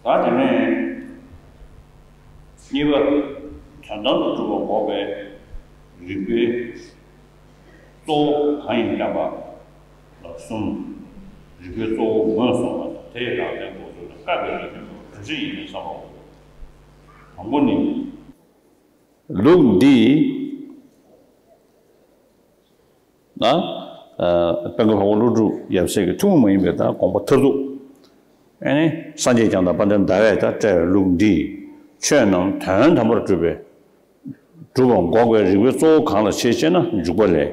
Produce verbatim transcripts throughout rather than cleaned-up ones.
ད་དེ་ནས་གཉིས་པ། དོན་དམ་དུ་གྲུབ་པ་འགོག་པའི་རིགས་པའི་གཙོ་བོ་གང་ཡིན་བསྟན་པ་ལ་གསུམ། རིགས་པའི་གཙོ་བོ་ངོས་བཟུང་བ་དང་། དེ་ཡི་རང་མཚན་འགོག་ཚུལ་དང་། བཀག་པའི་རང་མཚན་འགོག་ཚུལ་ག་ཅི་ཡིན་མིན་བསམ་པའོ། དང་པོ་ནི། ལུགས་འདིས། ན། ཨ། དཔལ་མགོན་འཕགས་པ་ཀླུ་སྒྲུབ་ཡབ་སྲས་ཀྱི་ཐུན་མོང་མ་ཡིན་པའི་དང་དགོངས་པ་མཐར་ཐུག་ཨེ་ནི་སངས་རྒྱས་བསྐྱངས་དང་དཔལ་ལྡན་ཟླ་བས་ད་བཀྲལ་བའི་ལུགས་འདིས། ཆོས་རྣམས་དོན་དམ་པར་གྲུབ་པའི། གྲུབ་པ་འགོག་པའི་རིགས་པའི་གཙོ་བོ་གང་ལ་བྱེད་ཅེ་ན། འཇུག་པ་ལས།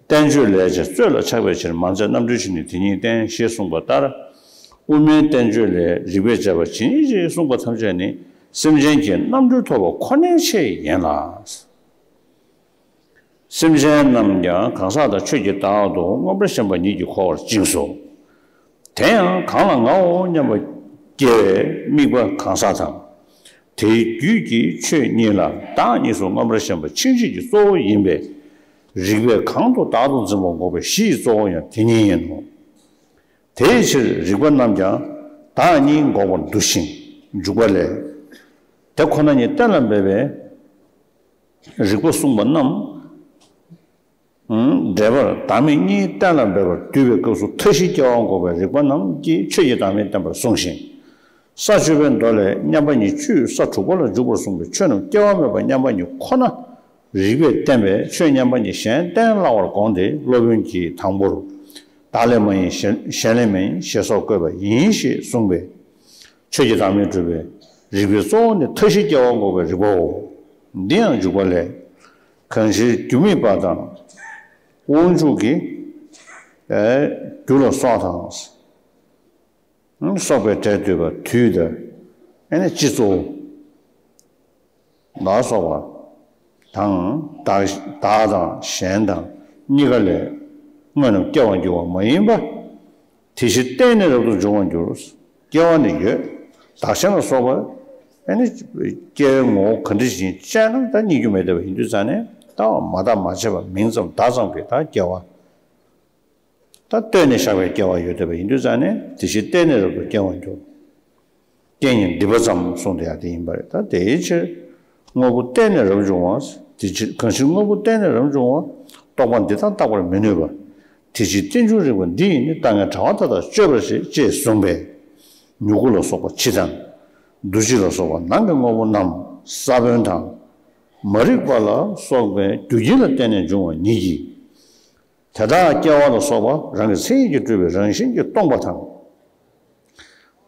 བསྟན་བཅོས་ལས་ཀྱང་རྩོད་ལ་ཆགས་པའི་ཕྱིར། མ་འཛེམས་རྣམ་གྲོལ་ཕྱིར་ནི་དེ་ཉིད་བསྟན། ཞེས་གསུངས་པ་ལྟར། དབུ་མའི་བསྟན་བཅོས་ལས་རིགས་པས་དཔྱད་པ་ཇི་སྙེད་ཅིག་གསུངས་པ་ཐམས་ཅད་ནི་སེམས་ཅན་གྱི་རྣམ་གྲོལ་ཐོབ་པ་ཁོ་ནའི་ཆེད་ཡིན་ལ། སེམས་ཅན་རྣམས་ཀྱང་གང་ཟག་དང་ཆོས་ཀྱི་བདག་ཏུ་མངོན་པར་ཞེན་པ་ཉིད་ཀྱིས་འཁོར་བར་བཅིངས་སོ། དེ་ཡང་གང་ལ་ངའོ་སྙམ་པ་སྐྱེ་བའི་དམིགས་པ་གང་ཟག་དང་། དེའི་རྒྱུད་ཀྱི་ཆོས་གཉིས་ལ་བདག་གཉིས་སུ་མངོན་པར་ཞེན་པ་འཆིང་བྱེད་ཀྱི་གཙོ་བོ་ཡིན་པས། རིགས་པས་གང་དུ་བདག་ཏུ་འཛིན་པ་འགོག་པའི་གཞི་ཡི་གཙོ་བོ་ཡང་དེ་ཉིད་ཡིན་ནོ། དེའི་ཕྱིར་རིགས་པ་རྣམས་ཀྱང་བདག་གཉིས་འགོག་པར་འདུ་ཞིང་། འཇུག་པ་ལས། དེ་ཁོ་ན་ཉིད་གཏན་ལ་འབེབས་པའི་རིགས་པ་གསུངས་པ་རྣམས། འགྲེལ་པར་བདག་མེད་གཉིས་གཏན་ལ་འབེབས་པར་འདུས་པའི་སྐབས་སུ་མཐའ་བཞིའི་སྐྱེ་བ་འགོག་པའི་རིགས་པ་རྣམས་ཀྱིས་ཆོས་ཀྱི་བདག་མེད་བསྟན་པར་གསུངས་ཤིང་། ས་བཅུ་པའི་མདོ་ལས་མཉམ་པ་ཉིད་བཅུས་ས་དྲུག་པ་ལ་འཇུག་པར་གསུངས་པའི་ཆོས་རྣམས་སྐྱེ་བ་མེད་པ་མཉམ་པ་ཉིད་ཁོ་ན་རིགས་པས་བསྟན་པས། ཆོས་མཉམ་པ་ཉིད་གཞན་བསྟན་སླ་བར་དགོངས་ཏེ། སློབ་དཔོན་གྱིས་དང་པོར། བདག་ལས་མ་ཡིན་གཞན་གཞན་ལས་མིན་ཞེས་སོགས་བཀོད་པ་ཡིན་ཞེས་གསུངས་པས། ཆོས་ཀྱི་བདག་མེད་སྒྲུབ་པའི་རིགས་པའི་གཙོ་བོ་ནི་མཐའ་བཞིའི་སྐྱེ་བ་འགོག་པའི་རིགས་པའོ། འདི་ཡང་འཇུག་པ་ལས། གང་ཕྱིར་རྒྱུ་དམིགས་པ་དང་། དབང་ཕྱུག་གི་རྒྱུ་ལ་སོགས་དང་། སོགས་པའི་སྒྲས་བསྡུས་པ་དུས་དང་། ཨེ་ནི་སྤྱི་གཙོ་བོ་ལ་སོགས་པ་དང་། བདག་བདག་དང་གཞན་དང་གཉིས་ཀ་ལས་དངོས་རྣམས་སྐྱེ་བར་འགྱུར་བ་མ་ཡིན་པ། དེ་ཕྱིར་བརྟེན་ནས་རབ་ཏུ་འབྱུང་བར་འགྱུར། སྐྱེ་བ་ནི་ཡོད། བདག་གཞན་ལ་སོགས་པ་ཨེ་ནི་སྐྱེ་བའི་ངོ་བོ་ག་འདྲ་ཞིག་ཡིན་དཔྱད་ན་ད་རྙེད་རྒྱུ་མེད་བསྡད་པ་ཡིན་དུས་ཙང་ནས། ད་མ་བརྟགས་མ་དཔྱད་པ་མིང་ཙམ་བརྡ་ཙམ་གྱིས་ད་སྐྱེ་བ། ད་ལྟོས་ནས་བཞག་པའི་སྐྱེ་བ་ཡོད་བསྡད་པ་ཡིན་དུས་ཙང་ནས། དེ་ཕྱིར་བརྟེན་ནས་རབ་ཏུ་སྐྱེ་བར་འགྱུར། རྐྱེན་ནི་སྒྲིབ་པ་ཙམ་གསུངས་དེ་ཡང་དེ་ཡིན་པ་རེད། ད་དེའི་ཕྱིར་དངོས་པོ་བརྟེན་ནས་རབ་འབྱུང་བ། དེ་ཕྱིར་གང་ཕྱིར་དངོས་པོ་བརྟེན་ནས་རབ་འབྱུང་བ། རྟོག་པ་འདི་དག་བརྟག་པར་མི་ནུས་པ། དེ་ཕྱིར་རྟེན་འབྱུང་རིགས་པ་འདི་ཡིས་ནི། ལྟ་ངན་དྲ་བ་མཐའ་དག་གཅོད་པར་བྱེད། ཅེས་གསུངས་པས། མྱུ་གུ་ལ་སོགས་པ་ཕྱི་དང་། འདུ་བྱེད་ལ་སོགས་པ་ནང་གི་དངོས་པོ་རྣམས་ས་བོན་དང་། མ་རིག་པ་ལ་སོགས་པའི་རྒྱུ་རྐྱེན་ལ་བརྟེན་ནས་འབྱུང་བ་ཉིད་ཀྱིས། དེ་དག་སྐྱེ་བ་ལ་སོགས་པ་རང་གི་མཚན་ཉིད་ཀྱིས་གྲུབ་པའི་རང་བཞིན་གྱིས་སྟོང་པ་དང་།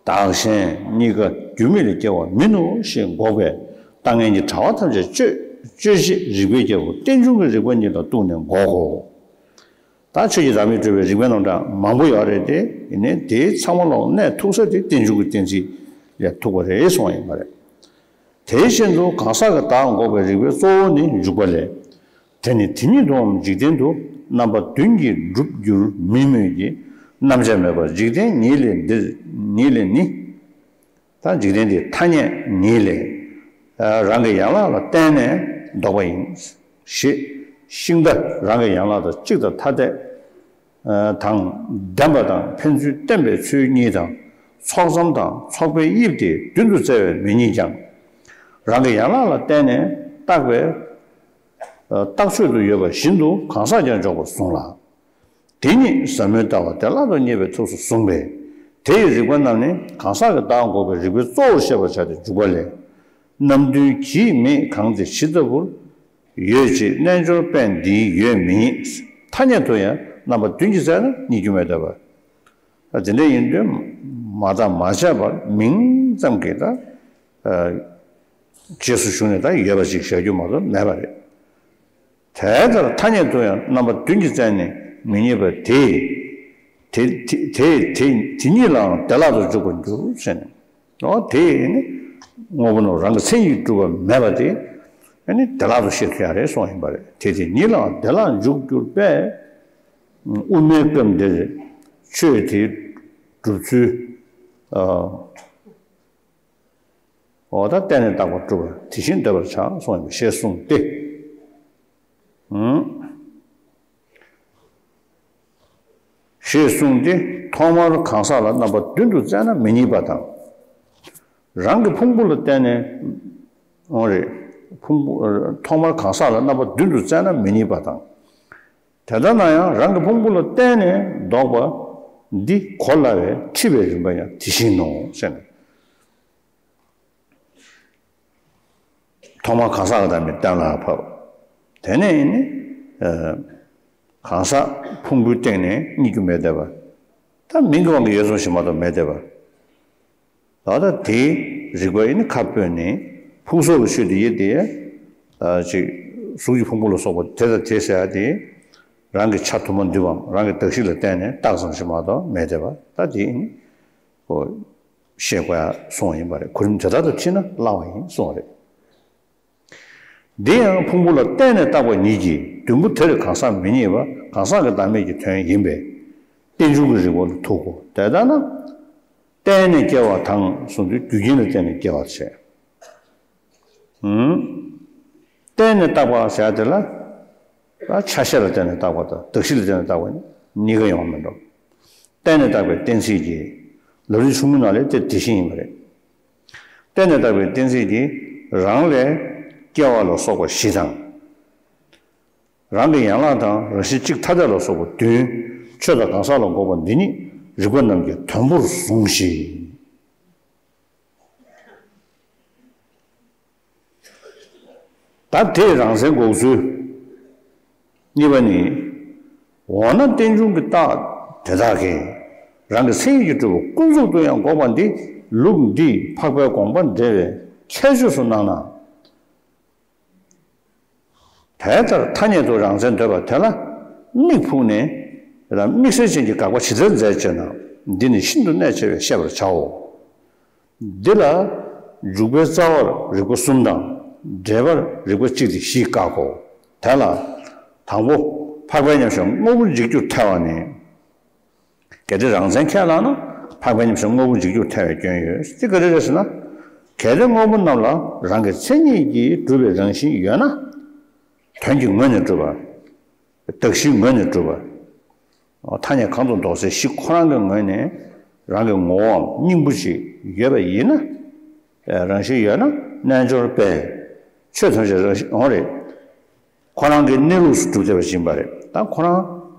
བདག་གཞན་གཉིས་ཀ་རྒྱུ་མེད་ལས་སྐྱེ་བ་མིན་ནོ་ཞེས་འགོག་པས། ལྟ་ངན་གྱི་དྲ་བ་ཐམས་ཅད་གཅོད་གཅོད་བྱེད་རིགས་པའི་རྒྱལ་པོ་རྟེན་འབྱུང་གི་རིགས་པ་ཉིད་ལ་གཏུགས་ནས་འགོག་གོ། ད་ཆོས་ཀྱི་བདག་མེད་སྒྲུབ་པའི་རིགས་པའི་རྣམ་གྲངས་མང་པོ་ཡོད་རེད་དེ། ཡིན་ནའི་དེའི་ཚང་མ་ལོག་གནས་ཐུག་ས་དེ་རྟེན་འབྱུང་གི་གཏན་ཚིགས་ལས་ཐུག་པ་རེད་གསུངས་པ་ཡིན་པ་རེད། དེ་བཞིན་དུ་གང་ཟག་གི་བདག་འགོག་པའི་རིགས་པའི་གཙོ་བོ་ནི་འཇུག་པ་ལས། དེ་ནི་དེ་ཉིད་དུའམ་འཇིག་རྟེན་དུ་རྣམ་པ་བདུན་གྱིས་འགྲུབ་འགྱུར་མིན་མོད་ཀྱི། རྣམ་གཞག་མེད་པར་འཇིག་རྟེན་ཉིད་ལས་འདིར་ཉིད་ལས་ནི། ད་འཇིག་རྟེན་འདི་ཐ་སྙད་ཉིད་ལས་རང་གི་ཡན་ལག་ལ་བརྟེན་ནས་འདོགས་པ་ཡིན། ཞེས་ཤིང་རྟ་རང་གི་ཡན་ལག་དང་གཅིག་དང་ཐ་དད་དང་ལྡན་པ་དང་། ཕན་ཚུན་བརྟེན་པའི་ཚུལ་གཉིས་དང་། ཚོགས་ཙམ་དང་ཚོགས་པའི་དབྱིབས་དེ་བདུན་དུ་བཙལ་བའི་མེ་ཉིད་ཀྱང་། རང་གི་ཡན་ལག་ལ་བརྟེན་ནས་བཏགས་པའི་བཏགས་ཆོས་དུ་ཡོད་པ་བཞིན་དུ་གང་ཟག་ཀྱང་འཇོག་པར་གསུངས་ལ། དེ་ཉིད་ཟབ་མོའི་ལྟ་བ་བདེ་བླག་ཏུ་རྙེད་པའི་ཐབས་སུ་གསུངས་པས། དེ་ཡི་རིགས་པ་རྣམས་ནི་གང་ཟག་གི་བདག་འགོག་པའི་རིགས་པའི་གཙོ་བོར་བཤད་པར་བྱ་སྟེ། འཇུག་པ་ལས། རྣམ་བདུན་གྱིས་མེད་གང་དེ་ཇི་ལྟ་བུར། ཡོད་ཅེས་རྣལ་འབྱོར་པས་འདིའི་ཡོད་མི་རྙེད། ཐ་སྙད་དུ་ཡང་རྣམ་པ་བདུན་གྱིས་བཙལ་ན་རྙེད་རྒྱུ་མེད་བསྡད་པ། ད་དེ་འདྲ་ཡིན་དུས་མ་བརྟགས་མ་དཔྱད་པར་མིང་ཙམ་གྱིས་ད་རྗེས་སུ་ཞུགས་ནས་ད་ཡོད་པ་ཅིག་བཞག་རྒྱུ་མ་གཏོགས་མེད་པ་རེད། དེ་ལྟར་ཐ་སྙད་དུ་ཡང་རྣམ་པ་བདུན་གྱིས་བཙལ་ནས་མི་རྙེད་པ་དེས། དེ་དེ་དེ་དེ་དེ་ཉིད་ལའང་བདེ་བླག་ཏུ་འཇུག་པར་འགྱུར་ཟེར་ནས། འོ་དེ་ནི་དངོས་པོ་རྣམས་རང་གི་མཚན་ཉིད་ཀྱིས་གྲུབ་པ་མེད་པ་དེ་ནི་བདེ་བླག་ཏུ་ཤེས་ཐུབ་ཡ་རེད་གསུངས་ཡིན་པ་རེད། དེ་དེ་ཉིད་ལའང་བདེ་བླག་འཇུག་གྱུར་པས། དབུ་མའི་སྐབས་འདིར་ཆོས་དེའི་སྒྲུབ་ཚུལ། འོ་ད་བརྟེན་ནས་བཏགས་པ་གྲུབ་པ་དེ་བཞིན་འདོད་པར་བྱ་གསུངས་ཡིན་པ་ཞེས་གསུངས་ཏེ། ཞེས་གསུངས་ཏེ། ཐོག་མར་གང་ཟག་ལ་རྣམ་པ་བདུན་དུ་བཙལ་ན་མི་རྙེད་པ་དང་ རང་གི་ཕུང་པོ་ལ་བརྟེན་ནས། འོ་རེད། ཕུང་པོ། ཐོག་མར་གང་ཟག་ལ་རྣམ་པ་བདུན་དུ་བཙལ་ན་མི་རྙེད་པ་དང་། དེ་ལྟར་ན་ཡང་རང་གི་ཕུང་པོ་ལ་བརྟེན་ནས་ལྡོག་པ་འདི་གོ་སླ་བས་འཁྲིད་པའི་རིམ་པ་ཡང་དེ་བཞིན་ནོ་ཟེར་ནས། ཐོག་མར་གང་ཟག་གི་བདག་མེད་གཏན་ལ་ཕབ། དེ་ནས་ནི། ཨ། གང་ཟག་ཕུང་པོའི་སྟེང་ནས་རྙེད་རྒྱུ་མེད་བསྡད་པ། ད་མིང་གི་དབང་གིས་ཡོད་ཙམ་ཞིག་མ་གཏོགས་མེད་བསྡད་པ། ད་ལྟ་དེའི་རིགས་པ་ཡིན་ན་ཁ་སྤོས་ནས་ཕུང་སོགས་ཀྱི་ཆོས་དེ་ཡིན་ཏེ། ཨ། ཅིག་གཟུགས་ཀྱི་ཕུང་པོ་ལ་སོགས་པ་དེ་དང་དེ་ཟེར་ཡ་དེ། རང་གི་ཆ་དུ་མ་འདུས་པའམ་རང་གི་གདགས་གཞི་ལ་བརྟེན་ནས་བཏགས་ཙམ་ཞིག་མ་གཏོགས་མེད་བསྡད་པ། ད་དེ་ཡིན། ཨོ། ཤེས་དགོས་ཡ་གསུངས་པ་ཡིན་པ་རེད། གོ་རིམ་དེ་ལྟར་དུ་ཁྲིད་ན་སླ་བ་ཡིན་གསུངས་པ་རེད། འདི་ཡང་ཕུང་པོ་ལ་བརྟེན་ནས་བཏགས་པ་ཉིད་ཀྱིས་བདུན་པོ་དེར་གང་ཟག་མི་རྙེད་པ་གང་ཟག་གི་བདག་མེད་ཀྱི་དོན་ཡིན་པས། རྟེན་འབྱུང་གི་རིགས་པ་ལ་ཐུག་གོ། དེ་ལྟར་ན། བརྟེན་ནས་སྐྱེ་བ་དང་གསུངས་དུས་རྒྱུ་རྐྱེན་ལ་བརྟེན་ནས་སྐྱེ་བ་བྱས། ཨུམ། བརྟེན་ནས་བཏགས་པ་ཟེར་དེ་ལ། ཆ་ཤས་ལ་བརྟེན་ནས་བཏགས་པ་དང་གདགས་གཞི་ལ་བརྟེན་ནས་བཏགས་པ་གཉིས་ཀ་ཡོང་མི་འགྲོ། བརྟེན་ནས་བཏགས་པའི་གཏན་ཚིགས་ཀྱིས། ལམ་རིམ་ཆུང་ངུའི་ནང་ལས་དེ་དེ་བཞིན་ཡིན་པ་རེད། བརྟེན་ནས་བཏགས་པའི་གཏན་ཚིགས་ཀྱིས་རང་ལས་སྐྱེ་བ་ལ་སོགས་པ་བཞི་དང་། རང་གི་ཡན་ལག་དང་རང་བཞིན་གཅིག་ཐ་དད་ལ་སོགས་པ་བདུན། ཆོས་དང་གང་ཟག་ལ་འགོག་པ་འདི་ཉིད་རིགས་པ་རྣམས་ཀྱི་དོན་པོར་བཟུང་ཞིང་། ད་དེས་རང་མཚན་འགོག་ཚུལ། གཉིས་པ་ནི། འོ་ན་རྟེན་འབྱུང་གི་རྟགས་དེ་དག་གིས་རང་གི་མཚན་ཉིད་ཀྱིས་གྲུབ་པ་ཀུན་རྫོབ་ཏུ་ཡང་འགོག་པ་འདི་ལུགས་འདིས་འཕགས་པའི་དགོངས་པ་འགྲེལ་བའི་ཁྱད་ཆོས་སུ་སྣང་ན། དེ་ལྟར་ཐ་སྙད་དུ་རང་མཚན་འདོད་པ་དེ་ལ་དམིགས་ཕུག་ནས། དམིགས་བསལ་ཅན་གྱི་དགག་པ་ཇི་ལྟར་མཛད་ཅེ་ན། འདི་ནི་ཤིན་ཏུ་གནད་ཆེ་བས་བཤད་པར་བྱའོ། འདི་ལ་འཇུག་པའི་རྩ་བར་རིགས་པ་གསུམ་དང་། འགྲེལ་པར་རིགས་པ་གཅིག་སྟེ་བཞི་བཀག་གོ། དེ་ལ་དང་པོ། འཕགས་པའི་མཉམ་གཞག་དངོས་པོར་འཇིག་རྒྱུར་ཐལ་བ་ནི། གལ་ཏེ་རང་མཚན་ཁས་བླངས་ན་འཕགས་པའི་མཉམ་གཞག་དངོས་པོར་འཇིག་རྒྱུར་ཐལ་བའི་སྐྱོན་ཡོད། དེ་ག་རེ་རེད་ཟེར་ན། གལ་ཏེ་དངོས་པོ་རྣམས་ལ་རང་གི་མཚན་ཉིད་ཀྱིས་གྲུབ་པའི་རང་བཞིན་ཡོད་ན། དོན་གྱི་ངོས་ནས་གྲུབ་པ། གདགས་གཞིའི་ངོས་ནས་གྲུབ་པ། ཐ་སྙད་གང་དུ་འདོགས་ཚེ་གཞི་ཁོ་རང་གི་ངོས་ནས་རང་གི་ངོ་བོའམ་སྙིང་པོ་ཞིག་ཡོད་པ་ཡིན་ན། རང་བཞིན་ཡོད་ན་རྣལ་འབྱོར་པས་ཆོས་ཐམས་ཅད་རང་བཞིན་འོང་རེད། ཁོ་རང་གི་གནས་ལུགས་སུ་གྲུབ་བསྡད་པ་ཞིག་ཡིན་པ་རེད། ད་ཁོ་རང་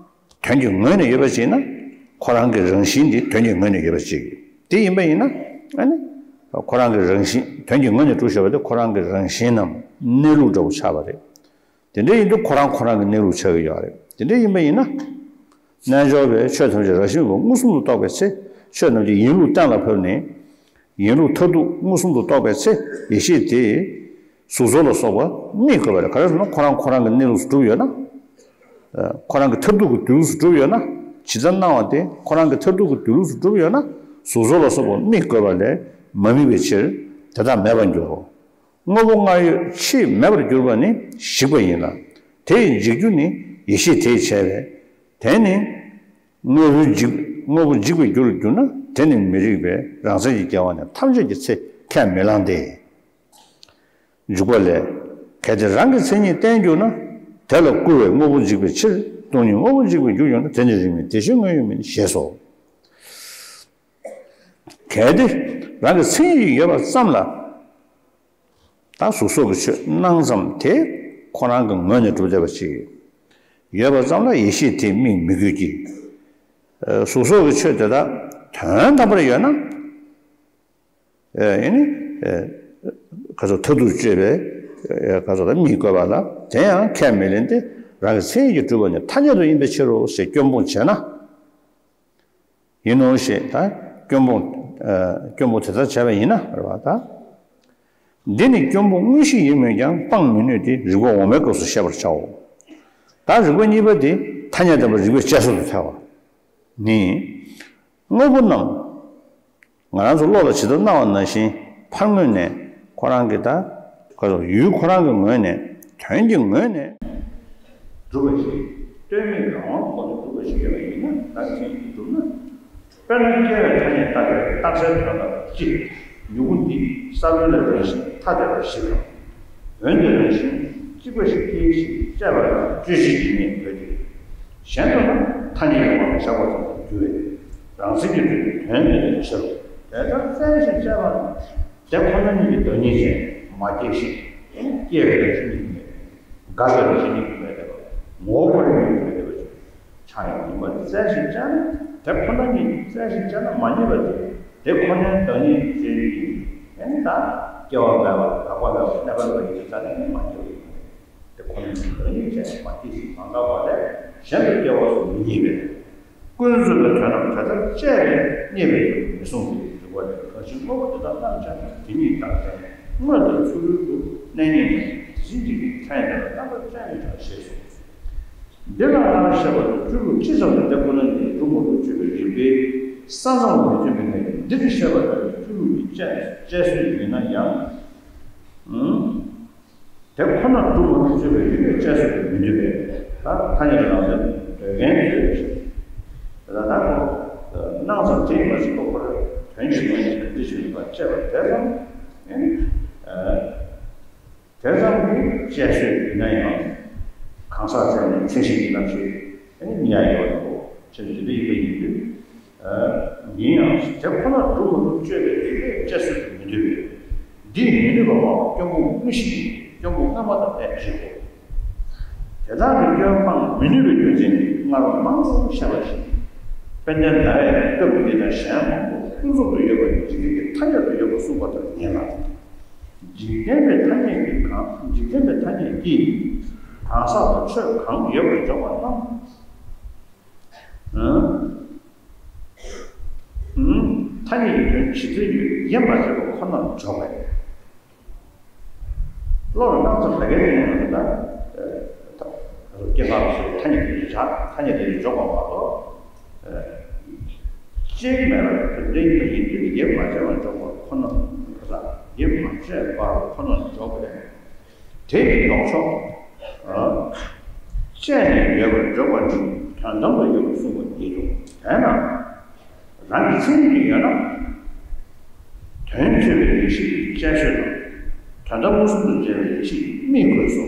དོན་གྱི་ངོས་ནས་ཡོད་པ་ཞིག་ན། ཁོ་རང་གི་རང་བཞིན་འདི་དོན་གྱི་ངོས་ནས་ཡོད་པ་ཞིག་དེ་ཡིན་པ་ཡིན་ན། ཨ་ནི། ཁོ་རང་གི་རང་བཞིན་དོན་གྱི་ངོས་ནས་གྲུབ་བཞག་པ་དེ་ཁོ་རང་གི་རང་བཞིན་ནམ་གནས་ལུགས་འདྲ་བོ་ཆགས་པ་རེད། དེ་འདྲ་ཡིན་དུས་ཁོ་རང་ཁོ་རང་གི་གནས་ལུགས་ཆགས་ཀྱི་ཡོད་རེད། དེ་འདྲ་ཡིན་པ་ཡིན་ན། རྣལ་འབྱོར་པས་ཆོས་ཐམས་ཅད་རང་བཞིན་མངོན་པ་མངོན་སུམ་དུ་རྟོགས་པའི་ཚེ། ཆོས་རྣམས་ཀྱི་ཡིན་ལུགས་གཏན་ལ་ཕབ་ནས། ཡིན་ལུགས་མཐར་ཐུག་མངོན་སུམ་དུ་རྟོགས་པའི་ཚེ། ཡེ་ཤེས་དེས་གཟུགས་ཚོགས་ལ་སོགས་པ་དམིགས་དགོས་པ་རེད། ག་རེ་ཟེར་ན་ཁོ་རང་ཁོ་རང་གི་གནས་ལུགས་སུ་གྲུབ་ཡོད་ན། ཁོ་རང་གི་མཐར་ཐུག་གི་དུས་ལུགས་སུ་གྲུབ་ཡོད་ན། ཇི་ལྟར་སྣང་བ་དེ་ཁོ་རང་གི་མཐར་ཐུག་གི་དུས་ལུགས་སུ་གྲུབ་ཡོད་ན། གཟུགས་ཚོགས་ལ་སོགས་པ་དམིགས་དགོས་པ་ལས་མ་དམིགས་པའི་ཕྱིར་དེ་དག་མེད་པར་འགྱུར་རོ། དངོས་པོ་སྔར་ཡོད་ཕྱིས་མེད་པར་གྱུར་པ་ནི་ཞིག་པ་ཡིན་ལ། དེ་ཡི་འཇིག་རྒྱུ་ནི་ཡེ་ཤེས་དེས་བྱས་པས། དེ་ནི་དངོས་པོའི་འཇིག་དངོས་པོ་འཇིག་པའི་རྒྱུར་གྱུར་ན། དེ་ནི་མི་རིགས་པས་རང་མཚན་གྱིས་རྒྱལ་བ་ནས་ཐམས་ཅད་ཀྱི་ཚེ་ཁས་མི་བླངས་ཏེ། འཇུག་པ་ལས། གལ་ཏེ་རང་གི་མཚན་ཉིད་བརྟན་གྱུར་ན། དེ་ལ་སྐུར་བས་དངོས་པོ་འཇིག་པའི་ཕྱིར། སྟོང་ཉིད་དངོས་པོ་འཇིག་པའི་རྒྱུར་གྱུར་ན། དེ་ནི་རིགས་མིན་བདེ་གཤེགས་དངོས་ཡོད་མིན། ཞེས་སོ། གལ་ཏེ་རང་གི་མཚན་ཉིད་ཡོད་པ་ཙམ་ལ། ད་གཟུགས་སོགས་ཀྱི་ཆོས་སྣང་ཙམ་དེ་ཁོ་རང་གི་ངོས་ནས་གྲུབ་བསྡད་པ་ཅིག་ཡོད་པ་ཙམ་ལ་ཡེ་ཤེས་དེས་དམིགས་མི་དགོས་ཀྱི། གཟུགས་སོགས་ཀྱི་ཆོས་དེ་དག་དོན་དམ་པར་ཡོད་ན། ཨེ་ནི། ཨེ། ག་ཚོད་མཐར་ཐུག་དཔྱོད་པས། ཨེ། ག་ཚོད་ལ་དམིགས་དགོས་པ་ལ་དེ་ཡང་ཁས་མི་ལེན་ཏེ། རང་གི་མཚན་ཉིད་ཀྱིས་གྲུབ་པ་ནི་ཐ་སྙད་དུ་ཡིན་པའི་ཕྱིར་རོ་ཞེས་སྐྱོན་སྤོང་བྱས་ན། ཡིན་ནོ་ཞེས་ད་སྐྱོན་སྤོང་། ཨེ། སྐྱོན་སྤོང་དེ་ལྟར་བྱས་པ་ཡིན་ན་རེད་བ་ད། འདི་ནི་སྐྱོན་སྤོང་དངོས་གཞི་ཡིན་མོད་ཀྱང་སྤང་མི་ནུས་ཏེ། རིགས་པ་འོག་མའི་སྐབས་སུ་བཤད་པར་བྱའོ། ད་རིགས་པ་གཉིས་པ་དེ་ཐ་སྙད་བདེན་པ་རིགས་པས་དཔྱད་བཟོད་དུ་ཐལ་བ་ནི། དངོས་པོ་རྣམས་ང་རང་ཚོ་བློ་ལ་ཇི་ལྟར་སྣང་བ་ནང་བཞིན་ཕར་ངོས་ནས་ཁོ་རང་གི་ད་ཁོ་ཡུལ་ཁོ་རང་གི་ངོས་ནས་དོན་གྱི་ངོས་ནས་གྲུབ་པ་ཞིག་ལྟོས་མེད་རང་དབང་གི་ངོ་ནས་གྲུབ་པ་ཞིག་ཡོད་པ་ཡིན་ན། ད་མཚན་ཉིད་ཀྱིས་གྲུབ་ན། དཔེར་ན་སྐྱེ་བའི་ཐ་སྙད་བཏགས་པའི་རྟགས་གསལ་དོན་དམ་སྤྱི། མྱུ་གུ་འདི་ས་བོན་ལས་རང་བཞིན་ཐ་དད་པ་ཞིག་དང་། འོན་ཏེ་རང་བཞིན་གཅིག་པ་ཞིག་སྐྱེའི་ཞེས་དཔྱད་པ་ལ་དཔྱོད་བྱེད་ཀྱི་གནས་འདོད་དེ། གཞན་དུ་ན་ཐ་སྙད་ཀྱི་དབང་དུ་བཞག་པ་ཙམ་དུ་འགྱུར་བས། རང་མཚན་གྱིས་གྲུབ་པའི་དོན་མེད་པའི་ཕྱིར་རོ། དེ་ལྟར་བཙལ་ཞིང་དཔྱད་པ་ནི། དེ་ཁོ་ན་ཉིད་ཀྱི་བདག་ཉིད་ཅན་མ་སྐྱེས་ཤིང་། སྐྱེས་པའི་རང་བཞིན་ཉིད་མེད། འགག་པའི་རང་བཞིན་ཉིད་མེད་པ། ངོ་བོ་ཉིད་མེད་པ་ཆགས་ཡང་ཉིད་མ་རེད། བཙལ་ཞིང་དཔྱད་ན་དེ་ཁོ་ན་ཉིད་བཙལ་ཞིང་དཔྱད་ན་མ་རྙེད་པ་དེ། དེ་ཁོ་ནའི་བདག་ཉིད་ཅན་གྱི་ཨེ་ད་སྐྱེ་བ་མེད་པ་འགག་པ་མེད་པ་གནས་པ་མེད་པ་ཡིན་དུས་ཙང་ནས་མ་སྐྱེས་པ་ཡིན། དེ་ཁོ་ནའི་བདག་ཉིད་ཅན་མ་སྐྱེས་ཤིང་མ་འགགས་པ་ལས་གཞན་དུ་སྐྱེ་བ་སོགས་མི་རྙེད་པས། ཀུན་རྫོབ་པའི་དོན་རྣམས་དེ་ལྟར་དཔྱད་པས་རྙེད་པའི་དོན་མི་གསུངས་ཏེ། རིགས་པ་ལས་གང་ཞིག་དངོས་པོ་དེ་དག་རྣམ་སྦྱར་ནས། དེ་ཉིད་བདག་ཅན་དངོས་དང་ཚུལ་ལྡན་དུ་གནས་ངེས་མིན། དེ་བཞིན་གཤེགས་པའི་ཐ་སྙད་དེ་ལ་རྣམ་པར་དཔྱད་མི་བྱ་ཞེས་སོ། འདི་ལ་སྔར་བཤད་པ་ལྟར་སྤྱི་བོར་ཅི་ཙམ་དུ་དེ་ཁོ་ན་ཉིད་སྒྲུབ་པར་མི་དཔྱོད་པའི་རིགས་པས་ས་མཚམས་ལ་མི་མཐུན་པའི་གནས་ཀྱིས། འདིར་བཤད་པ་ལྟར་སྤྱི་བོར་དཔྱད་དཔྱད་སྲོལ་ཡོད་ན་ཡང་། ཨང་། དེ་ཁོ་ན་སྒྲུབ་པར་མི་དཔྱོད་པའི་རིགས་པས་དཔྱད་སྲོལ་དུ་མི་འདོད་པས། ད་ཐ་སྙད་ཀྱི་ནང་དུ་འདོད་མཁན་ཚོས། ད་ལྟ་ཁོ་སྣང་ཙམ་དེ་ཡིན་པ་ཞིག་གོ། ཁོ་རང་དོན་གྱི་ངོས་ནས་ག་འདྲ་ཞིག་ཡིན་པ་དཔྱད་པ་དེ་ཙམ། ཨེ། དེ་ཙམ་གྱིས་དཔྱད་སྲོལ་ཡིན་ན་ཡང་། གང་ཟག་ཚད་ནས་མཚན་གཞི་ཡིན་ནམ་ཞེས་ནི་ཡང་ཡོད་དོ། ཕྱིར་འདི་འདྲ་ཡིན་པ་ཡིན་དུས། ཡིན་ཡང་དེ་ཁོ་ན་སྒྲུབ་མི་ནུས་དཔྱོད་པའི་རིགས་པས་དཔྱད་སྲོལ་དུ་མི་འདོད་པས། འདིས་མི་ནུས་པ་མ་གཏོགས་སྐྱོང་བུ་དངོས་གཞི་ཡིན་ཏེ། སྐྱོང་བུ་སྔ་མ་དང་གནས་རིགས་སོ། དེ་དག་གི་སྐྱོན་སྤང་མི་ནུས་པའི་རྒྱུ་མཚན་གྱིས་སྔར་མང་པོ་བཤད་པ་བཞིན། དཔལ་ལྡན་ཟླ་བས་སྐབས་འདི་དང་གཞན་མང་པོ་ཀུན་རྫོབ་ཏུ་ཡོད་པ་ཉིད་འཇིག་རྟེན་གྱི་ཐ་སྙད་དུ་ཡོད་པར་གསུངས་པ་ལྟར་ཡིན་ལ། འཇིག་རྟེན་པའི་ཐ་སྙད་ཀྱིས་གང་། འཇིག་རྟེན་པའི་ཐ་སྙད་ཀྱིས་གང་ཟག་དང་ཆོས་གང་ཡོད་པར་འཇོག་པ་རྣམས། ཨང་། ཨང་། ཐ་སྙད་ཀྱི་དོན་ཇི་ལྟར་ཡོད་ཡེ་མ་བྱས་པ་ཁོ་ནར་འཇོག་པས། བློ་ལ་སྣང་ཙམ་ད་གའི་ལན་ཡང་ད། སྐྱེ་འགག་ལ་སོགས་པའི་ཐ་སྙད་དེ་བཞག་ཐ་སྙད་དེ་འཇོག་པ་མ་གཏོགས། གཅིག་མེད་པར་དོན་དེ་ཉིད་ཡིན་དུས་ཡེ་མ་བྱས་པར་འཇོག་པ་ཁོ་ན། ཁོ་ན་ཡེ་མ་བྱས་པར་ཁོ་ནར་འཇོག་པས། དེ་ཡི་ལྡོག་ཕྱོགས། ཨ། དཔྱད་ནས་ཡོད་པར་འཇོག་པ་ནི་དོན་དམ་དུ་ཡོད་པར་གསུངས་པ་ཉིད་དོ། དེས་ན། རང་གི་མཚན་ཉིད་ཀྱིས་ཡོད་ན། དོན་དཔྱོད་པའི་ཡེ་ཤེས་ཀྱི་དཔྱད་བཟོད་དང་། དོན་དམ་མངོན་སུམ་དུ་མཇལ་བའི་ཡེ་ཤེས་ཀྱི་མིག་དགོས་སོ།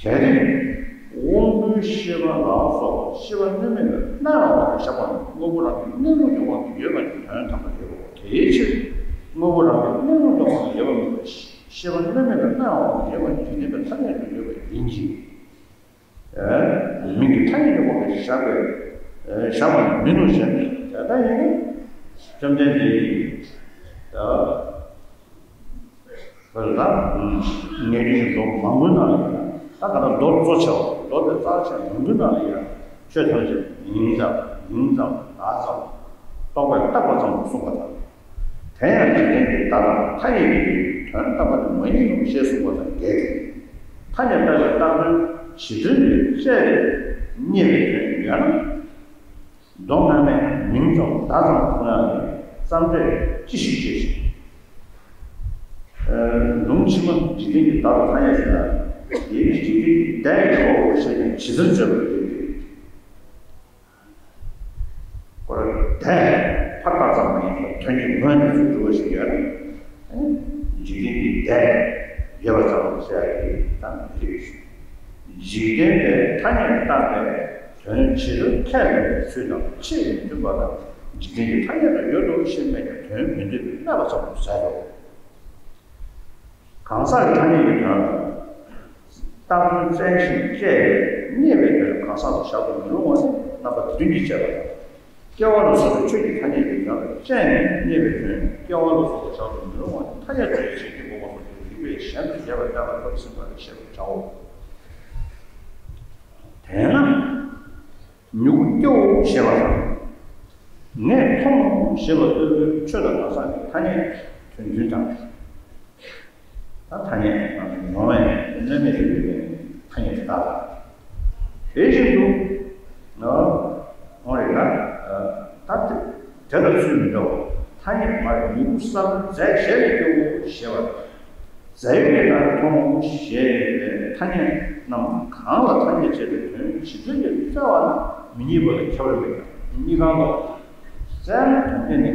གལ་ཏེ། དབང་པོའི་ཤེས་པ་ལ་སོགས་པ་ཤེས་པ་གནོད་མེད་པའི་སྣང་བ་ལ་བཞག་པ་ན། དངོས་པོ་རང་གི་གནས་ལུགས་ཀྱི་དབང་གིས་ཡོད་པ་ནི་དོན་དམ་པར་ཡོད་པའོ། དེའི་ཕྱིར། དངོས་པོ་རང་གི་གནས་ལུགས་ཀྱི་དབང་གིས་ཡོད་པ་མིན་པར་ཤེས་པ་གནོད་མེད་པའི་སྣང་བ་ལ་ཡོད་པ་ནི་འཇིག་རྟེན་པའི་ཐ་སྙད་དུ་ཡོད་པ་ཡིན་གྱི། མིང་གི་ཐ་སྙད་ཀྱི་དབང་གིས་བཞག་པའི། བཞག་པ་ནི་མིན་ནོ་ཞེ་ན། དེ་ལྟ་ཡིན་ན། བཅོམ་ལྡན་འདས་ཀྱིས། བོད་ལ་ངེས་དོན་གྱི་མདོ་མང་པོའི་ནང་ལ་ཡིན་ན། ད་ག་ད་མདོ་གཙོ་ཆེ་བ་མདོ་དེ་རྩ་ཆེ་མང་པོའི་ནང་ལ་ཡིན་ན། ཆོས་ཐམས་ཅད་མིང་ཙམ་མིང་ཙམ་བརྡ་ཙམ་རྟོག་པས་བཏགས་པ་ཙམ་དུ་གསུངས་པ་དང་། དེ་ཡང་འཇིག་རྟེན་གྱི་བརྡ་དང་ཐ་སྙད་ཀྱི་དོན་དམ་པ་དེ་མ་ཡིན་ནོ་ཞེས་གསུངས་པ་དང་འགལ་ཏེ། ཐ་སྙད་ལྟ་བའི་བཏགས་དོན་གཞི་དོན་ལས་དཔྱད་དེ་རྙེད་པའི་དོན་ཡོད་ན། མདོ་སྔ་མས་མིང་ཙམ་བརྡ་ཙམ་གསུང་ཡག་ནི་བརྩམས་སྒྲས་ཅི་ཞིག་བྱས་ཤིང་། ལུང་ཕྱི་མ་འཇིག་རྟེན་གྱི་བརྡ་དང་ཐ་སྙད་ཟེར་ན། དེའི་འཇིག་རྟེན་གྱི་བརྡ་ཡི་འོག་ཏུ་བཤད་ཀྱང་ཇི་ལྟར་བརྗོད་པར་འགྱུར་ཏེ། ཁོ་ར་བརྡ་ཕར་བཏགས་ཙམ་མ་ཡིན་པར་དོན་གྱི་ངོས་ནས་ཚུར་འགྲོ་བ་ཞིག་ཡོད་ན། འཇིག་རྟེན་གྱི་བརྡ་ཡོད་པ་ཙམ་ཟེར་ཡག་གི་ད་མི་རིགས། འཇིག་རྟེན་པའི་ཐ་སྙད་བཏགས་པའི་དོན་ཇི་ལྟར་ཁས་ལེན་པའི་ཚུལ་དང་ཆེས་མི་མཐུན་པ་ལ། འཇིག་རྟེན་གྱི་ཐ་སྙད་དུ་ཡོད་དོ་ཞེས་སྨྲས་ཀྱང་དོན་མི་མཐུན་པས་སྨྲས་པ་ཙམ་དུ་ཟད་དོ། གང་ཟག་གི་ཐ་སྙད་ཀྱི་དོན་ལ་བཏགས་དོན་བཙལ་ཞིང་དཔྱད་པས་རྙེད་པའི་དོན་གང་ཟག་ཏུ་བཞག་ཏུ་མི་རུང་བ་ནི་རྣམ་པ་བདུན་གྱིས་དཔྱད་པ་དང་། སྐྱེ་བ་ལ་སོགས་པའི་ཆོས་ཀྱི་ཐ་སྙད་ཀྱི་དོན་ལ་དཔྱད་ནས་རྙེད་པའི་དོན་སྐྱེ་བ་ལ་སོགས་པ་བཞག་ཏུ་མི་རུང་བ་ནི་ཐ་སྙད་དུ་ཡོད་ཅེས་ཀྱི་དགོངས་པ་སོགས་ཀྱི་རིགས་པས་གཞན་དུ་རྒྱས་པར་བསྟན་པ་ལྟར་ཟིན་པ་ལས་ཤེས་པར་བྱའོ། དེས་ན། མྱུ་གུ་སྐྱེའོ་ཞེས་པ་དང་། ངས་མཐོང་ཞེས་པ་ལྟ་བུའི་ཆོས་དང་གང་ཟག་གི་ཐ་སྙད་དོན་མཐུན་དང་། ད་ཐ་སྙད་ང་ཚོ་མྱོང་བའི་གནས་མེད་རིགས་པའི་ཐ་སྙད་དེ་དག་ལ། དེ་བཞིན་དུ། ཨོ་རེད་ད། ད་དེ་དེ་ལ་ཚུལ་མི་འདྲ་བ། ཐ་སྙད་མ་རེད་མྱུ་གུ་གསར་པ་རྫས་གཞན་ལས་སྐྱེའོ་ཞེས་པ། རྫས་ཡོད་པའི་བརྡར་མཐོང་ཞེས་པའི་ཐ་སྙད་རྣམས་གང་ལ་ཐ་སྙད་བྱས་པའི་དོན་ཇི་ལྟར་ཡོད་བཙལ་བ་ན་མི་རྙེད་པ་ལ་ཁྱད་པར་མེད་ཀྱང་གཉིས་ཀ་ལོག་བཙལ་ན་དོན་གཉིས་ནི་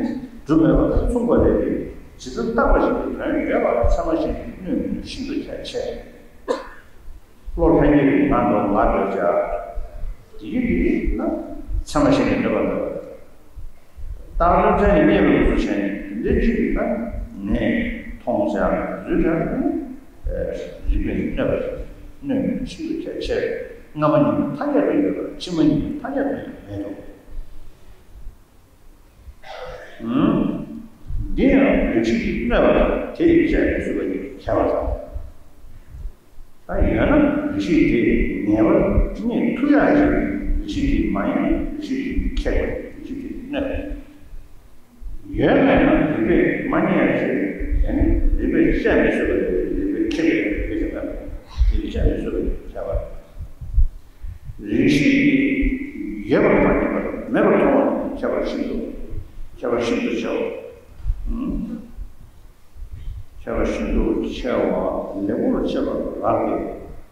གྲུབ་མེད་པ་དང་མཚུངས་པ་ལས་ཏེ། ཇི་ལྟར་བཏགས་པ་བཞིན་དུ་དོན་ཡོད་པ་ལ་ཚད་མ་གཞན་གྱིས་གནོད་མི་ནུས་ཤིན་ཏུ་ཁྱད་ཆེ། བློ་ལྷན་སྐྱེས་ཀྱི་ང་འདོད་ང་འདོད་བྱ། དེ་ཡིན་དེ་ཡིན་ན་ཚད་མ་གཞན་གྱིས་གནོད་པ་མེད་པ། རྟགས་ལུགས་མཚན་ཉིད་རྙེད་པའི་ལུགས་སུ་བྱས་ནས་དེ་འདྲའི་ཅིག་ལ་ནས་མཐོང་ཟེར་ཡང་བཟོད་བྲལ་ནས་རིགས་པས་གནོད་པ་གནོད་མིན་ཤིན་ཏུ་ཁྱད་ཆེ་བས་སྔ་མ་ཉིད་ཐ་སྙད་དུ་ཡོད་པར་ཕྱི་མ་ཉིད་ཐ་སྙད་དུ་ཡང་མེད་དོ། འདི་ཡང་རིགས་ཤེས་ཀྱིས་གནོད་པ་དང་དེ་ཡིས་དཔྱད་མི་ཚུགས་པ་ཉིད་ཀྱི་ཁྱད་པར་དང་། ད་ཡོད་ན་རིགས་ཤེས་དེ་ངེས་པར་རྙེད་ཐུབ་ཡག་ཅིག་རིགས་ཤེས་དེ་མ་ཡིན་ན་རིགས་ཤེས་དེ་ཁེགས་པ་རིགས་ཤེས་དེ་གནོད་པ་ཡིན། ཡོད་མེད་ན་རིགས་པས་མ་རྙེད་ཡག་ཅིག་དེ་ནི་རིགས་པས་དཔྱད་མི་ཚུགས་པ་རེད། རིགས་པས་ཁེགས་པའི་དེ་ཞིག་ལ་དེ་དཔྱད་མི་ཚུགས་པ་ཁྱད་པར། རིགས་ཤེས་ཀྱིས་ཡོད་པར་མ་རྙེད་པར་མེད་པར་མཐོང་བ་ནི་ཁྱད་པར་ཤིན་ཏུ་ཁྱད་པར་ཤིན་ཏུ་ཆེའོ། ཁྱད་པར་ཤིན་ཏུ་ཆེ་བ་ལེགས་པོར་དཔྱད་པ་རག་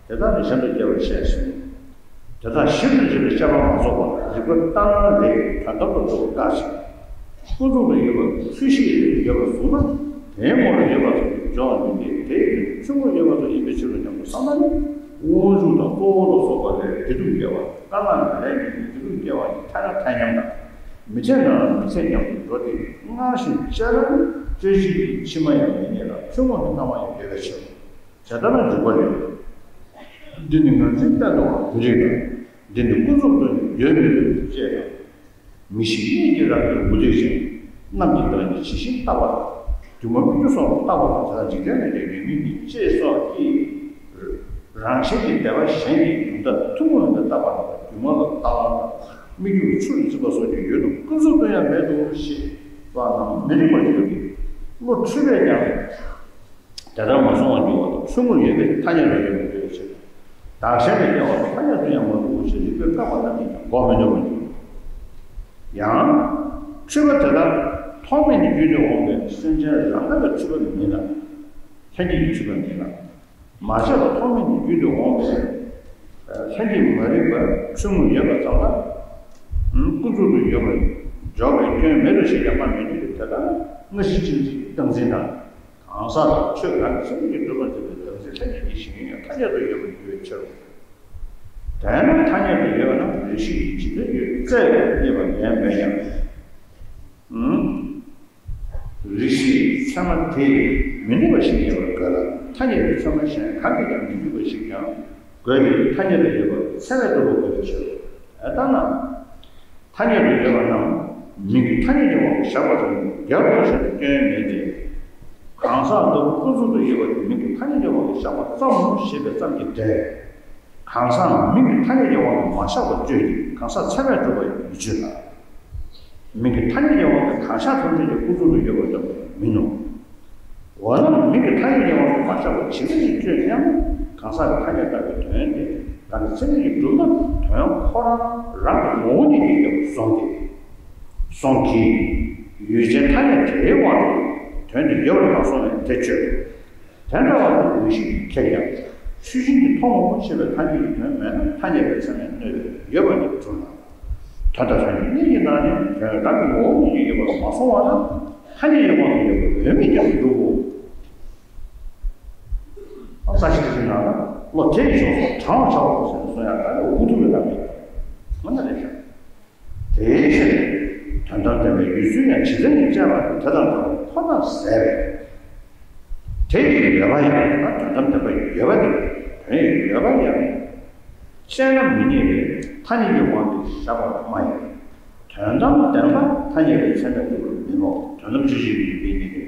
སྟེ། དེ་དག་ནི་གཞན་དུ་སྐྱེ་བར་བཤད་ཟིན། དེ་དག་ཞིབ་ཏུ་དཔྱད་པས་དཔྱད་པ་མ་རྫོགས་པར་རིགས་པ་ལྟར་སྣང་ལས་དོན་དམ་དུ་འགྲོ་བ་དཀའ་ཞིང་། ཀུན་རྫོབ་ཏུ་ཡོད་པ་ཚུལ་བཞིན་ཡོད་པར་བཟུང་ན་དེའི་ངོ་བོར་ཡོད་པ་ཙམ་གྱིས་འཇོག་མི་འདོད་དེ་ཡི་ཕྱི་ངོར་ཡོད་པ་ཙམ་ཡིན་པའི་ཕྱིར་རོ་སྙམ་དུ་བསམ་ན་ནི་དབང་ཕྱུག་དང་གཙོ་བོ་ལ་སོགས་པ་ལས་བདེ་སྡུག་སྐྱེ་བ་དཀའ་ངལ་ལས་ངེས་ཏེ་བདེ་སྡུག་སྐྱེ་བ་ཡི་ཐད་ན་ཐད་མཉམ་དང་། མི་འཚེ་ན་མི་འཚེ་མཉམ་དུ་འགྲོ་སྟེ་སྔར་བཞིན་དཔྱད་ན་དཔྱད་བྱེད་ཀྱི་ཕྱི་མ་ཡང་མི་རྙེད་ལ་ཕྱི་ངོ་ནི་སྣང་བ་ཡང་ཡོད་པའི་ཕྱིར། དེ་ལྟ་ན་འཇུག་པ་ལས། འདི་ནི་ངར་འཛིན་གཏན་དུའང་མི་རིགས་ལ། འདི་ནི་ཀུན་རྫོབ་ཏུ་ཡོད་མི་ཡོད་ཅེས་དང་། མི་ཤེས་གཉིས་ཀྱིས་རང་གི་མུ་སྟེགས་ཤིང་། རྣམས་ཀྱི་བདག་ཉིད་ཇི་བཞིན་བརྟག་པ་དང་། སྒྱུ་མ་སྨིག་རྒྱུ་སོགས་ལ་བརྟག་པ་དང་། དེ་དག་འཇིག་རྟེན་ལས་ཀྱང་ཡོད་མིན་ཉིད་ཅེས་སོགས་ཀྱིས། རང་གཞན་གྱི་འདོད་པ་གཞན་གྱི་དོན་དག་ཐུན་མོང་དུ་བརྟག་པ་དང་། སྒྱུ་མ་ལ་བརྟག་པ་དང་། སྨིག་རྒྱུ་ལ་ཆུ་ལ་འཛིན་པ་སོགས་ཀྱང་ཡོད་དོ། ཀུན་རྫོབ་ཏུ་ཡང་མེད་དོ་ཞེས་པ་རྣམས་མི་རིགས་པར་འགྱུར་ཏེ། བློ་འཁྲུལ་པས་ཀྱང་དེ་ལྟར་མ་སོང་བར་འགྱུར་བ་དང་། ཕྱི་ངོར་ཡོད་པའི་ཐ་སྙད་དུ་ཡོད་པར་འགྱུར་བའི་ཕྱིར། བདག་གཞན་ལ་སྐྱེ་བ་དང་ཐ་སྙད་དུ་ཡང་མ་གྲུབ་བོ་ཞེས་རིགས་པས་བཀག་པ་རྣམས་ཀྱིས་ཀྱང་འགོག་མི་ནུས་པར་འགྱུར། ཡང་། འཁྲུལ་པ་དེ་དག་ཐོག་མེད་ནས་རྒྱུན་དུ་འོངས་པའི་སེམས་ཅན་རང་ག་ལ་འཁྲུལ་པ་མིན་ལ། ལྷན་སྐྱེས་ཀྱི་འཁྲུལ་པ་མིན་ལ། མ་ཆགས་པ་ཐོག་མེད་ནས་རྒྱུན་དུ་འོངས་པའི་ལྷན་སྐྱེས་མ་རིག་པ་ཕྱི་ངོར་ཡོད་པ་ཙམ་ལ། ཀུན་རྫོབ་ཏུ་ཡོད་པར་འཇོག་པའི་སྐྱོན་མེད་དོ་ཞེས་ཀྱང་སྨྲ་མི་ནུས་ཏེ། དེ་ལྟར་ན་སྔ་ཕྱི་གཅིག་འཛིན་རྟག་འཛིན་དང་། གང་ཟག་དང་ཆོས་གང་གི་ཚད་མས་ཀྱང་གྲུབ་པར་འཛིན་པའི་བདག་འཛིན་ལྷན་སྐྱེས་ཀྱི་གཞན་ཡང་ཐ་སྙད་དུ་ཡོད་པར་འགྱུར་བའི་ཕྱིར་རོ། དེས་ན་ཐ་སྙད་དུ་ཡོད་པ་རྣམས་རིགས་ཤེས་ཀྱིས་ཇི་ལྟར་ཡོད་བཙལ་བས་རྙེད་པ་ལན་མེད་ཀྱང་། རིགས་ཤེས་ཀྱིས་ཚད་མ་དེས་མི་ནུས་པ་ཞིག་རྙེད་པར་དགོས་ལ། ཐ་སྙད་པའི་ཚད་མ་གཞན་གང་གིས་ཀྱང་མི་འགྲུབ་པ་ཞིག་ཀྱང་དགོས་ཏེ། ཐ་སྙད་དུ་ཡོད་པ་ཚད་མས་གྲུབ་པ་དགོས་པའི་ཕྱིར་རོ། དེ་ལྟ་ན། ཐ་སྙད་དུ་ཡོད་པ་རྣམས་མིང་གི་ཐ་སྙད་ཀྱི་དབང་དུ་བཞག་པ་ཙམ་གྱིས་འགལ་བར་བཤད་པའི་སྐྱོན་མེད་དེ། གང་ཟག་ལྟ་བུ་ཀུན་རྫོབ་ཏུ་ཡོད་པ་དེ་མིང་གི་ཐ་སྙད་ཀྱི་དབང་དུ་བཞག་པ་ཙམ་ཞེས་པའི་ཙམ་གྱིས་འགྲེལ། གང་ཟག་མིང་གི་ཐ་སྙད་ཀྱི་དབང་དུ་མ་བཞག་པ་བརྗོད་ཀྱི་གང་ཟག་ཚད་མས་གྲུབ་པ་ཡང་མི་བརྗོད་ལ། མིང་གི་ཐ་སྙད་ཀྱི་དབང་དུ་གང་ཟག་ཐམས་ཅད་ཀྱང་ཀུན་རྫོབ་ཏུ་ཡོད་པ་ཙམ་ཡང་མིན་ནོ། འོ་ན་མིང་གི་ཐ་སྙད་ཀྱི་དབང་དུ་མ་བཞག་པ་ཇི་འདྲ་ཞིག་བརྗོད་སྙམ་ན། གང་ཟག་གི་ཐ་སྙད་ལྟ་བུའི་དོན་དེ་རང་གི་ཚད་མས་ཀྱིས་གྲུབ་ན་དོན་ཁོ་རང་རང་གི་ངོ་བོ་ཉིད་ཀྱིས་ཡོད་པར་སོང་སྟེ། སོང་གི། ཡུལ་ཅན་ཐ་སྙད་དེའི་དབང་དུ་དོན་དེ་ཡོད་པར་མ་སོང་བས་དེ་ཆོས། དེ་འདྲ་བ་དེ་རིགས་ཤེས་ཀྱིས་ཁེགས་ཀྱང་། ཆོས་ཅན་གྱིས་མཐོང་ངོ་ཞེས་པའི་ཐ་སྙད་ཀྱི་དོན་མེད་ན་ཐ་སྙད་པའི་ཚད་མས་གནོད་པས་ཡོད་པ་ཉིད་གྲུབ་ན། དོན་དམ་དོན་གཉིས་ཀྱི་ནང་ནས་དོན་རང་གི་ངོ་བོ་ཉིད་ཀྱིས་ཡོད་པར་མ་སོང་བ་ན་ཐ་སྙད་ཀྱི་དབང་དུ་ཡོད་པའི་འོས་མིན་ཀྱང་འགྲུབ་བོ། རྩ་ཤེ་ཀྱི་ནང་ན་བློ་དེ་ཡི་ཕྱོགས་སུ་དྲང་བར་བྱའོ་ཞེས་གསུངས་ཡང་ད་ནི་འུ་ཐུག་གི་ལ་མེད། ང་ན་རེ་ཤ། དེའི་ཕྱིར། དོན་དམ་བདེན་པའི་ཡུལ་ཚུལ་ཡང་ཇི་ལྟར་ཡིན་དཔྱད་པ་དེ་དང་འདྲ་བ་ཁོ་ནར་ཟད་པས། དེ་ཡི་ཡོད་པ་ཡང་དོན་དམ་བདེན་པ་ཡོད་པ་དེ་དོན་ཡི་ཡོད་པ་ཡང་དཔྱད་ན་མི་རྙེད་པས་ཐ་སྙད་ཀྱི་དབང་དུ་བཞག་པ་སྨྲ་ཡང་། དོན་དམ་བདེན་པ་ཐ་སྙད་པའི་ཚད་མས་གྲུབ་པར་མི་སྨྲ། དོན་དམ་ཆོས་ཅན་གྱི་ཡུལ་ཅན་ཉིད་དེ།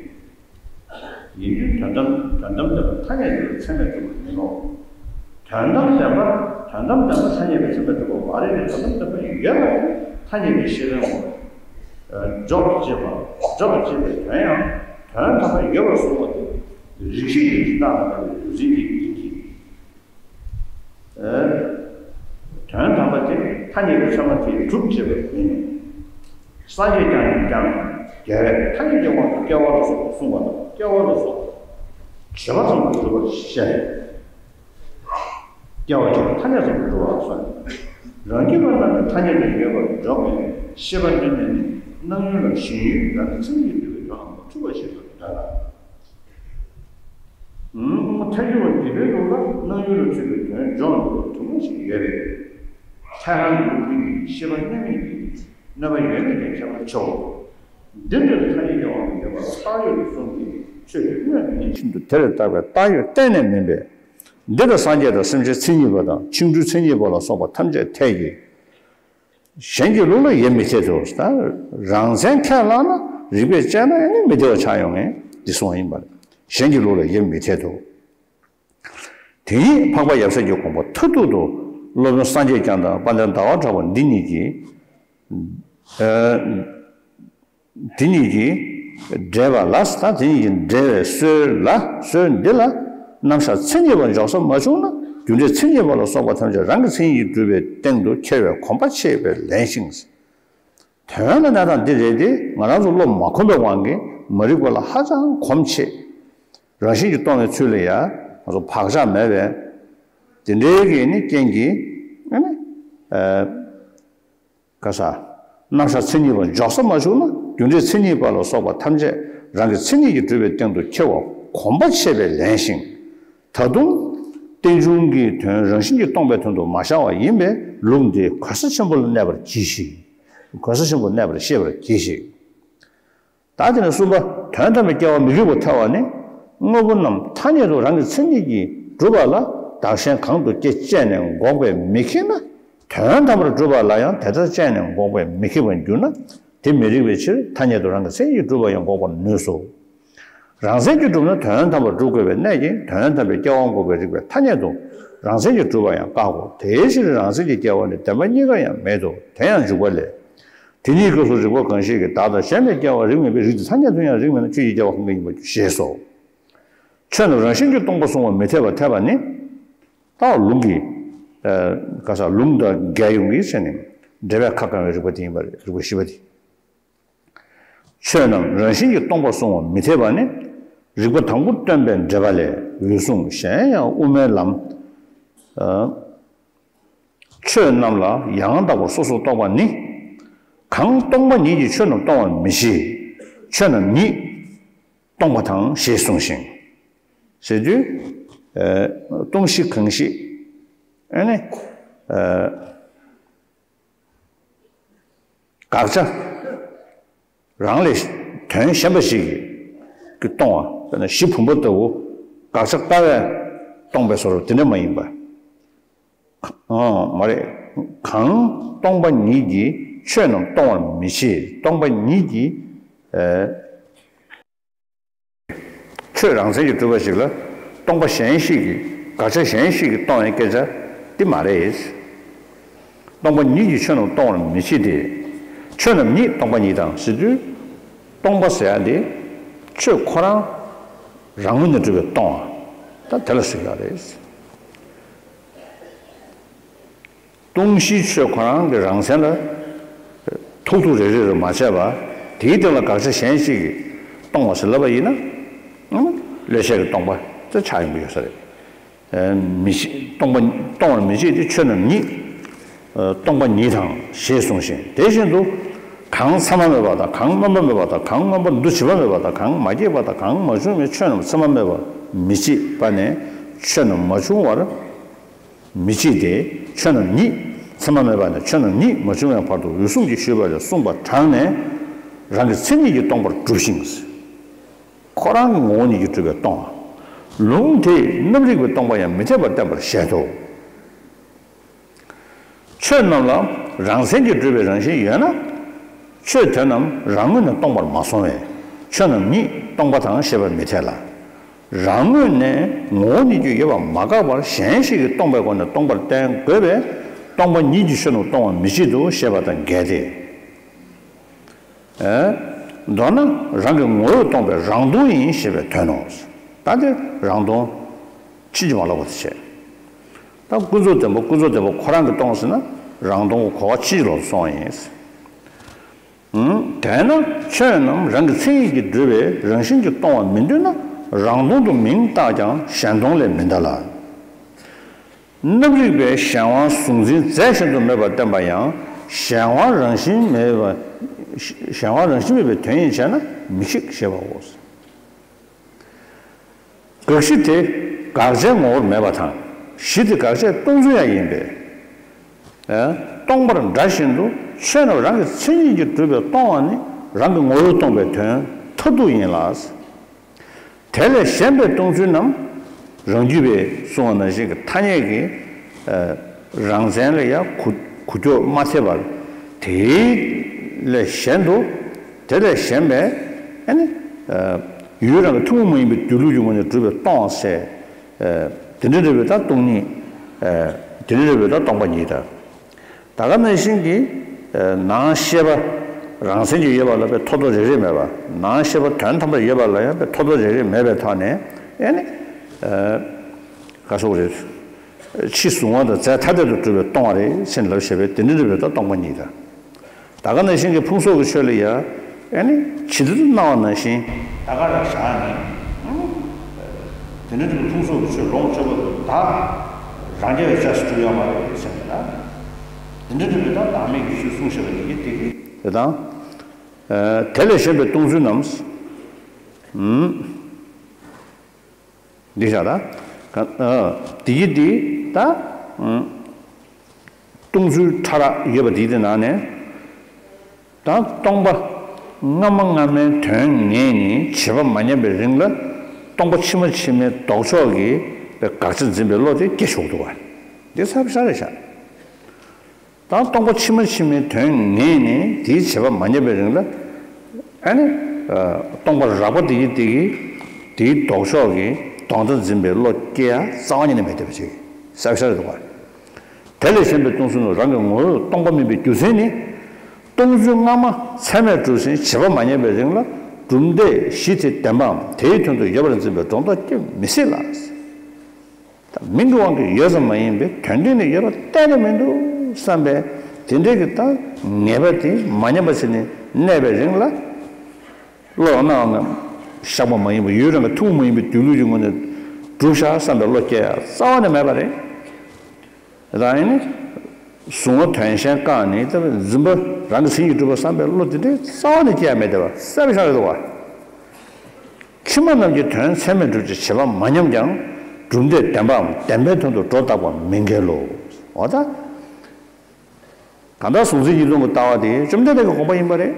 ཡིན་དུས་དོན་དམ་དོན་དམ་བདེན་པ་ཐ་སྙད་པའི་ཚད་མས་གྲུབ་པར་མི་སྨྲ། དོན་དམ་བདེན་པ་དོན་དམ་བདེན་པ་ཐ་སྙད་པའི་ཚད་མས་གྲུབ་པ་མ་རེད་དེ། དོན་དམ་བདེན་པ་ཡོད་པ་དེ་ཐ་སྙད་པའི་ཤེས་པའི་ངོར་འཇོག་པར་བྱེད་པ། འཇོག་པར་བྱེད་པའི་དོན་ཡང་དོན་དམ་པར་ཡོད་པར་གསུངས་པ་དེ་རིགས་ཤེས་ཀྱི་རིགས་བདག་ལ་ལྟ་བའི་རྒྱུ་མཚན་གྱིས་ཡིན་གྱི། དོན་དམ་པ་དེ་ཐ་སྙད་པའི་ཚད་མ་དེས་གྲུབ་ཅེས་པ་མིན་ནོ། སངས་རྒྱས་ཀྱང་ཀྱང་རྒྱལ་བས་ཐ་སྙད་ཀྱི་དབང་དུ་སྐྱེ་བ་ལ་སོགས་པ་གསུངས་པ་དང་སྐྱེ་བ་ལ་སོགས་པ་བྱེད་པ་ཙམ་དུ་གྲུབ་པར་བཤད། སྐྱེ་བ་བྱེད་པ་ཐ་སྙད་ཙམ་དུ་གྲུབ་པར་གསུངས། རང་རྒྱུད་པ་རྣམས་ཀྱིས་ཐ་སྙད་དུ་ཡོད་པར་འཇོག་པའི་ཤེས་པ་གནོད་མེད་ནི་སྣང་ཡུལ་ལ་ཞེན་ཡུལ་རང་གི་མཚན་ཉིད་འདུལ་བའི་དོན་ལ་མ་ཐུག་པ་ཞིག་ཏུ་འདོད་ལ། ཐལ་འགྱུར་བ་འདི་པའི་ལུགས་ལ་སྣང་ཡུལ་ལ་ཚུད་པའི་དོན་འཇོག་འདོད་པ་དུ་མ་ཞིག་ཡོད་པས། ཐལ་རང་གི་ལུགས་འདི་ནི་ཤེས་པ་གནོད་མེད་ཀྱི་གནོད་པ་ཡོད་མེད་ཀྱི་ཁྱད་པར་ཕྱེའོ། འདི་འདྲའི་ཐ་སྙད་ཀྱི་དབང་དུ་ཡོད་པ་བཏགས་ཡོད་དུ་གསུངས་ཏེ། ཆོས་ཀྱི་དངོས་ཉིད་ཤིན་ཏུ་དེར་བཏགས་པའི་བཏགས་ཡོད་གཏན་ནས་མིན་པས། འདི་ལ་སངས་རྒྱས་དང་སེམས་ཅན་མཚན་ཉིད་པ་དང་ཕྱིན་དྲུག་མཚན་ཉིད་པ་ལ་སོགས་པ་ཐམས་ཅད་འཐད་ཀྱི། གཞན་གྱི་ལུགས་ལ་ཡིད་མི་འཐད་དོ། ད་རང་མཚན་ཁས་བླངས་ན་རིགས་པས་དཔྱད་ན་ཡང་ནི་མི་འཐད་པ་ཆགས་ཡོང་ངེས་འདི་གསུངས་པ་ཡིན་པ་རེད། གཞན་གྱི་ལུགས་ལ་ཡིད་མི་འཐད་དོ། དེ་ཉིད་འཕགས་པ་ཡབ་སྲས་ཀྱི་དགོངས་པ་མཐར་ཐུག་ཏུ་སློབ་དཔོན་སངས་རྒྱས་བསྐྱངས་དང་དཔལ་ལྡན་ཟླ་བ་གྲགས་པ་འདི་ཉིད་ཀྱིས། ཨ། དེ་ཉིད་ཀྱིས་འགྲེལ་པ་ལ། ད་དེ་ཉིད་ཀྱིས་འགྲེལ་བའི་སྲོལ་ལ། སྲོལ་འདི་ལ་རྣམ་གཞག་མཚན་ཉིད་པར་འཇོག་ས་མ་བྱུང་ན། རྒྱུ་འབྲས་མཚན་ཉིད་པ་ལ་སོགས་པ་ཐམས་ཅད་རང་གི་མཚན་ཉིད་ཀྱིས་གྲུབ་པའི་སྟེང་དུ་འཁྱེར་བའི་གོམས་པ་ཆེས་པས་ལན་ཞིང་། དོན་ལ་གནས་སྟངས་འདི་རེད་དེ། ང་རང་ཚོ་བློ་མ་གོམས་པའི་དབང་གིས་མ་རིག་པ་ལ་ཧ་ཅང་གོམས་ཆེ། རང་བཞིན་གྱིས་སྟོང་བའི་ཚུལ་ལ་ཡང་ང་ཚོ་བག་ཆགས་མེད་པས། དེ་འདྲའི་གི་ནི་རྐྱེན་གྱིས་ཨ་ནི། ཨ། ག་ས། རྣམ་གཞག་མཚན་ཉིད་པར་འཇོག་ས་མ་བྱུང་ན། རྒྱུ་འབྲས་མཚན་ཉིད་པ་ལ་སོགས་པ་ཐམས་ཅད་རང་གི་མཚན་ཉིད་ཀྱིས་གྲུབ་པའི་སྟེང་དུ་འཁྱེར་བ་གོམས་པ་ཆེས་པས་ལན་ཞིང་། ད་དུང་། རྟེན་འབྱུང་གི་དོན་རང་བཞིན་གྱིས་སྟོང་པའི་དོན་དུ་མ་ཤར་བ་ཡིན་པས་ལུགས་འདི་གོལ་ས་ཆེན་པོ་ལ་གནས་པར་གྱིས་ཤིག། གོལ་ས་ཆེན་པོ་གནས་པར་ཤེས་པར་གྱིས་ཤིག། ད་དེ་ནས་གསུམ་པ། དོན་དམ་པའི་སྐྱེ་བ་མི་རིགས་པར་ཐལ་བ་ནི། དངོས་པོ་རྣམས་ཐ་སྙད་དུ་རང་གི་མཚན་ཉིད་ཀྱིས་གྲུབ་པ་ལ་བདག་གཞན་གང་དུ་སྐྱེ་དཔྱད་ནས་འགོག་པས་མི་ཁེགས་ན། དོན་དམ་པར་གྲུབ་པ་ལ་ཡང་དེ་ལྟར་དཔྱད་ནས་འགོག་པས་མི་ཁེགས་པར་འགྱུར་ན། དེ་མི་རིགས་པའི་ཕྱིར་ཐ་སྙད་དུ་རང་གི་མཚན་ཉིད་ཀྱིས་གྲུབ་པ་ཡང་འགོག་པར་ནུས་སོ། རང་མཚན་གྱིས་གྲུབ་ན་དོན་དམ་པར་གྲུབ་དགོས་པའི་གནད་ཀྱིས། དོན་དམ་པའི་སྐྱེ་བ་འགོག་པའི་རིགས་པས་ཐ་སྙད་དུ་རང་མཚན་གྱིས་གྲུབ་པ་ཡང་བཀག་གོ། དེའི་ཕྱིར་རང་མཚན་གྱི་སྐྱེ་བ་ནི་བདེན་པ་གཉིས་ཀར་ཡང་མེད་དོ། དེ་ཡང་འཇུག་པ་ལས། དེ་ཉིད་སྐབས་སུ་རིགས་པ་གང་ཞིག་གིས་བདག་དང་གཞན་ལས་སྐྱེ་བ་རིགས་མེད་པའི་རིགས་དེ་ཐ་སྙད་དུ་ཡང་རིགས་མེད་ན་ཆོས་ཀྱི་སྐྱེ་བ་གང་ག་ཡིན་པ་ཞེས་སོ། ཆོས་རྣམས་རང་བཞིན་གྱིས་སྟོང་པར་གསུངས་པ་མི་འཐད་པར་ཐལ་བ་ནི། ད་ལུང་གི། ཨ། ག་ས། ལུང་དང་རྒྱལ་ཡོངས་ཀྱི་ཆ་ནས་འགྲེལ་པའི་ཁ་བསྐང་བའི་རིགས་པ་དེ་ཡིན་པ་རེད། རིགས་པ་བཞི་པ་དེ། ཆོས་རྣམས་རང་བཞིན་གྱིས་སྟོང་པར་གསུངས་པ་མི་འཐད་པ་ནི། རིགས་པ་དང་པོ་སྟོན་པའི་འགྲེལ་པ་ལས། འོད་སྲུང་གཞན་ཡང་དབུ་མའི་ལམ། ཨ། ཆོས་རྣམས་ལ་ཡང་དག་པར་སོ་སོར་རྟོག་པ་ནི། གང་སྟོང་པ་ཉིད་ཀྱིས་ཆོས་རྣམས་སྟོང་བར་མི་བྱེད། ཆོས་རྣམས་ཉིད་སྟོང་པ་དང་ཞེས་གསུངས་ཤིང་། ཟེར་དུས། ཨ། སྟོང་གཞི་གང་ཞིག་ཨ་ནི། ཨ། དགག་བྱ་རང་ལས་དོན་གཞན་པ་ཞིག་གིས་སྟོང་བ། དཔེར་ན་གཞི་བུམ་པ་ལྟ་བུ་དགག་བྱ་ལྟ་བས་སྟོང་པའི་བཟོ་འདྲ་དེ་འདྲ་མ་ཡིན་པ། ཨང་། མ་རེད། གང་སྟོང་པ་ཉིད་ཀྱིས་ཆོས་རྣམས་སྟོང་བར་མི་བྱེད། སྟོང་པ་ཉིད་ཀྱིས། ཨ། ཆོས་རང་མཚན་གྱིས་གྲུབ་པ་ཞིག་ལ་སྟོང་པ་གཞན་ཞིག་གིས། དགག་བྱ་གཞན་ཞིག་གིས་སྟོང་བའི་སྐད་ཆ་འདི་མ་རེད། སྟོང་པ་ཉིད་ཀྱིས་ཆོས་རྣམས་སྟོང་བར་མི་བྱེད་དེ། ཆོས་རྣམས་ཉིད་སྟོང་པ་ཉིད་དང་ཟེར་དུས། སྟོང་པ་ཟེར་ཡ་དེ་ཆོས་ཁོ་རང་རང་ངོས་ནས་གྲུབ་པའི་སྟོང་བ། ད་དེ་ལ་ཟེར་ཡ་རེད། སྟོང་གཞིའི་ཆོས་ཁོ་རང་གི་རང་མཚན་ལ་ཐུག་ཐུག་རེ་རེ་རུ་མ་བྱས་པ། དེའི་སྟེང་ལ་དགག་བྱ་གཞན་ཞིག་གིས་སྟོང་བ་ཟེར་ལབ་པ་ཡིན་ན། ཨང་། བློས་བྱས་ཀྱི་སྟོང་པ་དེ་ཆགས་ཡོང་གི་ཡོད་ས་རེད། ཨ། མི་བྱེད། སྟོང་པ། སྟོང་བར་མི་བྱེད་དེ། ཆོས་རྣམས་ཉིད། ཨ། སྟོང་པ་ཉིད་དང་ཞེས་གསུངས་ཤིང་། དེ་བཞིན་དུ། གང་མཚན་མ་མེད་པ་དང་། གང་སྨོན་པ་མེད་པ་དང་། གང་སྔོན་པོ་འདུ་བྱེད་པ་མེད་པ་དང་། གང་མ་སྐྱེས་པ་དང་། གང་མ་བྱུང་བའི་ཆོས་རྣམས་མཚན་མ་མེད་པར་མི་བྱེད་པ་ནས་ཆོས་རྣམས་མ་བྱུང་བར་མི་བྱེད་དེ། ཆོས་རྣམས་ཉིད་མཚན་མ་མེད་པ་ནས་ཆོས་རྣམས་ཉིད་མ་བྱུང་བའི་བར་དུ་འོད་སྲུང་གིས་ཞུས་པ་ལས་གསུངས་པ་དྲངས་ནས། རང་གི་མཚན་ཉིད་ཀྱིས་སྟོང་པར་གྲུབ་ཤིང་། ཁོ་རང་གི་ངོ་བོ་ཉིད་ཀྱིས་གྲུབ་པའི་སྟོང་བ། ལུང་དེས་རྣམ་རིག་པས་སྟོང་པ་ཡང་མི་འཐད་པར་བསྟན་པར་བཞེད་དོ། ཆོས་རྣམས་ལ་རང་མཚན་གྱིས་གྲུབ་པའི་རང་བཞིན་ཡོད་ན། ཆོས་དེ་རྣམས་རང་ངོས་ནས་སྟོང་པར་མ་སོང་བས་ཆོས་རྣམས་ཉིད་སྟོང་པ་དང་ཞེས་པ་མི་འཐད་ལ། རང་ངོས་ནས་ངོ་བོ་ཉིད་ཀྱིས་ཡོད་པ་མ་བཀག་པར་གཞན་ཞིག་གིས་སྟོང་པའི་སྒོ་ནས་སྟོང་པར་བསྟན་དགོས་པས། སྟོང་པ་ཉིད་ཀྱིས་ཆོས་རྣམས་སྟོང་བར་མི་བྱེད་དོ་ཞེས་པ་དང་འགལ་ཏེ། ཨེ། མདོར་ན་རང་གི་ངོ་བོས་སྟོང་པའི་རང་སྟོང་ཡིན་ཞེས་པའི་དོན་ནོ། ད་དེ་རང་སྟོང་ཕྱིན་ཅི་མ་ལོག་པ་དེ་བྱས། ད་ཀུན་རྫོབ་བདེན་པ། ཀུན་རྫོབ་བདེན་པ་ཁོ་རང་གིས་སྟོང་ཟེར་ན་རང་སྟོང་གི་གོ་བ་ཕྱིན་ཅི་ལོག་ཏུ་སོང་བ་ཡིན། ཨང་། དེས་ན་ཆོས་རྣམས་རང་གི་མཚན་ཉིད་ཀྱིས་གྲུབ་པའི་རང་བཞིན་གྱིས་སྟོང་བར་མི་འདོད་ན། རང་སྟོང་དུ་མིང་བཏགས་ཀྱང་གཞན་སྟོང་ལས་མི་འདའ་ལ། རྣམ་རིག་པས་གཞན་དབང་གཟུང་འཛིན་རྫས་གཞན་དུ་མེད་པར་བསྟན་པ་ཡང་གཞན་དབང་རང་བཞིན་མེད་པ། གཞན་དབང་རང་བཞིན་མེད་པའི་དོན་ཡིན་བྱས་ན་མི་ཤིགས་ཞེས་པའོ། དགག་གཞི་དེ་དགག་བྱའི་ངོ་བོར་མེད་པ་དང་། གཞི་དེ་དགག་བྱའི་སྟོང་ཚུལ་ཡང་ཡིན་པས། ཨ། སྟོང་པར་འདྲ་བཞིན་དུ་ཆོས་རྣམས་རང་གི་མཚན་ཉིད་ཀྱིས་གྲུབ་པའི་སྟོང་བ་ནི་ རང་གི་ངོ་བོས་སྟོང་པའི་དོན་མཐར་ཐུག་ཡིན་ལ། དེ་ལས་གཞན་པའི་སྟོང་ཚུལ་རྣམས། རང་རྒྱུད་པས་གསུངས་པ་ནང་བཞིན་གྱི་ཐ་སྙད་ཀྱི་ཨ་རང་མཚན་ལ་ཡང་གུ་གུ་ཁྱོག་མ་ཐེབས་པར། དེ་ལས་གཞན་དུ། དེ་ལས་གཞན་པའི་ཨ་ནི་ཨ་ཡུལ་རང་གི་ཐུན་མོང་མ་ཡིན་པའི་སྡོད་ལུགས་ཀྱི་ངོས་ནས་གྲུབ་པའི་སྟོང་ཟེར། ཨ་དེ་འདྲ་འདྲ་བའི་ད་སྟོང་ཉིད། ཨ་དེ་འདྲ་འདྲ་བའི་ད་སྟོང་པ་ཉིད་དང་། ད་ག་ནང་བཞིན་གྱི་ནང་ཤེས་པ་རང་མཚན་གྱིས་ཡོད་པ་ལ་པའི་ཐོག་མཐའ་རེ་རེ་མེད་པ། ནང་ཤེས་པ་དོན་དམ་པར་ཡོད་པ་ལ་ཡང་པའི་ཐོག་མཐའ་རེ་རེ་མེད་པའི་ཐོག་ནས། ཨེ་ནི། ག་སོགས་རེད། ཕྱི་གཟུང་བ་དང་རྫས་ཐ་དད་དུ་གྲུབ་པའི་སྟོང་པ་རེད་ཅེས་ལབ་བྱས་པས་དེ་འདྲ་འདྲ་བའི་ཐོག་སྟོང་པ་ཉིད་དང་། ད་ག་ནང་བཞིན་གྱི་ཕུང་སོགས་ཀྱི་ཆོས་ལ་ཡང་། ཨེ་ནི་ཇི་ལྟར་སྣང་བ་ནང་བཞིན་ད་ག་རང་བཞག་ནས། དེ་འདྲ་འདྲ་བའི་ཕུང་སོགས་ཀྱི་ཆོས་ལོངས་སྤྱོད་པ་དང་བདག་རང་རྐྱ་བའི་ཆ་སུ་གྲུབ་ཡོད་མ་རེད་ཟེར་ནས་ད། དེ་འདྲ་འདྲ་བའི་ད་བདག་མེད་ཀྱི་ཆོས་གསུངས་བཞག་པ་ཡིན་གྱི་དེ་གི་དེ་དང་། དེ་ལས་གཞན་པའི་སྟོང་ཚུལ་རྣམས། འདི་བཞག་ད། དེ་གི་དེ་ད། སྟོང་ཚུལ་ཕྲ་རགས་ཡོད་པ་དེའི་དེ་ནང་ནས། ད་སྟོང་པ་སྔ་མ་སྔ་མའི་དོན་ངེས་ནས་བྱེད་པ་མ་ཉམས་པའི་རིང་ལ། སྟོང་པ་ཕྱི་མ་ཕྱི་མའི་ལྡོག་ཕྱོགས་ཀྱི་དགག་བྱ་འཛིན་པའི་བློ་དེ་སྐྱེ་ཆོག་འདུག་བ། འདི་ཚར་ཤ་རེ་བཞག་ད་སྟོང་པ་ཕྱི་མ་ཕྱི་མའི་དོན་ངེས་ནས་དེའི་བྱེད་པ་མ་ཉམས་པའི་རིང་ལ། ཨ་ནི། སྟོང་པ་རགས་པ་དེ་ཡི་དེ་གི་དེའི་ལྡོག་ཕྱོགས་ཀྱི་ལྡོག་ཟླ་འཛིན་པའི་བློ་སྐྱེ་ཡ་རྩ་བ་ཉིད་ནས་མེད་བསྡད་པ་ཅིག་ཤ་རེ་བཞག་འདུག་བ། དེ་ལས་གཞན་པའི་སྟོང་ཚུལ་ནི་རང་གི་ངོ་བོས་སྟོང་པ་མིན་པའི་རྒྱུ་མཚན་ནི། སྟོང་ཚུལ་སྔ་མ་ཚད་མས་གྲུབ་ཟིན་བྱེད་པ་མ་ཉམས་པའི་རིང་ལ་གྲུབ་མཐའི་གཞི་དེ་བདེན་པའམ་དེའི་དོན་དུ་ཡོད་པར་འཛིན་པའི་སྒྲོ་འདོགས་སྐྱེ་མི་སྲིད་ལ། ད་མིང་གི་དབང་གིས་ཡོད་ཙམ་མ་ཡིན་པའི་དོན་སྟེང་ནས་ཡོད་པ་གཏན་ནས་མི་འདུག་བསམ་པའི་དེ་འདྲའི་གི་ད་ངེས་པ་དེ་མ་ཉམས་པ་བྱས་ནས་གནས་པའི་རིང་ལ། བློ་ལ་སྣང་བ་ན་བཞག་པ་མ་ཡིན་པ་ཡུལ་རང་གི་ཐུན་མོང་མ་ཡིན་པའི་སྡོད་ལུགས་ཀྱི་ངོས་ནས་གྲུབ་བཞག་བསམ་པའི་བློ་སྐྱེ་ཡ་རྩ་བ་ནས་མེད་པ་རེད། རང་ཡིན་ནི། གཟུང་བ་དོན་གཞན་བཀག་ནས་ལྟ་བུའི་འཛིན་པ་རང་གི་མཚན་ཉིད་གྲུབ་པ་བསམ་པའི་བློ་དེ་འདྲའི་རྩ་བ་ནས་སྐྱེ་ཡ་མེད་བསྡད་པ་གསལ་པོ་ཤར་རེད་འདུག་བ། ཕྱི་མ་རྣམས་ཀྱི་དོན་ཚད་མས་གྲུབ་ཅིང་བྱེད་པ་མ་ཉམས་ཀྱང་། གྲུབ་མཐས་བདེན་པའམ་བདེན་པའི་དོན་དུ་སྒྲོ་བཏགས་པ་མི་འགལ་ལོ། འོ་ད། གང་ལྟར་གཟུང་འཛིན་གཉིས་སྟོང་གི་ལྟ་བ་དེ་བཅོམ་ལྡན་འདས་ཀྱི་དགོངས་པ་ཡིན་པ་རེད།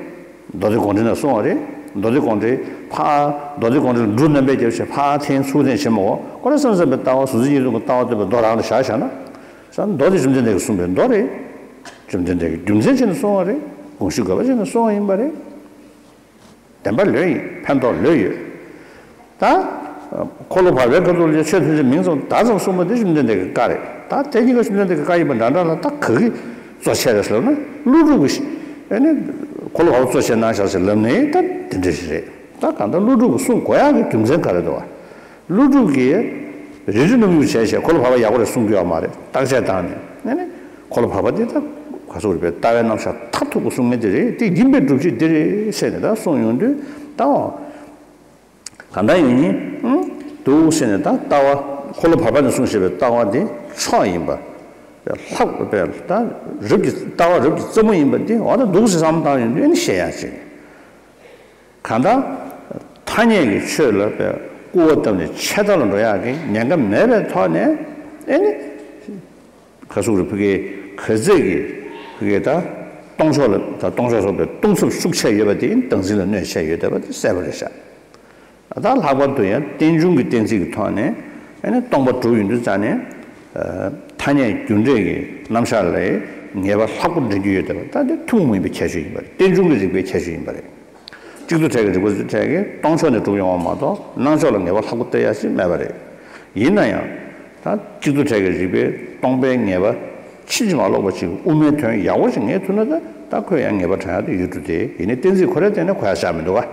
མདོ་སྡེ་དགོངས་འགྲེལ་ནས་གསུངས་པ་རེད། མདོ་སྡེ་དགོངས་འགྲེལ་ཕར་མདོ་སྡེ་དགོངས་འགྲེལ་འབྲུ་རྣམ་པས་བརྒྱབ་བྱས་ཕར་འཐེན་ཚུར་འཐེན་བྱེད་མ་དགོས། ཁོ་རང་བསམ་བསམ་པའི་ལྟ་བ་གཟུང་འཛིན་གཉིས་སྟོང་གི་ལྟ་བ་བསྟན་པའི་མདོ་རང་ལ་བཞག་བཞག་ན། ས་མདོ་དེ་བཅོམ་ལྡན་འདས་ཀྱིས་གསུངས་པའི་མདོ་རེད། བཅོམ་ལྡན་འདས་ཀྱིས་རྒྱུ་མཚན་བྱས་ནས་གསུངས་པ་རེད། དགོངས་གཞི་དགོས་པ་བྱས་ནས་གསུངས་པ་ཡིན་པ་རེད། བདེན་པ་ལོས་ཡིན། ཕན་ཐོགས་ལོས་ཡོད། ད། འཁོར་ལོ་བར་པའི་ཁ་ཐུག་ལ་ཆོས་ཐམས་ཅད་མིང་ཙམ་བརྡ་ཙམ་གསུངས་པ་འདི་བཅོམ་ལྡན་འདས་ཀྱི་བཀའ་རེད། ད་དེ་གཉིས་ཀ་བཅོམ་ལྡན་འདས་ཀྱི་བཀའ་ཡིན་པ་འདྲ་འདྲ་ལ་ད་ག་གི་གཙོ་ཆེ་རེད་ཟེར་ན། ཀླུ་སྒྲུབ་ཀྱི། ཨེ་ནི། འཁོར་ལོ་བར་པ་གཙོ་ཆེ་གནང་བཞག་ཟེར་ལབ་ནས་ད་དེ་འདྲ་ཞིག་རེད། ད་གང་ལྟར་ཀླུ་སྒྲུབ་ཀྱི་གསུང་གོ་ཡག་གི་རྒྱུ་མཚན་ག་རེ་འདུག་བ། ཀླུ་སྒྲུབ་ཀྱིས་རིགས་རུས་རྣམ་དབྱེ་བྱས་བྱས་འཁོར་ལོ་བར་པ་ཡག་པོ་རེ་གསུང་གི་ཡོད་མ་རེད། བརྟག་དཔྱད་བཏང་ནས། ཨེ་ནི། འཁོར་ལོ་བར་པ་འདི་ད་ག་སོགས་རིག་པའི་ལྟ་བའི་རྣམ་གཞག་མཐར་ཐུག་པ་གསུང་མཁན་དེ་རེད། དེ་ཡིན་པའི་སྒྲུབ་བྱེད་འདི་རེད་ཟེར་ནས་ད་གསུངས་ཡོང་དུས་ད། གང་ལྟར་ཡིན་ནི། འདུག་ཟེར་ནས་ད་ལྟ་བ་འཁོར་ལོ་བར་པ་ནས་གསུངས་བཞག་པའི་ལྟ་བ་འདི་མཆོག་ཡིན་པ། ལྷག་པའི་ད་རབ་ཀྱི་ལྟ་བ་རབ་ཀྱི་རྩེ་མོ་ཡིན་པ་འདི་འོ་ད་འདུག་ཟེར་བསམ་བཏང་ཡོང་དུས་ཨེ་ནི་ཤེས་ཡག་ཅིག་གང་ལྟར། ཐ་སྙད་ཀྱི་ཆོས་ལ་སྐུར་བ་བཏབ་ནས་ཆད་ལྟ་ལ་འགྲོ་ཡག་གི་ཉེན་ཁ་མེད་པའི་ཐོག་ནས་ཨེ་ནི། ག་ཟུག་རེ་ཕ་གི་ག་ཚད་ཀྱི་ཕ་གི་ད་སྟོང་ཕྱོགས་ལ་ད་སྟོང་ཕྱོགས་སོགས་པའི་སྟོང་ཚབ་ཤུགས་ཆེ་ཡོད་པ་དེ་བདག་འཛིན་ལ་གནོད་ཆེ་ཡོད་བསྡད་པ་དེ་གསལ་པོ་རེད་ཤག་ད་ལྷག་པར་དུ་ཡང་རྟེན་འབྱུང་གི་གཏན་ཚིགས་ཀྱི་ཐོག་ནས་ཨེ་ནི་སྟོང་པ་གྲུབ་ཡོང་དུས་ཙང་ནས། ཐ་སྙད་རྒྱུ་འབྲས་ཀྱི་རྣམ་གཞག་ལ་ངེས་པ་ལྷག་པོ་འདྲེན་རྒྱུ་ཡོད་བསྡད་པ་ད་དེ་ཐུན་མོང་མ་ཡིན་པའི་ཁྱད་ཆོས་ཡིན་པ་རེད། རྟེན་འབྱུང་གི་རིགས་པའི་ཁྱད་ཆོས་ཡིན་པ་རེད། གཅིག་ཏུ་ཕྲད་ཀྱི་རིགས་པ་ཚོ་ཕྲད་ཀྱི་སྟོང་ཕྱོགས་ནས་གྲུབ་ཡོང་བ་མ་གཏོགས་སྣང་ཕྱོགས་ལ་ངེས་པ་ལྷག་པོ་སྟེར་ཡ་ཞིག་མེད་པ་རེད། ཡིན་ན་ཡང་། ད་གཅིག་ཏུ་ཕྲད་ཀྱི་རིགས་པས་སྟོང་པའི་ངེས་པ་ཕྱིན་ཅི་མ་ལོག་པ་ཅིག་དབུ་མའི་དོན་ཡག་པོ་ཞིག་ངེས་ཐུབ་ན་ད་ད་ཁོས་ཡང་ངེས་པ་དྲངས་ཡ་དེ་ཡོད་འགྲོ། དེ་ཡིན་ནའི་གཏན་ཚིགས་ཁོ་རའི་སྟེང་ནས་གོ་ཡ་ཆགས་མི་འདུག་ག་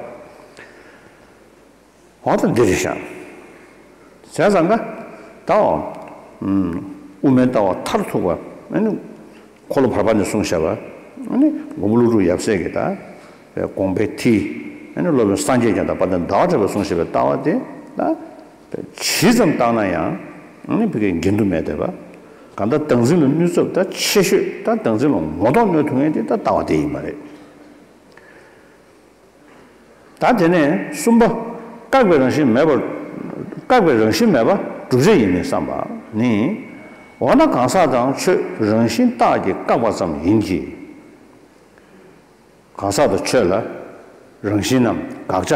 འོ་ད་འདི་རེད་ཤག་བྱས་ཙང་ཀ་ད་འོ། དབུ་མའི་ལྟ་བ་མཐར་ཐུག་པ་ཨ་ནི། འཁོར་ལོ་བར་པ་ནས་གསུངས་བཞག་པ། ཨ་ནི་མགོན་པོ་ཀླུ་སྒྲུབ་ཡབ་སྲས་ཀྱི་ད། དགོངས་པའི་མཐིལ། ཨ་ནི་སློབ་དཔོན་སངས་རྒྱས་ཀྱང་དང་དཔལ་ལྡན་ཟླ་བ་གྲགས་པས་གསུངས་བཞག་པའི་ལྟ་བ་དེ་ད། ཇི་ཙམ་བཏང་ན་ཡང་ཨ་ནི་ཕ་གིའི་འགལ་འདུ་མེད་བསྡད་པ། གང་ལྟར་བདག་འཛིན་ལ་གནོད་ཚབས་ད་ཆེ་ཤོས་ད་བདག་འཛིན་ལ་ངོ་ཐོག་གནོད་ཐུབ་མཁན་དེ་ད་ལྟ་བ་དེ་ཡིན་པ་རེད། ད་དེ་ནས་གསུམ་པ། བཀག་པའི་རང་བཞིན་མེད་པར། བཀག་པའི་རང་བཞིན་མེད་པ་སྒྲུབ་བྱེད་ཡིན་མིན་བསམ་པ་ནི། འོ་ན་གང་ཟག་དང་ཆོས་རང་བཞིན་རྟགས་ཀྱིས་བཀག་པ་ཙམ་ཡིན་གྱི། གང་ཟག་དང་ཆོས་ལ་ རང་བཞིན་ནམ་དགག་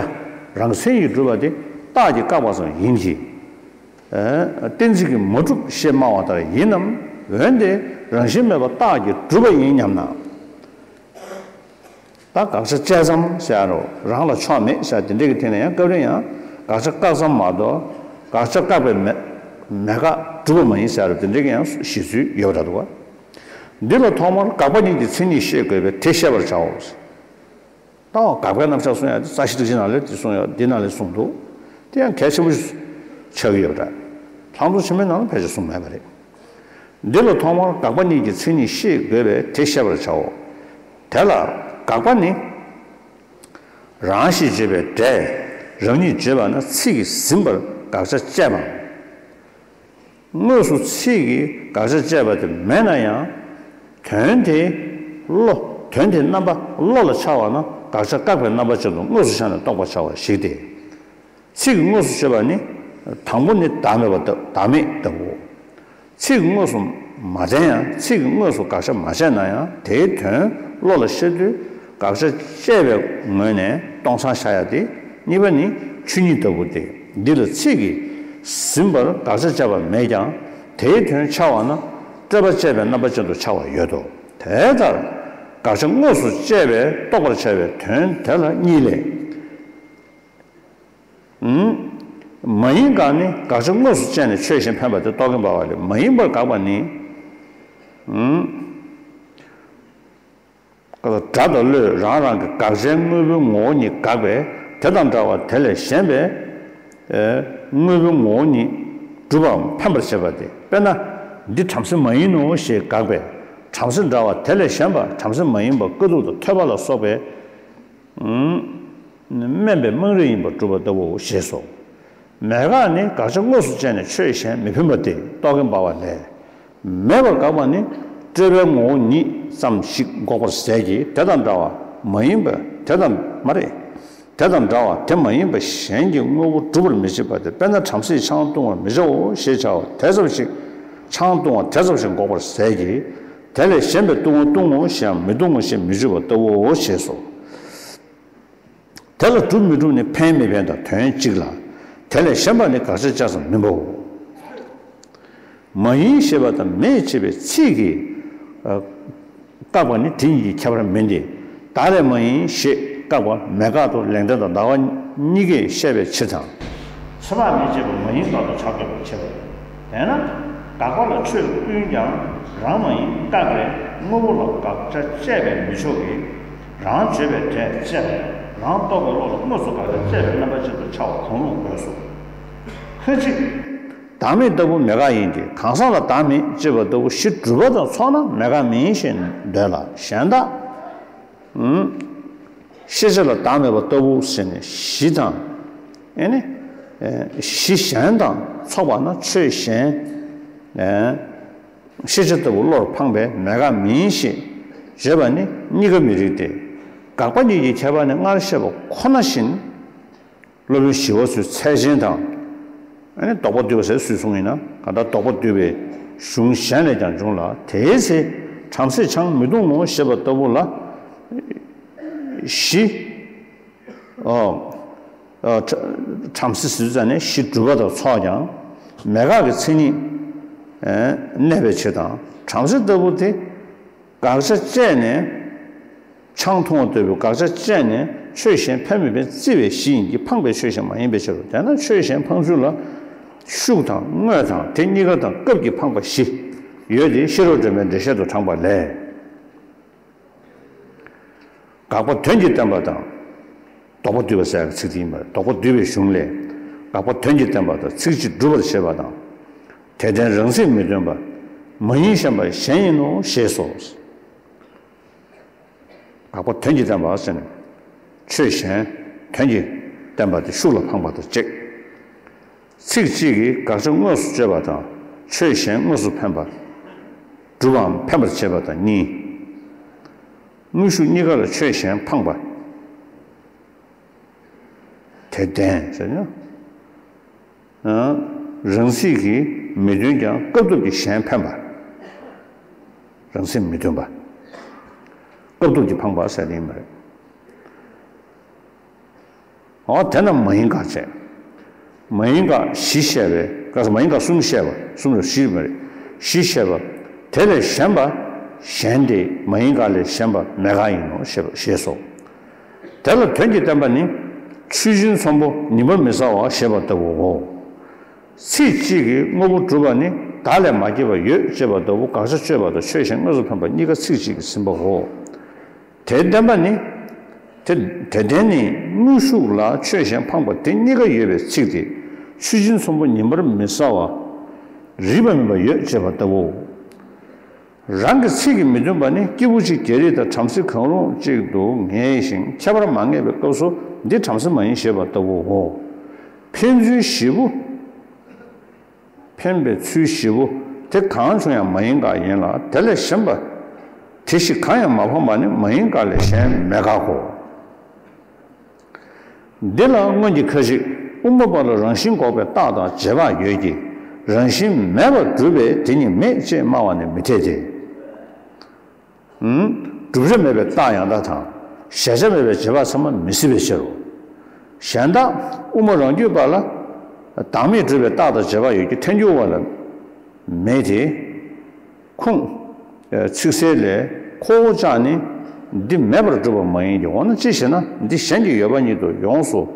བྱ་རང་མཚན་གྱིས་གྲུབ་པ་དེ་རྟགས་ཀྱིས་བཀག་པ་ཙམ་ཡིན་གྱི། ཨ་གཏན་ཚིགས་ཀྱིས་མ་གྲུབ་ཞེས་སྨྲ་བ་ལྟར་ཡིན་ནམ། འོན་ཏེ་རང་བཞིན་མེད་པ་རྟགས་ཀྱིས་གྲུབ་པ་ཡིན་སྙམ་ན། ད་དགག་བྱ་བཅད་ཙམ་ཟེར་རོ། རང་ལ་ཕྱོགས་མེད་ཟེར་དེ་འདྲ་གི་ཐད་ནས་ཡང་སྐབས་རེ་ཡང་དགག་བྱ་བཀག་ཙམ་མ་གཏོགས་དགག་བྱ་བཀག་པའི་མེད་མེད་དགག་གྲུབ་པ་མ་ཡིན་ཟེར་རོ། དེ་འདྲ་གི་ཡང་བཞེད་ཚུལ་ཡོད་པ་འདྲ་འདུག་བ། འདི་ལ་ཐོག་མར་དགག་པ་ཉིད་ཀྱི་མཚན་ཉིད་ཤེས་དགོས་པས་དེ་ཤེས་པར་བྱའོ། ད་དགག་པའི་རྣམ་གཞག་གསུང་ཡ་དེ་རྩ་ཤེ་ཊཱིཀ་ཆེན་ནང་ལ་དེ་གསུང་ཡ་དེ་ནང་ལ་གསུངས་འདུག་དེ་ཡང་གལ་ཆེན་པོ་ཆགས་ཀྱི་ཡོད་པ་འདྲ། ལྷག་མཐོང་ཆེན་མོའི་ནང་ལ་ཕལ་ཆེར་གསུངས་མེད་པ་རེད། འདི་ལ་ཐོག་མར་དགག་པ་ཉིད་ཀྱི་མཚན་ཉིད་ཤེས་དགོས་པས་དེ་ཤེས་པར་བྱའོ། དེ་ལ་དགག་པ་ནི། རང་ཞེས་བརྗོད་པའི་སྒྲས་རང་ཉིད་བརྗོད་པ་ན་ཚིག་གིས་ཟིན་པར་དགག་བྱ་བཅད་པ། དངོས་སུ་ཚིག་གིས་དགག་བྱ་བཅད་པ་དེ་མེད་ན་ཡང་། དོན་དེ་བློ་དོན་དེ་རྣམ་པ་བློ་ལ་འཆར་བ་ན་དགག་བྱ་བཀག་པའི་རྣམ་པ་ཅན་དུ་དངོས་སུ་འཆར་ནས་རྟོགས་པར་བྱ་བ་ཞིག་སྟེ། ཚིག་གིས་དངོས་སུ་བརྗོད་པ་ནི། དང་པོ་ནི་བདག་མེད་པ་ལྟ་བདག་མེད་ལྟ་བུའོ། ཚིག་གིས་དངོས་སུ་མ་བསྟན་ཡང་ཚིག་གིས་དངོས་སུ་དགག་བྱ་མ་བྱས་ན་ཡང་དེའི་དོན་བློ་ལ་ཤར་དུས་དགག་བྱ་བཅད་པའི་ངོས་ནས་སྟོང་སང་བཞག་ཡ་སྟེ། གཉིས་པ་ནི་ཆོས་ཉིད་ལྟ་བུ་སྟེ། འདི་ལ་ཚིག་གིས་ཟིན་པར་དགག་བྱ་བཅད་པ་མེད་ཀྱང་དེའི་དོན་འཆར་བ་ན་སྤྲོས་པ་བཅད་པའི་རྣམ་པ་ཅན་དུ་འཆར་བ་ཡོད་དོ། དེ་ལྟར་དགག་བྱ་དངོས་སུ་བཅད་པས་རྟོགས་པར་བྱ་བའི་དོན་དེ་ལ་གཉིས་ལས། མ་ཡིན་དགག་ནི་དགག་བྱ་དངོས་སུ་བཅད་ནས་ཆོས་གཞན་འཕེན་པ་སྟེ། རྟོག་གེ་འབར་བ་ལས། མ་ཡིན་པར་དགག་པ་ནི། སྒྲ་དང་བློས་རང་རང་གི་དགག་བྱའི་དངོས་པོའི་ངོ་བོ་ཉིད་དགག་པས་དེ་དང་འདྲ་བ་དེ་ལས་གཞན་པའི་དངོས་པོའི་ངོ་བོ་ཉིད་གྲུབ་པའམ་འཕེན་པར་བྱེད་པ་སྟེ། དཔེར་ན། འདི་བྲམ་ཟེ་མ་ཡིན་ནོ་ཞེས་དགག་པས་བྲམ་ཟེ་འདྲ་བ་དེ་ལས་གཞན་པ་བྲམ་ཟེ་མ་ཡིན་པ་དཀའ་ཐུབ་དང་ཐོས་པ་ལ་སོགས་པའི་དམན་པའི་དམངས་རིགས་ཡིན་པར་གྲུབ་པ་ལྟ་བུའོ་ཞེས་སོ། མེད་དགག་ནི་དགག་བྱ་དངོས་སུ་བཅད་ནས་ཆོས་གཞན་མི་འཕེན་པ་སྟེ། རྟོག་གེ་འབར་བ་ལས། མེད་པར་དགག་པ་ནི་སྤྲོས་པའི་ངོ་བོ་ཉིད་ཙམ་ཞིག་འགོག་པར་ཟད་ཀྱི་དེ་དང་འདྲ་བ་མ་ཡིན་པ་དེ་དང་མ་རེད། དེ་དང་འདྲ་བ་དེ་མ་ཡིན་པ་གཞན་གྱི་དངོས་པོ་སྒྲུབ་པར་མི་བྱེད་པ་སྟེ། དཔེར་ན་བྲམ་ཟེས་ཆང་བཏུང་བར་མི་བྱའོ་ཞེས་བྱ་བ་དེ་ཙམ་ཞིག་ཆང་བཏུང་བ་དེ་ཙམ་ཞིག་འགོག་པར་ཟད་ཀྱི། དེ་ལས་གཞན་པའི་བཏུང་བ་བཏུང་ངོ་ཞེའམ་མི་བཏུང་ངོ་ཞེས་མི་བརྗོད་པ་ལྟ་བུའོ་ཞེས་སོ། དེ་ལ་གྲུབ་མི་གྲུབ་ནི་འཕེན་མི་འཕེན་དང་དོན་གཅིག་ལ། དེ་ལས་གཞན་པ་ནི་དགག་བྱ་བཅད་ཙམ་མིན་པའོ། མ་ཡིན་ཞེས་པ་དང་མེད་ཅེས་པའི་ཚིག་གིས་བཀག་པ་ནི་དེ་གཉིས་ཀྱི་ཁྱད་པར་མིན་ཏེ། བདག་ལས་མ་ཡིན་ཞེས་བཀག་པ་མེད་དགག་ཏུ་ལེགས་ལྡན་དང་ཟླ་བ་གཉིས་ཀས་བཤད་པའི་ཕྱིར་དང་། ཚེ་དཔག་མེད་ཅེས་པ་མ་ཡིན་དགག་ཏུ་བྱ་དགོས་པའི་ཕྱིར། དེས་ན་དགག་པ་ལ་ཆོས་ཀུན་ཀྱང་རང་མ་ཡིན་བཀག་པས་དངོས་པོ་ལ་དགག་བྱ་བཅད་པས་མི་ཆོག་གི། རང་བརྗོད་པའི་སྒྲས་བཅད་པ་རང་རྟོག་པའི་བློ་ལ་དངོས་སུ་དགག་བྱ་བཅད་པའི་རྣམ་པ་ཅན་དུ་འཆར་བ་གང་རུང་དགོས་སོ། ཁ་ཅིག་བདག་མེད་ལྟ་བུ་མེད་དགག་ཡིན་ཏེ། གང་ཟག་ལ་བདག་མེད་ཅེས་པ་ལྟ་བུ་གཞི་གྲུབ་པ་དང་ཚོགས་ན་མེད་དགག་མིན་ཞེས་འདོད་ལ། གཞན་དག་ཤེས་བྱ་ལ་བདག་མེད་པ་ལྟ་བུ་ཟེར་ནས་གཞི་དང་། ཨེ་ནི། གཞི་གཞན་དང་ཚོགས་པ་ན་ཆོས་གཞན། ཤེས་བྱ་ལྟ་བུ་བློར་འཕངས་པས་མེད་དགག་མིན་ཞེས་བརྗོད་པ་ནི་གཉིས་ཀ་མི་རིགས་ཏེ། དགག་པ་གཉིས་ཀྱི་ཁྱད་པར་ནི་སྔར་བཤད་པ་ཁོ་ན་བཞིན། སློབ་དཔོན་ཞི་བ་འཚོའི་ཚད་ཆེན་དང་། ཨ་ནི་ལྡོག་པ་བསྡུས་པ་ཟེར་སུས་གསུངས་ཡིན་ན་གང་ལྟར་ལྡོག་པ་བསྡུས་པའི་གཞུང་གཞན་ལས་ཀྱང་འབྱུང་ལ། དེའི་ཚེ་བྲམ་ཟེས་ཆང་མི་འཐུང་ངོ་ཞེས་པ་ལྟ་བུ་ལ། གཞི། ཨོ། ཨོ། བྲ་བྲམ་ཟེ་ཟེར་ཙ་ནས་གཞི་གྲུབ་པ་དང་ཚོགས་ཀྱང་མེད་དགག་གི་མཚན་ཉིད་གནས་པའི་ཕྱིར་དང་། བྲམ་ཟེ་ལྟ་བུ་དེ། དགག་བྱ་བཅད་ནས། ཆང་འཐུང་བ་ལྟ་བུའི་དགག་བྱ་བཅད་ནས་ཆོས་གཞན་འཕེན་མི་འཕེན་བརྩི་བའི་གཞི་ཡིན་གྱི་འཕངས་པའི་ཆོས་གཞན་མ་ཡིན་པའི་ཕྱིར་རོ། དེས་ན་ཆོས་གཞན་འཕང་ཚུལ་ལ་ཤུགས་དང་དངོས་དང་དེ་གཉིས་ཀ་དང་སྐབས་ཀྱིས་འཕངས་པ་བཞི་ཡོད་དེ། ཤེས་རབ་སྒྲོན་མའི་འགྲེལ་བཤད་དུ་དྲངས་པ་ལས། དགག་པ་དོན་གྱིས་བསྟན་པ་དང་། ལྡོག་པ་བསྡུས་པ་ཟེར་ཡག་གི་ཚིག་དེ་ཡིན་པ་རེད། ལྡོག་པ་བསྡུས་པའི་གཞུང་ལས། དགག་པ་དོན་གྱིས་བསྟན་པ་དང་ཚིག་གཅིག་སྒྲུབ་པར་བྱེད་པ་དང་། དེ་ལྡན་རང་ཚིག་མི་སྟོན་པ། མ་ཡིན་གཞན་པ་གཞན་ཡིན་ནོ་ཞེས་སོ། དགག་པ་དོན་གྱིས་བསྟན་པ་ཟེར་ནས། ཆོས་གཞན་དོན་གྱིས་བསྟན་པ་དེ་ཤུགས་ལ་འཕངས་པ་དང་གཅིག་ཚིག་གཅིག་གིས་དགག་བྱ་དངོས་སུ་བརྗོད་པ་དང་ཆོས་གཞན་དངོས་སུ་འཕེན་པ། སྒྲུབ་པའམ་འཕེན་པར་བྱེད་པ་དང་གཉིས། དངོས་ཤུགས་གཉིས་ཀ་ལ་ཆོས་གཞན་འཕངས་པ། དེ་ལྡན་ཟེར་ན། རང་ཚིག་གིས་མི་སྟོན་ཀྱང་སྐབས་ཐོབ་ཀྱིས་གཞན་འཕེན་པ། རང་ཚིག་མི་སྟོན་པ། སྐབས་ཐོབ་ཀྱིས་འཕངས་པ་ཟེར་དེ་ཡིན་པ་རེད། འོ་དེ་ན་མ་ཡིན་དགག་བྱས། མ་ཡིན་དགག་བཞི་བཤད་པས། མ་ཡིན་དགག་གསུམ་བཤད་པ། གསུམ་རེད། བཞི་མ་རེད། བཞི་བཤད་པ། དེ་ལས་གཞན་པ། གཞན་དེ་མ་ཡིན་དགག་ལས་གཞན་པ་མེད་དགག་ཡིན་ནོ་ཞེས་པ་ཞེས་སོ། དེ་ལ་དོན་གྱིས་བསྟན་པ་ནི། ཆུ་སྦྱིན་ཚོམ་བུ་ཉིན་པར་མི་ཟ་བ་ཞེས་པ་ལྟ་བུའོ། ཚིག་གཅིག་གིས་དངོས་པོ་སྒྲུབ་པ་ནི་བདག་ལས་མ་སྐྱེས་པ་ཡོད་ཅེས་པ་ལྟ་བུ་དགག་བྱ་གཅོད་པ་དང་ཆོས་གཞན་དངོས་སུ་འཕེན་པ་གཉིས་ཀ་ཚིག་གཅིག་གིས་ཟིན་པའོ། དེ་བསྟན་པ་ནི། དེ་དེ་ལྡན་ནི་དངོས་ཤུགས་ལ་ཆོས་གཞན་འཕངས་པ་དེ་གཉིས་ཀ་ཡོད་པའི་ཚིག་དེ། ཆུ་སྦྱིན་ཚོམ་བུ་ཉིན་པར་མི་ཟ་བ། རིགས་པ་མིན་པ་ཡོད་ཅེས་པ་ལྟ་བུའོ། རང་གི་ཚིག་གིས་མི་སྟོན་པ་ནི་སྐྱེས་བུ་གཅིག་རྒྱལ་རིགས་དང་བྲམ་ཟེ་གང་རུང་གཅིག་ཏུ་ངེས་ཤིང་ཁྱད་པར་མ་ངེས་པའི་སྐབས་སུ་འདི་བྲམ་ཟེ་མ་ཡིན་ཞེས་པ་ལྟ་བུའོ། ཕན་ཚུན་བཞི་པོ། ཕན་པའི་ཚུལ་བཞི་པོ་དེ་གང་བྱུང་ཡང་མ་ཡིན་དགག་ཡིན་ལ། དེ་ལས་གཞན་པ་དེ་བཞི་གང་ཡང་མ་འཕངས་པ་ནི་མ་ཡིན་དགག་ལས་གཞན་མེད་དགག་གོ། འདི་ལ་སྔོན་གྱི་ཁ་ཅིག་དབུ་མ་པ་ལ་རང་བཞིན་འགོག་པའི་རྟགས་དང་རྗེས་དཔག་ཡོད་ཀྱི། རང་བཞིན་མེད་པར་སྒྲུབ་པས་དེ་ཉིད་མེད་ཅེས་སྨྲ་བ་ནི་མི་འཐད་དེ། ཨུམ། བསྒྲུབ་བྱ་མེད་པའི་རྟགས་ཡང་དག་དང་། གཞལ་བྱ་མེད་པའི་རྗེས་དཔག་ཚང་མ་མི་སྲིད་པའི་ཕྱིར་རོ། གཞན་དག་དབུ་མ་རང་རྒྱུད་པ་ལ། བདག་མེད་སྒྲུབ་པའི་རྟགས་དང་རྗེས་དཔག་ཡོད་ཀྱི་ཐལ་འགྱུར་བ་ལ་མེད་དེ། ཁུངས། ཚིག་གསལ་ལས། ཁོ་བོ་ཅག་ནི་འདི་མེད་པར་སྒྲུབ་པ་མ་ཡིན་གྱི། འོ་ན་ཅི་ཞེ་ན། འདི་གཞན་གྱི་ཡོད་པ་ཉིད་དུ་ཡོངས་སུ་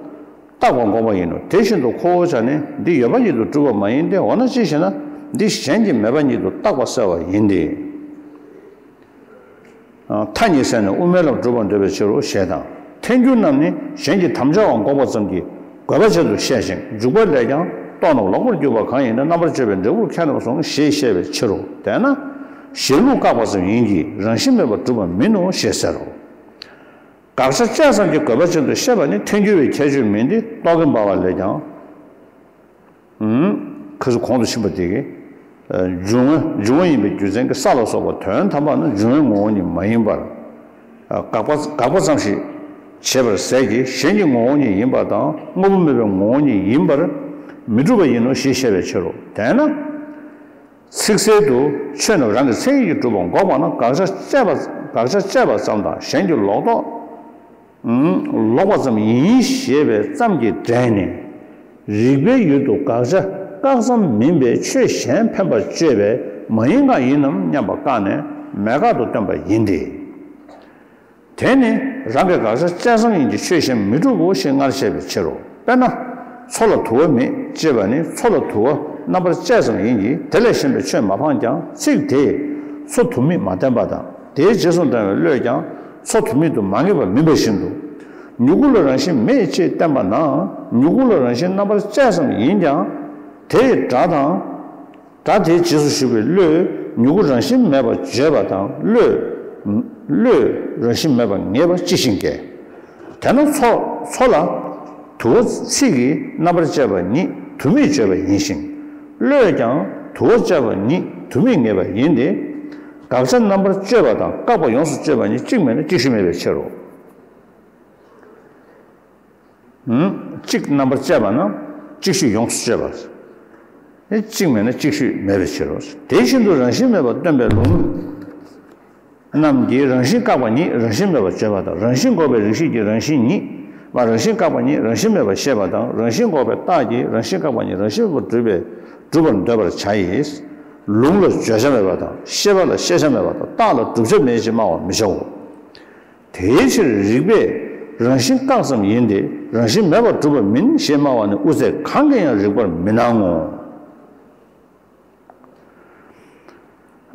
བརྟག་པ་འགོག་པ་ཡིན་ནོ། དེ་བཞིན་དུ་ཁོ་བོ་ཅག་ནི་འདི་ཡོད་པ་ཉིད་དུ་སྒྲུབ་པ་མ་ཡིན་ཏེ། འོ་ན་ཅི་ཞེ་ན། འདི་གཞན་གྱི་མེད་པ་ཉིད་དུ་བརྟག་པ་བསལ་བ་ཡིན་ཏེ། མཐའ་གཉིས་བསལ་ནས་དབུ་མའི་ལམ་སྒྲུབ་པར་འདོད་པའི་ཕྱིར་རོ་ཞེས་དང་། ཐལ་འགྱུར་རྣམས་ནི་གཞན་གྱི་དམ་བཅའ་བ་འགོག་པ་ཙམ་གྱི་དགོས་པ་ཆེད་དུ་བཤད་ཅིང་། འཇུག་པ་ལས་ཀྱང་རྟོག་རྣམས་ལོག་པར་གྱུར་པ་གང་ཡིན་ན་རྣམ་པར་དཔྱོད་པའི་འབྲས་བུར་ཁས་ལེན་པ་སོང་ཞེས་བཤད་པའི་ཕྱིར་རོ། དེས་ན་གཞན་ལུགས་བཀག་པ་ཙམ་ཡིན་གྱི་རང་བཞིན་མེད་པར་སྒྲུབ་པ་མིན་ནོ་ཞེས་ཟེར་རོ། དགག་བྱ་བཅས་ཙམ་གྱི་དགོས་པ་ཅན་དུ་བཤད་པ་ནི་ཐལ་འགྱུར་བའི་ཁྱད་ཆོས་མིན་ཏེ། རྟོག་གེ་འབར་བ་ལས་ཀྱང་། ཁ་སུ་གོང་དུ་ཕྱིན་པ་དེ་གི། འབྱུང་བ་འབྱུང་བ་ཡིན་པའི་རྒྱུ་མཚན་གྱིས་ས་ལ་སོགས་པ་དོན་དམ་པར་ནི་འབྱུང་བའི་ངོ་བོ་ཉིད་མ་ཡིན་པར། དགག་པ་དགག་པ་ཙམ་ཞིག་བྱེད་པར་ཟད་ཀྱི། གཞན་གྱི་ངོ་བོ་ཉིད་ཡིན་པ་དང་དངོས་པོ་མེད་པའི་ངོ་བོ་ཉིད་ཡིན་པར་མི་འགྲུབ་པ་ཡིན་ནོ་ཞེས་བཤད་པའི་ཕྱིར་རོ། དེས་ན། ཚིག་གསལ་དུ་ཆོས་རྣམས་རང་གི་མཚན་ཉིད་ཀྱིས་གྲུབ་པ་འགོག་པ་ན་དགག་བྱ་དཔྱད་པ་དགག་བྱ་དཔྱད་པ་ཙམ་དང་གཞན་གྱི་ལོག་རྟོག་ལོག་པ་ཙམ་ཡིན་ཞེས་པའི་ཙམ་གྱིས་འབྲེལ་ནས། རིགས་པའི་ཡུལ་དུ་དགག་བྱ་བཀག་ཙམ་མིན་པའི་ཆོས་གཞན་འཕེན་པར་སྤྱོད་པས་མ་ཡིན་དགག་ཡིན་ནམ་སྙམ་པ་བཀག་ནས་མེད་དགག་ཏུ་སྟོན་པ་ཡིན་ཏེ། དེ་ནི་རང་གི་དགག་བྱ་དཔྱད་ཙམ་ཡིན་གྱི་ཆོས་གཞན་མི་འགྲུབ་བོ་ཞེས་སྔར་བཤད་པའི་ཕྱིར་རོ། དཔེར་ན། མཚོ་ལ་དུ་བ་མེད་ཅེས་པ་ནི་མཚོ་ལ་དུ་བ་རྣམ་པར་བཅད་ཙམ་ཡིན་གྱི་དེ་ལས་གཞན་པའི་ཆོས་མ་འཕངས་ཀྱང་ཚིག་དེས་མཚོ་དུ་མེད་མ་བསྟན་པ་དང་། དེའི་རྗེས་སུ་འབྲང་བའི་བློས་ཀྱང་མཚོ་དུ་མེད་དུ་མ་ངེས་པ་མིན་པ་བཞིན་དུ། མྱུ་གུ་ལ་རང་བཞིན་མེད་ཅེས་བསྟན་པ་ན་མྱུ་གུ་ལ་རང་བཞིན་རྣམ་པར་བཅད་ཙམ་ཡིན་ཀྱང་། དེ་ཡི་སྒྲ་དང་། སྒྲ་དེའི་རྗེས་སུ་ཞུགས་པའི་བློས་མྱུ་གུ་རང་བཞིན་མེད་པར་བརྗོད་པ་དང་བློས། བློས་རང་བཞིན་མེད་པར་ངེས་པ་ཅི་ཞིག་འགལ། དེས་ན་མཚོ་མཚོ་ལ་དུ་བ་ཚིག་གིས་རྣམ་པར་བཅད་པ་ཉིད་དུ་མེད་བརྗོད་པ་ཡིན་ཞིང་། བློས་ཀྱང་དུ་བ་བཅད་པ་ཉིད་དུ་མེད་ངེས་པ་ཡིན་ཏེ། དགག་བྱ་རྣམ་པར་གཅོད་པ་དང་བཀག་པ་ཡོངས་སུ་གཅོད་པ་ཉིད་གཅིག་མེད་ན་གཅིག་ཤོས་མེད་པའི་ཕྱིར་རོ། གཅིག་རྣམ་པར་བཅད་པ་ན་གཅིག་ཤོས་ཡོངས་སུ་གཅོད་པ། གཅིག་མེད་ན་གཅིག་ཤོས་མེད་པའི་ཕྱིར་རོ། དེ་བཞིན་དུ་རང་བཞིན་མེད་པར་སྟོན་པའི་ལུང་རྣམས་ཀྱིས་རང་བཞིན་བཀག་པ་ཉིད་རང་བཞིན་མེད་པར་བརྗོད་པ་དང་། རང་བཞིན་འགོག་པའི་རིགས་ཤེས་ཀྱིས་རང་བཞིན་ཉིད་མ་རང་བཞིན་བཀག་པ་ཉིད་རང་བཞིན་མེད་པར་བཤད་པ་དང་། རང་བཞིན་འགོག་པའི་རྟགས་ཀྱིས་རང་བཞིན་བཀག་པ་ཉིད་རང་བཞིན་མེད་པར་སྒྲུབ་པའི་སྒྲུབ་པར་འདོད་པར་བྱ་ཡི། ལུང་ལ་བརྗོད་བྱ་མེད་པ་དང་། ཤེས་པ་ལ་ཤེས་བྱ་མེད་པ་དང་། རྟགས་ལ་བསྒྲུབ་བྱ་མེད་ཅེས་སྨྲ་བར་མི་བྱའོ། དེའི་ཕྱིར་རིགས་པས་རང་བཞིན་བཀག་ཙམ་ཡིན་ཏེ། རང་བཞིན་མེད་པར་སྒྲུབ་པ་མིན་ཞེས་སྨྲ་བ་ནི་དབུ་ཚད་གང་གིས་ཡང་རིགས་པར་མི་སྣང་ངོ་།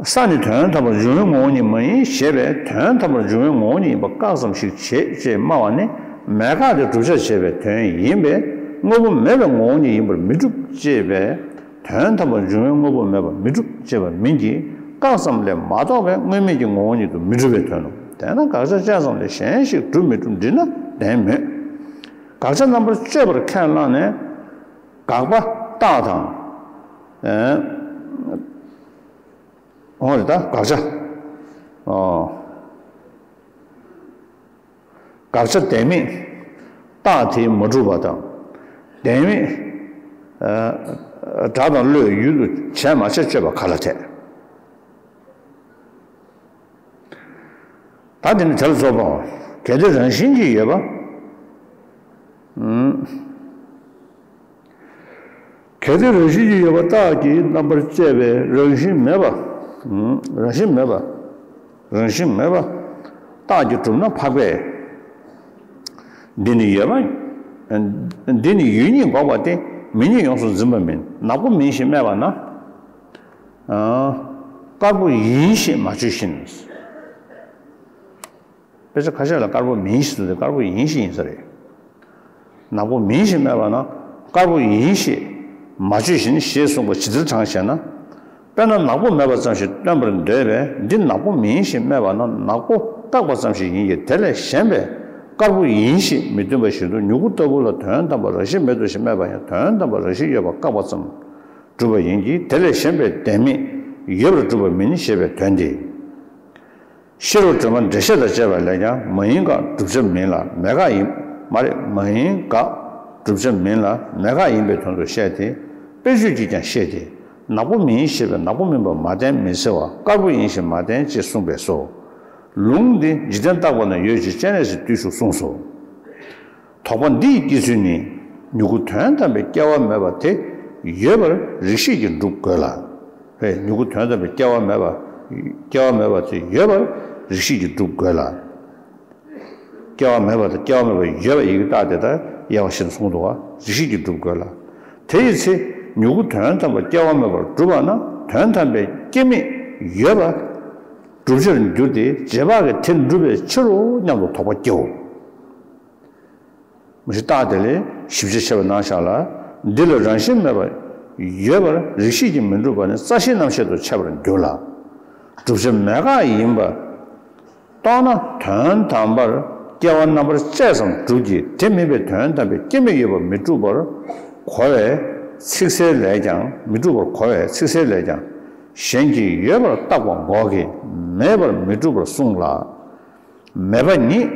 ས་ནི་དོན་དམ་པར་འབྱུང་བའི་ངོ་བོ་ཉིད་མ་ཡིན་ཞེས་པས་དོན་དམ་པར་འབྱུང་བའི་ངོ་བོ་ཉིད་ཡིན་པ་བཀག་ཙམ་ཞིག་བྱེད་ཅེས་སྨྲ་བ་ནི་མེད་དགག་དེ་བསྒྲུབ་བྱར་བྱེད་པའི་དོན་ཡིན་པས་དངོས་པོ་མེད་པའི་ངོ་བོ་ཉིད་ཡིན་པར་མི་འགྲུབ་ཅེས་པས། དོན་དམ་པར་འབྱུང་བའི་དངོས་པོ་མེད་པར་མི་འགྲུབ་ཅེས་པ་མིན་གྱི། བཀག་ཙམ་ལས་མ་གཏོགས་པའི་དངོས་མེད་ཀྱི་ངོ་བོ་ཉིད་དུ་མི་འགྲུབ་པའི་དོན་ནོ། དེས་ན་དགག་བྱ་བཅད་ཙམ་ལས་གཞན་ཞིག་འགྲུབ་མི་འགྲུབ་འདྲི་ན་ལན་མེད། དགག་བྱ་རྣམ་པར་གཅོད་པར་ཁས་བླངས་ནས། དགག་པ་རྟགས་དང་། ཨེ། འོ་རེད་ད་དགག་བྱ། ཨོ། དགག་བྱ་བདེན་མེད་རྟགས་དེས་མ་གྲུབ་པ་དང་། བདེན་མེད་ཨ་སྒྲ་དང་བློས་ཡུལ་དུ་བྱས་མ་བྱས་དཔྱོད་པ་ག་ལ་འཐད། ད་དེ་ནི་དེ་ལ་རྫོགས་པའོ། གལ་ཏེ་རང་བཞིན་གྱིས་ཡོད་པ། ཨུམ། གལ་ཏེ་རང་བཞིན་གྱིས་ཡོད་པ་རྟགས་ཀྱི་རྣམ་པར་དཔྱད་པའི་རང་བཞིན་མེད་པ། རང་བཞིན་མེད་པ། རང་བཞིན་མེད་པ་རྟགས་ཀྱིས་གྲུབ་ན་འཕགས་པས། འདི་ནི་ཡོད་པ། འདི་ནི་ཡོད་ཉིད་འགོག་པ་སྟེ། མེད་ཉིད་ཡོངས་སུ་འཛིན་པ་མིན། ནག་པོ་མིན་ཞེས་སྨྲས་པ་ན། དཀར་པོ་ཡིན་ཞེས་མ་བརྗོད་བཞིན། དཔེ་ཆ་ཁ་ཤས་ལ་དཀར་པོ་མིན་ཞེས་ཟེར་དུས་དཀར་པོ་ཡིན་ཞེས་ཡིན་ས་རེད། ནག་པོ་མིན་ཞེས་སྨྲས་པ་ན། དཀར་པོ་ཡིན་ཞེས་མ་བརྗོད་བཞིན་ཞེས་གསུངས་པ་ཇི་ལྟར་དྲང་ཞེ་ན། དཔེར་ན་ནག་པོ་མེད་པ་ཙམ་ཞིག་སྟོན་པར་འདོད་པས་འདི་ནག་པོ་མིན་ཞེས་སྨྲས་པ་ན། ནག་པོ་བཏགས་པ་ཙམ་ཞིག་ཡིན་གྱི་དེ་ལས་གཞན་པའི་དཀར་པོ་ཡིན་ཞེས་མི་སྟོན་པ་བཞིན་དུ་མྱུ་གུ་ལྟ་བུ་ལ་དོན་དམ་པར་རང་བཞིན་མེད་དོ་ཞེས་སྨྲས་པ་ཡང་དོན་དམ་པར་རང་བཞིན་ཡོད་པ་བཀག་པ་ཙམ་གྲུབ་པ་ཡིན་གྱི་དེ་ལས་གཞན་པའི་བདེན་མེད་ཡོད་པར་གྲུབ་པ་མིན་ཞེས་པའི་དོན་ཏེ། ཤེས་རབ་སྒྲོན་མ་འགྲེལ་བཤད་དང་བཅས་པ་ལས་ཀྱང་མ་ཡིན་དགག་བསྒྲུབ་བྱ་མིན་ལ་མེད་དགག་ཡིན། མ་རེད། མ་ཡིན་དགག་བསྒྲུབ་བྱ་མིན་ལ་མེད་དགག་ཡིན་པའི་དོན་དུ་བཤད་དེ། དཔེ་བརྗོད་ཀྱིས་ཀྱང་བཤད་དེ། ནག་པོ་མིན་ཞེས་པས་ནག་པོ་མིན་པར་མ་བསྟན་མི་འཚེ་བ་དཀར་པོ་ཡིན་ཞེས་མ་བསྟན་ཅེས་གསུངས་པས་སོ། ལུང་འདི་འཇིག་རྟེན་བརྟག་པ་ན་ཡོད་ཅེས་སྤྱན་རས་གཟིགས་བརྟུལ་ཞུགས་གསུངས་སོ། དོགས་པ་འདི་ཡི་སྐྱེ་ཚུལ་ནི། མྱུ་གུ་དོན་དམ་པའི་སྐྱེ་བ་མེད་པ་དེ་ཡོད་པར་རིགས་ཤེས་ཀྱིས་སྒྲུབ་དགོས་ལ། རེད། མྱུ་གུ་དོན་དམ་པའི་སྐྱེ་བ་མེད་པ། སྐྱེ་བ་མེད་པ་དེ་ཡོད་པར་རིགས་ཤེས་ཀྱིས་སྒྲུབ་དགོས་ལ། སྐྱེ་བ་མེད་པ་དང་སྐྱེ་བ་མེད་པ་ཡོད་པ་ཡི་གེ་བཏགས་དེ་ལྟར་དབྱེ་བ་ཕྱེ་ནས་གསུངས་འདུག་པ། རིགས་ཤེས་ཀྱིས་སྒྲུབ་དགོས་ལ། དེ་ཡི་ཚེ་མྱུ་གུ་དོན་དམ་པར་སྐྱེ་བ་མེད་པར་སྒྲུབ་པ་ན་དོན་དམ་པའི་སྐྱེ་མེད་ཡོད་པ་བསྒྲུབ་བྱར་འགྱུར་ཏེ་རྗེས་དཔག་གིས་དེ་འགྲུབ་པའི་ཕྱིར་རོ་སྙམ་དུ་དོགས་པ་སྐྱེའོ། མུ་བཞི་རྟགས་དེ་ལས་ཞིབ་ཆ་ཕྱེ་བ་གནང་བཞག་ལ། འདི་ལ་རང་བཞིན་མེད་པ་ཡོད་པར་རིགས་ཤེས་ཀྱིས་མི་འགྲུབ་པ་ནི་རྩ་ཤེའི་རྣམ་བཤད་དུ་འཆད་པར་འགྱུར་ལ། བསྒྲུབ་བྱ་མེད་དགག་ཡིན་པ་རྟོགས་ན་དོན་དམ་པར་སྐྱེ་བ་རྣམ་པར་བཅད་ཙམ་གྲུབ་ཀྱི་དེ་མིན་པའི་དོན་དམ་པའི་སྐྱེ་མེད་ཡོད་པར་མི་འགྲུབ་པར་གོ་བའི་ཚིག་གསལ་ལས་ཀྱང་། མི་འགྲུབ་པར་གོ་བའི་ཚིག་གསལ་ལས་ཀྱང་། གཞན་གྱིས་ཡོད་པར་བཏགས་པ་འགོག་གི་མེད་པར་མི་འགྲུབ་པར་གསུངས་ལ། མེད་པ་ཉིད།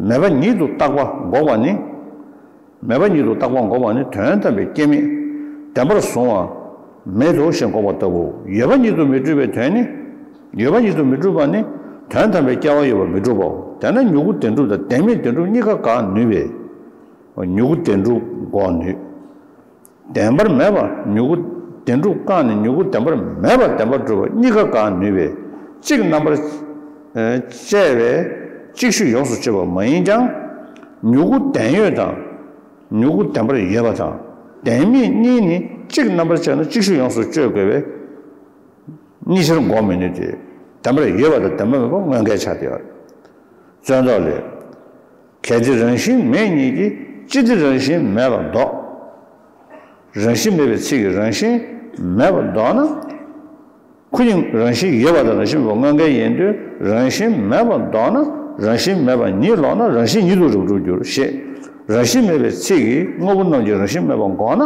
མེད་པ་ཉིད་དུ་བཏགས་པ་འགོག་པ་ནི། མེད་པ་ཉིད་དུ་བཏགས་པ་འགོག་པ་ནི་དོན་དམ་པའི་སྐྱེ་མེད་བདེན་པར་བཟུང་བ་མེད་དོ་ཞེས་འགོག་པ་ལྟ་བུ། ཡོད་པ་ཉིད་དུ་མི་སྒྲུབ་པའི་དོན་ནི། ཡོད་པ་ཉིད་དུ་མི་སྒྲུབ་པ་ནི་དོན་དམ་པའི་སྐྱེ་བ་ཡོད་པར་མི་སྒྲུབ་པའོ། དེས་ན་མྱུ་གུ་བདེན་གྲུབ་དང་བདེན་མེད་བདེན་གྲུབ་གཉིས་ཀ་བཀག་ནུས་པས། མྱུ་གུ་བདེན་གྲུབ་འགོག་ནུས། བདེན་པར་མེད་པ་མྱུ་གུ་བདེན་གྲུབ་བཀག་ནས་མྱུ་གུ་བདེན་པར་མེད་པ་བདེན་པར་སྒྲུབ་པ་གཉིས་ཀ་བཀག་ནུས་པས། གཅིག་རྣམ་པར་དཔྱད་པས་གཅིག་ཤོས་ཡོངས་སུ་གཅོད་པ་མ་ཡིན་ཀྱང་། མྱུ་གུ་བདེན་ཡོད་དང་། མྱུ་གུ་བདེན་པར་ཡོད་པ་དང་བདེན་མེད་གཉིས་ནི་གཅིག་རྣམ་པར་དཔྱད་ན་གཅིག་ཤོས་ཡོངས་སུ་གཅོད་དགོས་པས། གཉིས་ཆར་འགོག་མི་ནུས་ཏེ། བདེན་པར་ཡོད་པ་དང་བདེན་པ་མེད་པ་དངོས་འགལ་ཆགས་ཏེ། བརྩོན་འདོགས་ལས། གལ་ཏེ་རང་བཞིན་མེད་ཉིད་ཀྱིས་ཅི་སྟེ་རང་བཞིན་མེད་པར་འདོགས། རང་བཞིན་མེད་པའི་ཚིག་གིས་རང་བཞིན་མེད་པར་འདོགས་ན། ཁོ་གཉིས་རང་བཞིན་ཡོད་པ་དང་རང་བཞིན་མེད་པ་དངོས་འགལ་ཡིན་དུས་རང་བཞིན་མེད་པར་འདོགས་ན་རང་བཞིན་མེད་པ་ཉིད་ལོག་ན་རང་བཞིན་ཉིད་དུ་རིགས་པར་འགྱུར་ཞེས། རང་བཞིན་མེད་པའི་ཚིག་གིས་དངོས་པོ་རྣམས་ཀྱི་རང་བཞིན་མེད་པ་འགོག་ན།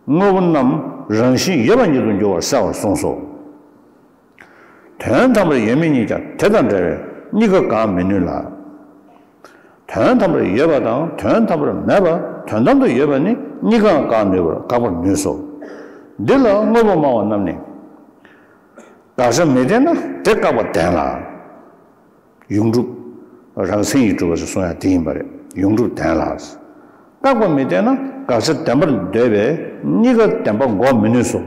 དངོས་པོ་རྣམས་རང་བཞིན་ཡོད་པ་ཉིད་དུ་འགྱུར་བར་གསལ་བར་གསུངས་སོ། དོན་དམ་པར་ཡོད་མེད་གཉིས་ཀྱང་དེ་དང་འདྲ་བས་གཉིས་ཀ་འགག་མི་ནུས་ལ། དོན་དམ་པར་ཡོད་པ་དང་དོན་དམ་པར་མེད་པ་དོན་དམ་དུ་ཡོད་པ་ནི་གཉིས་ཀའང་འགག་ནུས་པར་དགག་པར་ནུས་སོ། འདི་ལ་དངོས་པོ་སྨྲ་བ་རྣམས་ནི། དགག་བྱ་མི་བསྟན་ན་དེ་བཀག་པ་བདེན་ལ། ཡོངས་གྲུབ། རང་མཚན་གྱིས་གྲུབ་པ་ཞེས་གསུང་ཡ་དེ་ཡིན་པ་རེད། ཡོངས་གྲུབ་བདེན་ལ། བཀག་པ་མི་བསྟན་ན་དགག་བྱ་བདེན་པར་འདོད་པས་གཉིས་ཀ་བདེན་པ་འགོག་མི་ནུས་སོ།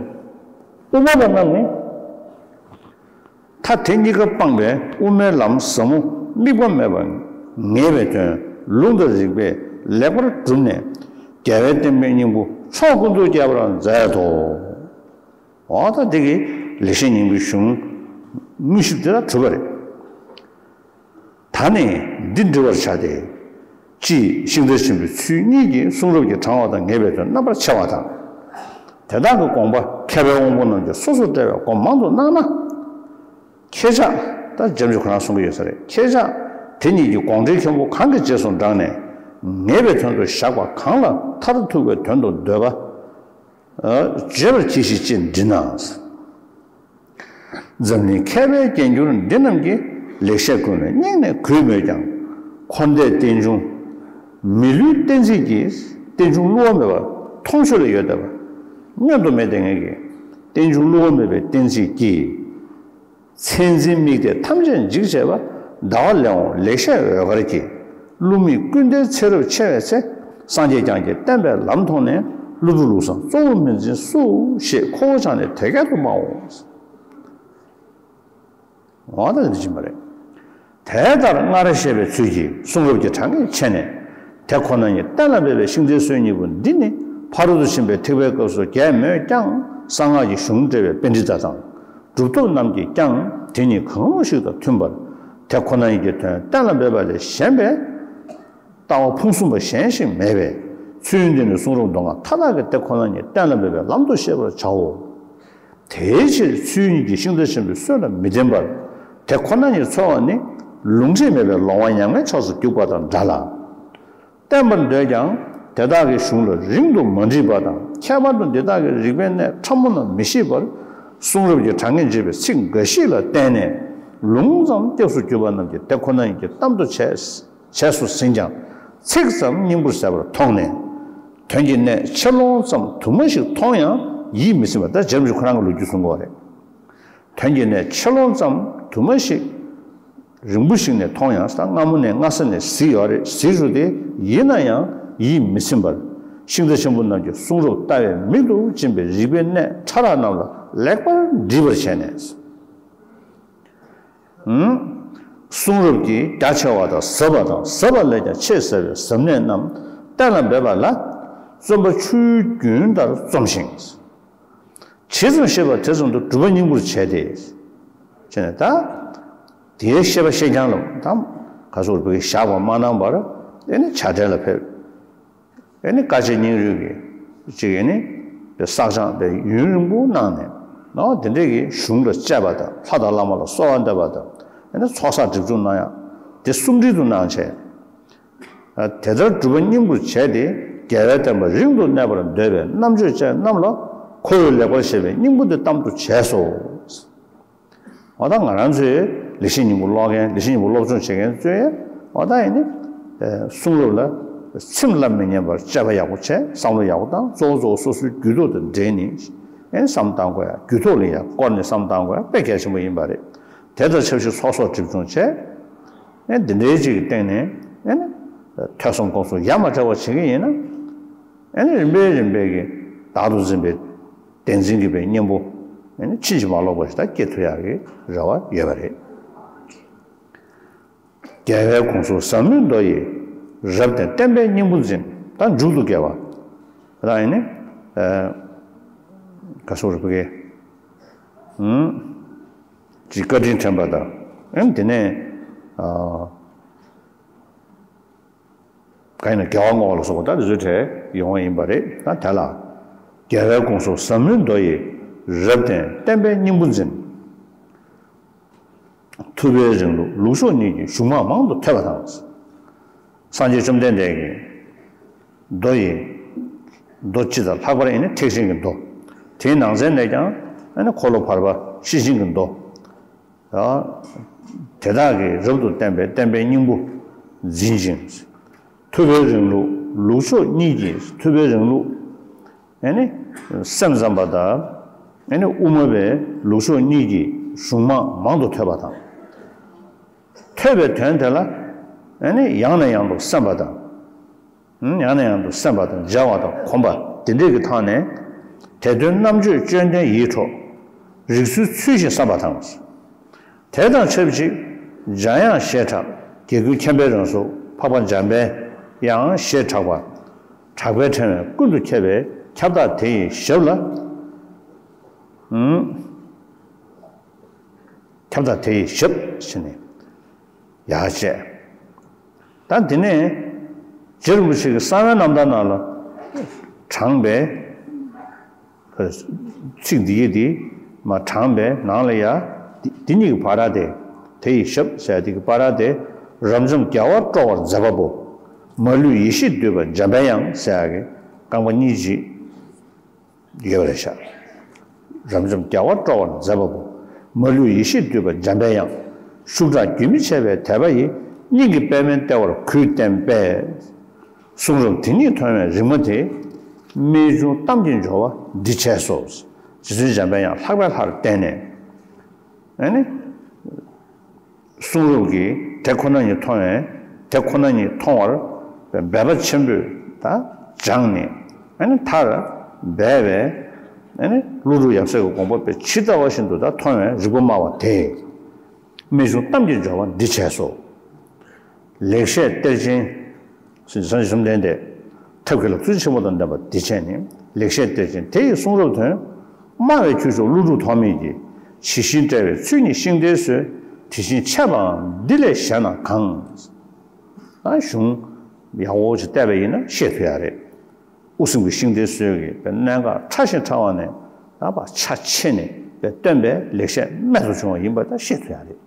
དབུ་མ་པ་རྣམས་ནི། ཐ་དད་གཉིས་ཀ་སྤངས་པས་དབུ་མའི་ལམ་ཟབ་མོ་དམིགས་པ་མེད་པར་ངེས་པའི་དོན་ལུང་དང་རིགས་པས་ལེགས་པར་བསྒྲུབས་ནས་རྒྱལ་བའི་བསྟན་པའི་སྙིང་པོ་ཕྱོགས་ཀུན་ཏུ་ཁྱབ་པར་མཛད་དོ། འོ་ད་འདི་གིས་ལེགས་བཤད་སྙིང་པོའི་གཞུང་དངོས་གཞི་འདི་ལ་གྲུབ་པ་རེད། ད་ནི་འདི་འདྲི་བར་བྱ་སྟེ། སྤྱིར་ཤིང་རྟ་ཆེན་པོའི་ཚུལ་གཉིས་ཀྱི་གསུང་རབ་ཀྱི་དྲང་བ་དང་ངེས་པའི་དོན་རྣམ་པར་ཕྱེ་བ་དང་། དེ་དག་གི་དགོངས་པ་མཁས་པའི་དབང་པོ་རྣམས་ཀྱིས་སོ་སོར་བཀྲལ་བའི་སྒོ་མང་དུ་གནང་ན། ཁྱེད་ཅག་ད་འཇམ་ཆུ་ཁོ་རང་གསུང་གི་ཡོད་ས་རེད། ཁྱེད་ཅག་དེ་གཉིས་ཀྱི་དགོངས་འགྲེལ་མཁན་པོ་གང་གི་རྗེས་སུ་འབྲངས་ནས་ངེས་པའི་དོན་དུ་བཞག་པ་གང་ལ་མཐར་ཐུག་པའི་དོན་དུ་འདོད་པ། བརྗོད་པར་གྱིས་ཤིག་ཅེས་འདྲི་ན། འཛམ་གླིང་མཁས་པའི་རྒྱན་གྱུར་འདི་རྣམས་ཀྱིས། ལེགས་བཤད་ཀུན་ལས་སྙིང་ནས་གུས་མོད་ཀྱང་། འཁོར་འདས་རྟེན་འབྱུང་མི་ལུས་གཏན་ཚིགས་ཀྱིས། རྟེན་འབྱུང་བསླུ་བ་མེད་པ་མཐོང་ཆོས་ལ་ཡོད་བསྡད་པ། བསྙོན་དུ་མེད་དེ་ངེས་ཀྱི། རྟེན་འབྱུང་བསླུ་བ་མེད་པའི་གཏན་ཚིགས་ཀྱིས། མཚན་འཛིན་དམིགས་གཏད་ཐམས་ཅད་འཇིག་བྱེད་པ། ཟླ་བ་ལེགས་འོང་ལེགས་བཤད་འོད་དཀར་གྱིས། བསླུ་མེད་ཀུན་ལྡན་ཚེ་རབས་ཕྱེ་བའི་ཚེ། སངས་རྒྱས་བསྐྱངས་ཀྱིས་བསྟན་པའི་ལམ་མཐོང་ནས། ཀླུ་སྒྲུབ་ལུགས་བཟང་གཙོ་བོར་མི་འཛིན་སུ། ཞེས་ཁོ་བོ་ཆགས་ནས་དེ་སྐད་དུ་སྨྲའོ། འོ་ད་འདི་བྱིན་པ་རེད། དེ་ལྟར་སྔར་བཤད་པའི་ཚུལ་གྱིས་གསུང་རབ་ཀྱི་གྲངས་ངེས་ཆེ་ནས། དེ་ཁོ་ན་ཉིད་གཏན་ལ་འབེབས་པའི་ཤིང་རྟའི་སྲོལ་གཉིས་པོ་འདི་ནི། ཕ་རོལ་ཏུ་ཕྱིན་པའི་ཐེག་པའི་སྐབས་སུ་རྒྱས་མོད་ཀྱང་། གསང་སྔགས་ཀྱི་གཞུང་བཀྲལ་བའི་པཎྜི་ཏ་དང་། གྲུབ་ཐོབ་རྣམས་ཀྱིས་ཀྱང་དེ་ཉིད་གང་རུང་ཞིག་དང་མཐུན་པར། དེ་ཁོ་ན་ཉིད་ཀྱི་དོན་གཏན་ལ་འབེབས་པ་ལས་གཞན་པའི་ལྟ་བ་ཕུང་གསུམ་པ་གཞན་ཞིག་མེད་པས། ཚུལ་འདི་ནི་གསུང་རབ་མདོ་སྔགས་མཐའ་དག་གི་དེ་ཁོ་ན་ཉིད་གཏན་ལ་འབེབས་པའི་ལམ་དུ་ཤེས་པར་བྱའོ། དེའི་ཕྱིར་ཚུལ་གཉིས་ཀྱི་ཤིང་རྟ་ཆེན་པོའི་སྲོལ་ལ་མི་བརྟེན་པར། དེ་ཁོ་ན་ཉིད་འཚོལ་བ་ནི་ལུང་ཁྲིད་མེད་པའི་ལོང་བ་ཉམས་ངའི་ཕྱོགས་སུ་རྒྱུག་པ་དང་འདྲ་ལ། བསྟན་པར་འདོད་ཀྱང་དེ་དག་གི་གཞུང་ལ་རིང་དུ་མ་འདྲིས་པ་དང་། ཁྱད་པར་དུ་འདི་དག་གི་རིགས་པའི་གནད་ཕྲ་མོ་རྣམས་མི་ཤེས་པར། གསུང་རབ་ཀྱི་གྲངས་ངེས་འབྱེད་པའི་ཚིག་འགའ་ཞིག་ལ་བརྟེན་ནས་ལུང་ཙམ་སྐྱབས་སུ་གྱུར་པ་རྣམས་ཀྱིས་དེ་ཁོ་ན་ཉིད་ཀྱི་གཏམ་དུ་བྱས། བྱས་སུ་ཟིན་ཀྱང་ཚིག་ཙམ་སྙིང་པོར་གསལ་བར་མཐོང་ནས། དོན་གྱི་གནད་ཆེ་ལོང་ཙམ་དུ་མ་ཞིག་མཐོང་ཡང་ཡིད་མི་ཚིམ་པ། ད་རྗེ་རིན་པོ་ཆེ་ཁོ་རང་གི་ལོ་རྒྱུས་གསུང་གི་ཡོད་རེད། དོན་གྱི་གནད་ཆེ་ལོང་ཙམ་དུ་མ་ཞིག་རིང་པོ་ཞིག་ནས་མཐོང་ཡང་། ད་སྔ་མོ་ནས་སྔ་ས་ནས་གཟིགས་ཡོད་རེད། གཟིགས་རུང་དེ་ཡིན་ན་ཡང་ཡིད་མི་ཚིམ་པར། ཤིང་རྟ་ཆེན་པོ་རྣམས་ཀྱི་གསུང་རབ་ལྟ་བའི་མིག་ཏུ་སྦྱིན་པའི་རིགས་པའི་གནད་ཕྲ་རགས་རྣམས་ལ་ལེགས་པར་འདྲིས་པར་བྱས་ནས། གསུང་རབ་ཀྱི་རྒྱ་ཆེ་བ་དང་ཟབ་པ་དང་། ཟབ་པ་ལས་ཀྱང་ཆེས་ཟབ་པའི་ཟབ་གནད་རྣམས་གཏན་ལ་འབེབས་པ་ལ། བརྩོན་པ་ཆུ་རྒྱུན་ལྟར་རྩོམ་ཞིང་། ཇི་ཙམ་ཤེས་པ་དེ་ཙམ་དུ་སྒྲུབ་པ་སྙིང་པོར་བྱས་ཏེ། བྱས་ནས་ད། དེའི་ཤེས་པ་ཤེས་རྐྱང་ལ་ད། ག་སོགས་བོད་ཀྱི་བཞག་པ་མ་གནང་བར། ཨེ་ནི་བྱ་བྲལ་ལ་ཕེབས། ཨེ་ནི་དཀའ་སྤྱད་སྙིང་རུས་ཀྱིས་ཅིག་ཨེ་ནི་བསགས་སྦྱང་དེ་ཡུན་རིང་པོ་གནང་ནས་ནོ། དེ་འདྲས་ཀྱི་གཞུང་ལ་དཔྱད་པ་དང་། ལྷ་དང་བླ་མ་ལ་གསོལ་བ་འདེབས་པ་དང་། ཨེ་ནི་ཚོགས་བསགས་སྒྲིབ་སྦྱོང་གནང་ཡག་དེ་གསུམ་སྒྲིལ་དུ་གནང་བྱས། དེ་ལྟར་སྒྲུབ་པ་སྙིང་པོར་བྱས་ཏེ། རྒྱལ་བའི་བསྟན་པ་རིང་དུ་གནས་པར་འདོད་པའི་རྣམ་དཔྱོད་ཅན་རྣམས་ལ་ཁོ་བོས་ལེགས་པར་བཤད་པའི་སྙིང་པོ་འདི་གཏམ་དུ་བྱས་སོ། འོ་ད་ང་རང་ཚོའི་ལེགས་བཤད་སྙིང་པོ་ཀློག་མཁན། ལེགས་བཤད་སྙིང་པོ་སློབ་སྦྱོང་བྱེད་མཁན་ཚོས་འོ་ད་ཨེ་ནི་གསུང་རབ་ལ་ཚིམ་ལ་མི་ཉན་པར་དཔྱད་པ་ཡག་པོ་བྱས། བསམ་བློ་ཡག་པོ་བཏང་། གཙོ་བོ་གཙོ་བོ་སོ་སོའི་རྒྱུད་ཐོག་དང་འབྲེལ་ནས་ཨེ་ནི་བསམ་བཏང་དགོས་ཡ། རྒྱུད་ཐོག་ལ་ཡ་བསྐོར་ནས་བསམ་བཏང་དགོས་ཡ་དཔེ་གལ་ཆེན་པོ་ཡིན་པ་རེད། དེ་དང་ཆབས་ཅིག་ཚོགས་གསོག་སྒྲིབ་སྦྱོང་བྱས། ཨེ་འདི་འདྲའི་ཅིག་གི་སྟེང་ནས་ཨེ་ནི་ཐོས་བསམ་སྒོམ་གསུམ་ཡ་མ་བྲལ་བ་བྱེད་ཀྱི་ཡིན་ན། ཨེ་ནི་རིམ་པས་རིམ་པས་ཀྱིས་བདག་ཏུ་འཛིན་པའི་བདེན་འཛིན་གྱི་པའི་གཉེན་པོ་ཨེ་ནི་ཕྱིན་ཅི་མ་ལོག་པ་ཞིག་ད་སྐྱེ་ཐུབ་ཡག་གི་རེ་བ་ཡོད་པ་རེད། རྒྱལ་བའི་དགོངས་སུ་ཟབ་མོའི་མདོ་ཡིས། རབ་བརྟན་བསྟན་པའི་སྙིང་པོ་འཛིན། ད་མཇུག་ཏུ་དགེ་བ་ད་ཨེ་ནི་ག་སོགས་རེད་བུ་གེ། ཅིག་བཀའ་དྲིན་དྲན་པ་དང་། ཨེ་ནི་དེ་ནས་ཨ། གང་ཡིན་ན་དགེ་བ་བསྔོ་བ་ལ་སོགས་པ་ད་དེ་ཚོའི་གྲས་ཡོང་བ་ཡིན་པ་རེད། ད་དེ་ལ། རྒྱལ་བའི་དགོངས་སུ་ཟབ་མོའི་མདོ་ཡིས། རབ་བརྟན་བསྟན་པའི་སྙིང་པོ་འཛིན། ཐུབ་པའི་རིང་ལུགས་ལུགས་མཆོག་གཉིས་ཀྱི་གཞུང་མང་མང་དུ་ཐོས་པ་དང་། སངས་རྒྱས་བཅོམ་ལྡན་འདས་ཀྱི་མདོ་ཡི་མདོ་སྤྱི་དང་ལྷག་པར་ཨེ་ནི་ཐེག་ཆེན་གྱི་མདོ། དེའི་ནང་ཚན་ནས་ཀྱང་ཨེ་ནི་འཁོར་ལོ་བར་པ་ཤེར་ཕྱིན་གྱི་མདོ། དེ་དག་གིས་རབ་ཏུ་བརྟན་པའི་བསྟན་པའི་སྙིང་པོ་འཛིན་ཅིང་། ཐུབ་པའི་རིང་ལུགས་ལུགས་མཆོག་གཉིས་ཀྱིས། ཐུབ་པའི་རིང་ལུགས་ཨེ་ནི་སེམས་ཙམ་པ་དང་། ཨེ་ནི་དབུ་མ་པའི་ལུགས་མཆོག་གཉིས་ཀྱི་གཞུང་མང་མང་དུ་ཐོས་པ་དང་། ཐོས་པའི་དོན་དེ་ལ་ཨེ་ནི་ཡང་ནས་ཡང་དུ་སེམས་པ་དང་། ཡང་ནས་ཡང་དུ་སེམས་པ་དང་མཇལ་བ་དང་གོམས་པ་དེ་འདྲས་ཀྱི་ཐོག་ནས། དེ་དོན་རྣམ་དཔྱོད་དཔྱོད་ལྡན་ཡིད་འཕྲོག་རིགས་ཚུལ་ཚུལ་བཞིན་བསམ་པ་དང་། དེ་དང་ཆབས་ཅིག་འཇམ་དབྱངས་ཞེས་གྲགས། རྒྱལ་ཀུན་མཁྱེན་པའི་རང་གཟུགས་འཕགས་པ་འཇམ་པའི་དབྱངས་ཞེས་གྲགས་པ། གྲགས་པའི་ཕྲེང་བས་ཀུན་ཏུ་ཁྱབ་པའི་ཁྱབ་བདག་དེ་ཡི་ཞབས་ལ། ཁྱབ་བདག་དེ་ཡི་ཞབས་ཟེར་ནས་ཡར་བཅས། ད་དེ་ནས་རྗེ་རིན་པོ་ཆེ་གི་གསང་བའི་རྣམ་ཐར་ནང་ལ་དྲངས་པའི་ཚིག་འདི་ཡི་དེ་མ་དྲངས་པའི་ནང་ལ་ཡ། དེ་དེ་གཉིས་ཀྱི་བར་དེ། དེ་ཡི་ཞབས་ཟེར་དེ་གི་བར་དེ། རབ་འབྱམས་རྒྱལ་བ་སྤྲོ་བར་མཛད་པ་པོ། མ་ལུས་ཡེ་ཤེས་བསྡུས་པ་འཇམ་པའི་དབྱངས་ཟེར་ཡག་གི་རྐང་པ་གཉིས་ཀྱི་ཡོད་པ་རེད་ཤག་རབ་འབྱམས་རྒྱལ་བ་སྤྲོ་བར་མཛད་པ་པོ། མ་ལུས་ཡེ་ཤེས་བསྡུས་པ་འཇམ་པའི་དབྱངས། ཤུགས་དྲག་རྒྱུན་མི་འཆད་པའི་དད་པ་ཡིས། སྙིང་གི་པདྨའི་ལྟེ་བར་གུས་བསྟན་པས། གསུང་རབ་དེ་ཉིད་མཐོང་བའི་རིག་མ་དེས། རྨད་བྱུང་གཏམ་གྱི་སྦྱོར་བ་འདི་བྱས་སོ། རྗེ་བཙུན་འཇམ་པའི་དབྱངས་ལྷག་པའི་ལྷར་བརྟེན་ནས། ཨ་ནི། གསུང་རབ་ཀྱི་དེ་ཁོ་ན་ཉིད་མཐོང་བས། དེ་ཁོ་ན་ཉིད་མཐོང་བར་འབད་པ་ཆེན་པོས་ ད་སྦྱངས་ནས་ཨ་ནི་མཐར་འབད་བས་ཨ་ནི་ཀླུ་སྒྲུབ་ཡབ་སྲས་ཀྱི་དགོངས་པ་པའི་ཇི་ལྟ་བ་བཞིན་དུ་ད་མཐོང་བའི་རིག་པ་སྨྲ་བ་དེ། རྨད་བྱུང་གཏམ་གྱི་སྦྱོར་བ་འདི་བྱས་སོ། ལེགས་བཤད་གཏེར་ཆེན། སེམས་ཅན་གསུམ་ལྡན་ཏེ། ཐབས་མཁས་ལ་ཚུལ་ཆེན་པོ་དང་ལྡན་པ་འདི་བྱས་ནས། ལེགས་བཤད་གཏེར་ཆེན་དེ་ཡི་གསུང་རབ་དོན། སྨྲ་བའི་ཁྱུ་མཆོག་ཀླུ་སྒྲུབ་ཐོགས་མེད་ཀྱིས། ཇི་བཞིན་བཀྲལ་བའི་ཚུལ་ཉིད་ཤིང་རྟའི་སྲོལ། དེ་བཞིན་འཆད་པའང་འདི་ལས་གཞན་ན་གང་། ད་གཞུང་ཡག་པོ་ཅིག་བལྟས་པ་ཡིན་ན་ཤེས་ཐུབ་ཡ་རེད། དབུ་སེམས་ཀྱི་ཤིང་རྟའི་སྲོལ་གྱི་གནད་འགག་ཕྲ་ཞིང་ཕྲ་བ་ནས་ད་བར་ཆ་ཆེ་ནས་སྟོན་པའི་ལེགས་བཤད་རྨད་དུ་བྱུང་བ་ཡིན་པ་ད་ཤེས་ཐུབ་ཡ་རེད།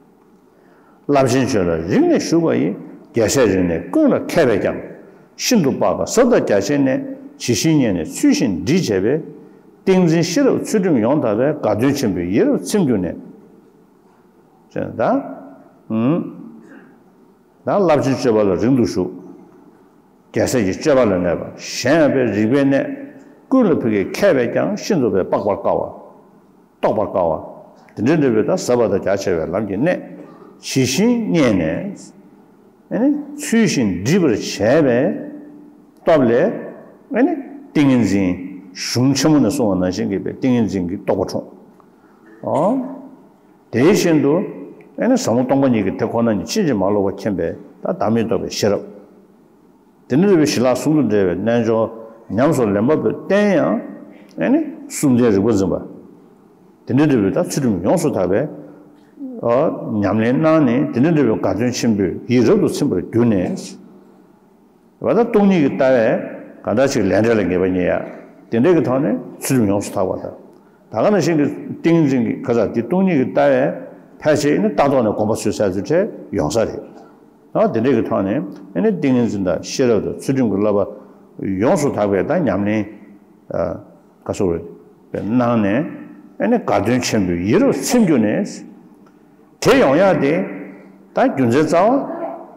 རླབས་ཆེན་བརྗོད་ལ་རིང་ནས་བཞུགས་པ་ཡི། རྒྱལ་སྲས་རིག་གནས་ཀུན་ལ་མཁས་པས་ཀྱང་། ཤིན་ཏུ་དཔག་པ་ཟབ་དང་རྒྱ་ཆེའི་གནས། ཇི་བཞིན་བརྙེས་ནས་ཚུལ་བཞིན་འདྲིས་བྱས་པའི། ཏིང་འཛིན་ཤེས་རབ་ཚུལ་ཁྲིམས་ཡོངས་དག་པའི། དགའ་སྟོན་ཆེན་པོའི་ཡིད་རབ་ཚིམ་གྱུར་ནས། ད་ཨུམ། ད་རླབས་ཆེན་སྤྱོད་པ་ལ་རིང་དུ་བཞུགས། རྒྱལ་སྲས་ཀྱི་སྤྱོད་པ་ལ་གནས་པ་གཞན་ཡང་པའི་རིག་པའི་གནས། ཀུན་ལ་ཕ་གིར་མཁས་པས་ཀྱང་ཤིན་ཏུ་པའི་དཔག་པར་དཀའ་བ། རྟོགས་པར་དཀའ་བ། དེ་འདྲའི་འདྲ་བའི་ད་ཟབ་པ་དང་རྒྱ་ཆེ་བའི་ལམ་གྱི་གནད། ཇི་བཞིན་བརྙེས་ནས། ཨ་ནི་ཚུལ་བཞིན་འདྲིས་པར་བྱས་པའི་སྟོབས་ལས། ཨ་ནི་ཏིང་ངེ་འཛིན། གཞུང་ཆེན་མོ་ནས་གསུངས་པ་ནང་བཞིན་གྱི་པའི་ཏིང་ངེ་འཛིན་གྱི་རྟོགས་པ་འཁྲུངས། ཨོ། དེ་བཞིན་དུ། ཨ་ནི་ཟབ་མོ་སྟོང་པ་ཉིད་ཀྱི་དེ་ཁོ་ན་ཉིད་ཕྱིན་ཅི་མ་ལོག་པར་མཁྱེན་པའི་ད་བདག་མེད་རྟོགས་པའི་ཤེས་རབ། དེ་ནས་རེ་བའི་ཞི་ལྷག་གསུམ་དུ་འབྲེལ་བའི་རྣལ་འབྱོར་ཉམས་སུ་ལེན་པ་པོའི་རྟེན་ཡང་ཨ་ནི་གསུམ་ལྡན་རིག་པ་འཛིན་པ། དེ་ནས་རེ་བའི་ད་ཚུལ་ཁྲིམས་ཡོངས་སུ་དག་པའི་ཨ་ཉམས་ལེན་གནང་ནས་དེ་ནས་རེ་བའི་དགའ་སྟོན་ཆེན་པོའི་ཡིད་རབ་ཏུ་ཚིམ་པར་གྱུར་ནས། བ་ད་སྟོང་ཉིད་ཀྱི་ལྟ་བས་གང་འདྲ་ཞིག་ལས་འབྲས་ལ་ངེས་པ་རྙེད་ཡ། དེ་འདྲ་གི་ཐོག་ནས་ཚུལ་ཁྲིམས་ཡོངས་སུ་དག་པ་དང་། ད་ག་ནང་བཞིན་གྱི་ཏིང་འཛིན་གྱི་ག་ས་དེ་སྟོང་ཉིད་ཀྱི་ལྟ་བས་ཕལ་ཆེར་ནི་ལྟ་རྟོག་ནས་གོམས་པ་ཚོད་ས་ཚུལ་ཁྲིམས་ཡོང་ས་རེད། ཨ་དེ་འདྲ་གི་ཐོག་ནས་ཨ་ནི་ཏིང་ངེ་འཛིན་དང་ཤེས་རབ་དང་ཚུལ་ཁྲིམས་ཀྱི་བསླབ་པ་ཡོངས་སུ་དག་པའི་ད་ཉམས་ལེན་ག་སོགས་རེད་གནང་ནས་ཨ་ནི་དགའ་སྟོན་ཆེན་པོའི་ཡིད་རབ་ཚིམ་གྱུར་ནས། དེ་ཡོང་ཡག་དེ་ད་རྒྱུ་མཚན་རྩ་བ་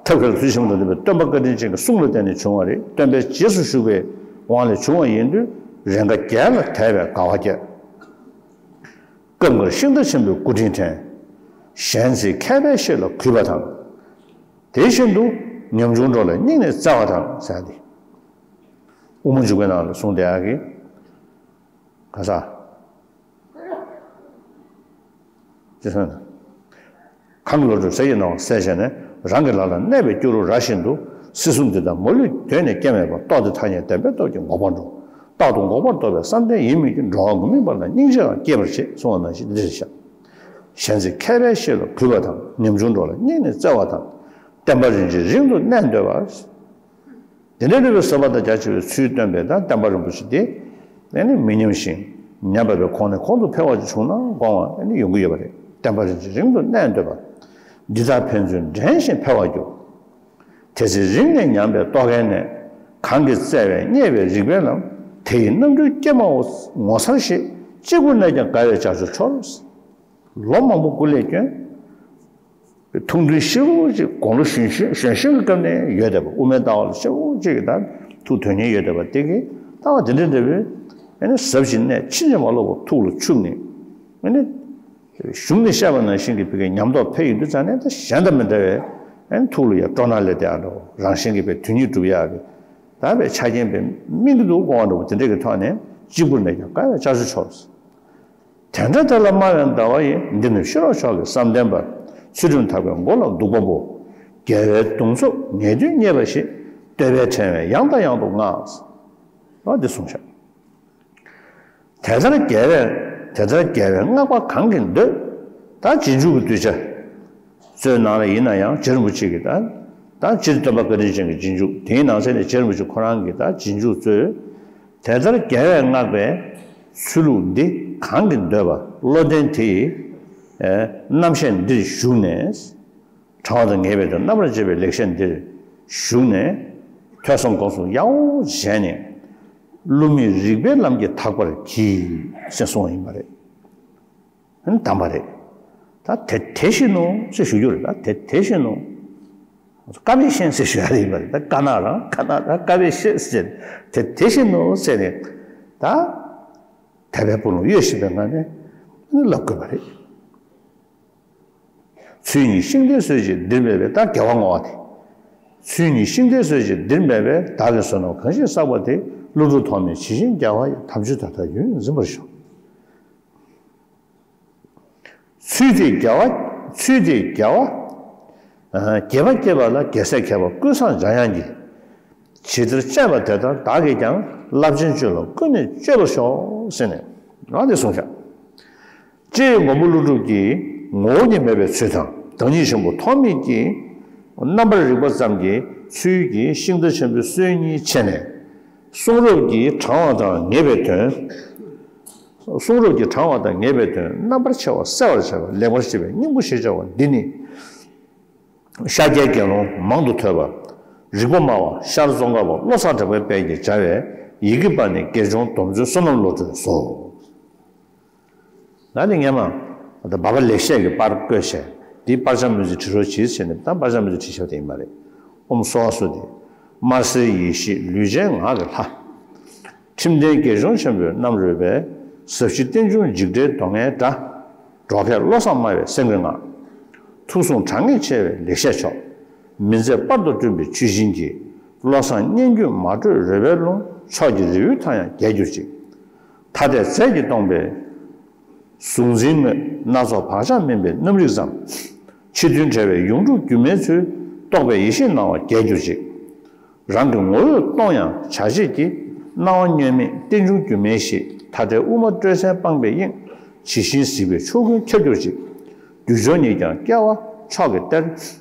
ཐབས་མཁས་ལ་ཚུལ་ཆེན་པོ་དང་ལྡན་པའི་སྟོན་པ་བཀའ་དྲིན་ཅན་གྱི་གསུང་ལ་བརྟེན་ནས་བྱུང་བ་རེད། སྟོན་པའི་རྗེས་སུ་ཞུགས་པའི་དབང་ལས་བྱུང་བ་ཡིན་དུས་རེས་འགའ་རྒྱལ་ལ་དད་པའི་དགའ་བ་སྐྱེ། སྐབས་འགར་ཤིང་རྟ་ཆེན་པོའི་སྐུ་དྲིན་དྲན། གཞན་ཚེ་མཁས་པའི་བཤེས་ལ་གུས་པ་དང་། དེ་བཞིན་དུ་ཉམ་ཆུང་འགྲོ་ལ་སྙིང་ནས་བརྩེ་བ་དང་ཟེར་ཏེ། དབུ་མ་འཇུག་པའི་ནང་ལ་གསུངས་བསྡད་ཡག་གི་ག་ས། ཅེས་གསུངས། གང་གི་བློ་གྲོས་ཟས་ཀྱི་སྣང་བ་བསལ་བྱས་ནས། རང་གི་ལག་ལ་གནས་པའི་སྐྱུ་རུ་ར་བཞིན་དུ། སྲིད་གསུམ་འདི་དག་མ་ལུས་གདོད་ནས་སྐྱེ་མེད་པར། རྟོགས་ཏེ་ཐ་སྙད་བདེན་པར་རྟོགས་ཀྱི་ངོ་བོར་འགྲོ། རྟག་ཏུ་འགོག་པར་འདོད་པའི་བསམ་གཏན་ཡིན་མོད་ཀྱི། འགྲོ་བ་མགོན་མིན་པ་ལ་སྙིང་རྗེའང་བསྐྱེད་པར་བྱེད་གསུངས་པ་ནང་བཞིན་འདིར་བཞག། གཞན་ཚེ་མཁས་པའི་བཤེས་ལ་གུས་པ་དང་། ཉམ་ཆུང་འགྲོ་ལ་སྙིང་ནས་བརྩེ་བ་དང་། བསྟན་པ་རིན་ཆེན་རིང་དུ་གནས་འདོད་པ། དེ་འདྲའི་འདྲ་བའི་ཟབ་པ་དང་རྒྱ་ཆེ་བའི་ཚུལ་སྟོན་པའི་ད་བསྟན་པ་རིན་པོ་ཆེ་དེ་ཨ་ནི་མི་ཉམས་ཤིང་ཉམས་པ་པའི་གོང་ནས་གོང་དུ་འཕེལ་བ་ཅིག་བྱུང་ན་དགོངས་པ་ཨ་ནི་ཡོང་གི་ཡོད་པ་རེད། བསྟན་པ་རིན་ཆེན་རིང་དུ་གནས་འདོད་པ། འདི་དག་ཕན་ཚུན་འདྲེན་ཞིང་འཕེལ་བར་འགྱུར། དེ་ཚེ་རིང་ནས་ཉམས་པའི་རྟོག་གེ་ནས། གང་གིས་བཙལ་བའི་རྙེད་པའི་རིག་པའི་ལམ། དེ་ཡི་རྣམ་འཕྲུལ་ཀྱེ་མའོ་ངོ་མཚར་ཞེས། གཅིག་པུར་གནས་ཀྱང་དགའ་བའི་བྱ་སྤྱོད་འཆོར། ལོ་མང་པོ་སྐུ་ལས་བསྐྱོན། ཐུགས་འདུན་ཞེ་པོ་ཅིག་དགུང་ལོ་གཞོན་གཞོན་གཞོན་གཞོན་གྱི་སྐབས་ནས་ཡོད་བསྡད་པ། དབུ་མའི་ལྟ་བ་ལ་ཞེ་པོ་ཅིག་གི་ད་ཐུགས་དོན་གཉེར་ཡོད་བསྡད་པ་དེ་གིས་ལྟ་བ་དེ་འདྲ་འདྲ་བོའི་ཨ་ནི་ཟབ་ཞིང་གནད་ཕྱིན་ཅི་མ་ལོག་པ་ཐུགས་ལ་ཆུད་ནས་ཨ་ནི་གཞུང་ནས་བཤད་པ་ནང་བཞིན་གྱི་བོད་ཀྱི་ཉམས་རྟོགས་འཕེལ་ཡོང་དུས་ཙང་ནས་ད་གཞན་དང་མི་འདྲ་བའི་ཨ་ནི་ཐུགས་ལ་ཡ་སྤྲོ་སྣང་སླེབས་བསྡད་ཡག་འདྲ་བོ། རང་བཞིན་གྱིས་པའི་དོན་གཉེར་སྒྲུབ་ཡག་གི་ད་བའི་ཆ་རྐྱེན་པའི་སྨིན་གྱི་འདུག་དགོངས་པ་འདྲ་བོ་དེ་འདྲ་གི་ཐོག་ནས་གཅིག་པུར་གནས་ཀྱང་དགའ་བའི་བྱ་སྤྱོད་འཆོར། དེ་འདྲ་དེ་ལ་སྨྲ་བའི་ཟླ་བ་ཡིས། འདི་ནི་ཤེས་རབ་མཆོག་གི་བསམ་གཏན་པ། ཚུལ་ཁྲིམས་དག་པའི་མགོ་ལ་གདུག་པ་པོ། རྒྱལ་བའི་གདུང་འཚོབ་ངེས་དོན་རྙེད་པ་ཞིག། བསྟོད་པའི་ཕྲེང་བས་ཡང་དང་ཡང་དུ་བསྔགས། ཨ་འདི་གསུངས་བཞག། དེ་ལྟར་རྒྱལ་བས་དེ་ལྟར་རྒྱལ་བས་བསྔགས་པ་གང་གིས་འདོད། ད་རྗེས་འཇུག་གི་གདུལ་བྱ་ཚོའི་ནང་ལ་ཡིན་ན་ཡང་རྗེ་རིན་པོ་ཆེ་གི་ད་ད་སྤྱིར་སྟོན་པ་བཀའ་དྲིན་ཅན་གྱི་རྗེས་འཇུག་དེའི་ནང་གསེས་ནས་རྗེ་རིན་པོ་ཆེ་ཁོ་རང་གི་ད་རྗེས་འཇུག་ཚོས། དེ་ལྟར་རྒྱལ་བས་བསྔགས་པའི་ཚུལ་ལུགས་འདི་གང་གིས་འདོད་པ། བློ་ལྡན་དེ་ཡི་རྣམ་བཤད་འདིར་ཞུགས་ནས། དྲང་བ་དང་ངེས་པའི་དོན་རྣམ་པར་འབྱེད་པའི་ལེགས་བཤད་འདིར་ཞུགས་ནས། ཐོས་བསམ་སྒོམ་གསུམ་ཡག་པོ་བྱས་ནས་བསླུ་མེད་རིག་པའི་ལམ་གྱིས་དག་པར་གྱིས་ཞེས་གསུངས་པ་ཡིན་པ་རེད། གདམས་པ་རེད། ད་དེ་དེ་བཞིན་ནོ་ཞེས་ཞུ་རྒྱུ་རེད། ད་དེ་དེ་བཞིན་ནོ། བཀའ་བཞིན་ཞེས་ཞུ་ཡ་རེད་པ་རེད། ད་བཀའ་ན་རང་བཀའ་ན་རང་བཀའ་བཞིན་ཞེས་ཟེར་དེ་དེ་བཞིན་ནོ་ཟེར་ནས་ད་དད་པའི་སྤུ་ལོང་གཡོ་བཞིན་པའི་ངང་ནས་ལབ་དགོས་པ་རེད། ཚུལ་ཉིད་ཤིང་རྟའི་སྲོལ་ཅིག་འདིར་མེད་པས་ད་དགེ་བ་བསྔོ་བ་དེ། ཚུལ་གཉིས་ཤིང་རྟའི་སྲོལ་འབྱེད་འདིར་མེད་པས། བདག་གི་བསོད་ནམས་གང་ཞིག་བསགས་པ་དེ། ཀླུ་སྒྲུབ་ཐོགས་མེད་ཇི་བཞིན་རྒྱལ་བ་ཡི། དམ་ཆོས་དེ་ལྟར་ཡུན་རིང་འཛིན་པར་ཤོག་ཚུལ་དེས་རྒྱལ་བ། ཚུལ་དེས་རྒྱལ་བ། ཨ། དགྱེས་པ་བསྐྱེད་པ་ལ་རྒྱལ་སྲས་མཁས་པ་ཀུན་བཟང་འཇམ་དབྱངས་ཀྱིས། ཇི་ལྟར་སྤྱད་པ་དེ་ལྟར་བདག་གིས་ཀྱང་། རླབས་ཆེན་སྤྱོད་ལ་ཀུན་ནས་སྤྱོད་པར་ཤོག་ཟེར་ནས་ང་འདི་གསུངས་ཤག་སྤྱིར་མགོན་པོ་ཀླུ་སྒྲུབ་ཀྱི་ངོ་བོ་ཉིད་མེད་པའི་ཚུལ་དང་། བདག་ཉིད་ཆེན་པོ་ཐོགས་མེད་ཀྱི་རྣམ་པར་རིག་པ་ཙམ་གྱིས་ཚུལ་གྱིས་ཤིང་རྟ་ཆེན་པོའི་སྲོལ་གཉིས་ཕྱེ་ནས། གསུང་རབ་ཀྱིས་དྲང་བ་དང་ངེས་པའི་དོན། གསུང་རབ་ཀྱིས་དྲང་བ་དང་ངེས་པའི་དོན་རྣམ་པར་ཕྱེ་བ་གསལ་བར་བྱ་བ་ལེགས་པར་བཤད་པའི་སྙིང་པོ་ཞེས་བྱ་བ་འདི་ནི། ཤཱཀྱའི་དགེ་སློང་མང་དུ་ཐོས་པ། རིག་པ་སྨྲ་བ་ཤར་ཙོང་ཁ་པ་བློ་བཟང་གྲགས་པའི་དཔལ་གྱིས་སྦྱར་བའི་ཡི་གེ་པ་ཎི་དགེ་སྦྱོང་སྡོམ་བརྩོན་བསོད་ནམས་བློ་གྲོས་སོ། ད་ནི་སྔན་མ་ད་སྦ་བ་ལེགས་བཤད་ཀྱི་པར་བརྐོས་བྱས། འདི་པར་ཆ་མི་ཚེ་བྲི་རོགས་གྱིས་བྱས་ནས། ད་པར་ཆ་མི་ཚེ་བྲི་ཤོག་དེ་ཡིན་པ་རེད། ཨོཾ་སྭ་བྷཱ་བ་སུ་དེ། དམར་སེར་ཡེ་ཤེས་ལུས་ཅན་ངག་གི་ལྷ། ཁྲིམས་ལྡན་དགེ་སྦྱོང་ཆེན་པོས་རྣམ་རོལ་པའི། ཟབ་ཞི་རྟེན་འབྱུང་འཇིགས་བྲལ་མདོ་ལྔའི་སྒྲ། གྲོགས་མཁས་བློ་བཟང་སྨྲ་བའི་སེང་གེ་ལྔ། ཐུགས་གསུང་དྲང་ངེས་ཆེ་བའི་ལེགས་བཤད་མཆོག་མི་མཛད་པར་དུ་བསྐྲུན་པའི་ཆུ་ཤིང་གི། བློ་བཟང་སྙན་བརྒྱུད་མ་དྲོས་རོལ་པའི་རླུང་། མཆོག་གི་རི་བོའི་མཐའ་ཡང་རྒྱས་གྱུར་ཅིག་ཐ་དད་རྫས་ཀྱིས་སྟོང་པའི་གཟུང་འཛིན་དངོས། སྣ་ཚོགས་བག་ཆགས་མུན་པའི་རྣམ་རིག་ཙམ། ཕྱི་དོན་བྲལ་བའི་ཡོངས་གྲུབ་སྒྱུ་མའི་ཚུལ། རྟོགས་པའི་ཡེ་ཤེས་སྣང་བ་རྒྱས་གྱུར་ཅིག་རང་གི་ངོ་བོས་སྟོང་ཡང་བྱ་བྱེད་ཀྱི། སྣང་བ་བསྙོན་མེད་རྟེན་འབྱུང་སྒྱུ་མའི་གཞི། མཐའ་བྲལ་དབུ་མ་སྤྲོས་བྲལ་སྤངས་པའི་དབྱིངས། ཇི་བཞིན་གཟིགས་པའི་ཕྱོགས་ཀུན་ཁྱབ་གྱུར་ཅིག་རྒྱུ་སྦྱོར་ཉིད་ཀྱང་སྐྱེ་བ་མཆོག་གི་གཏེར།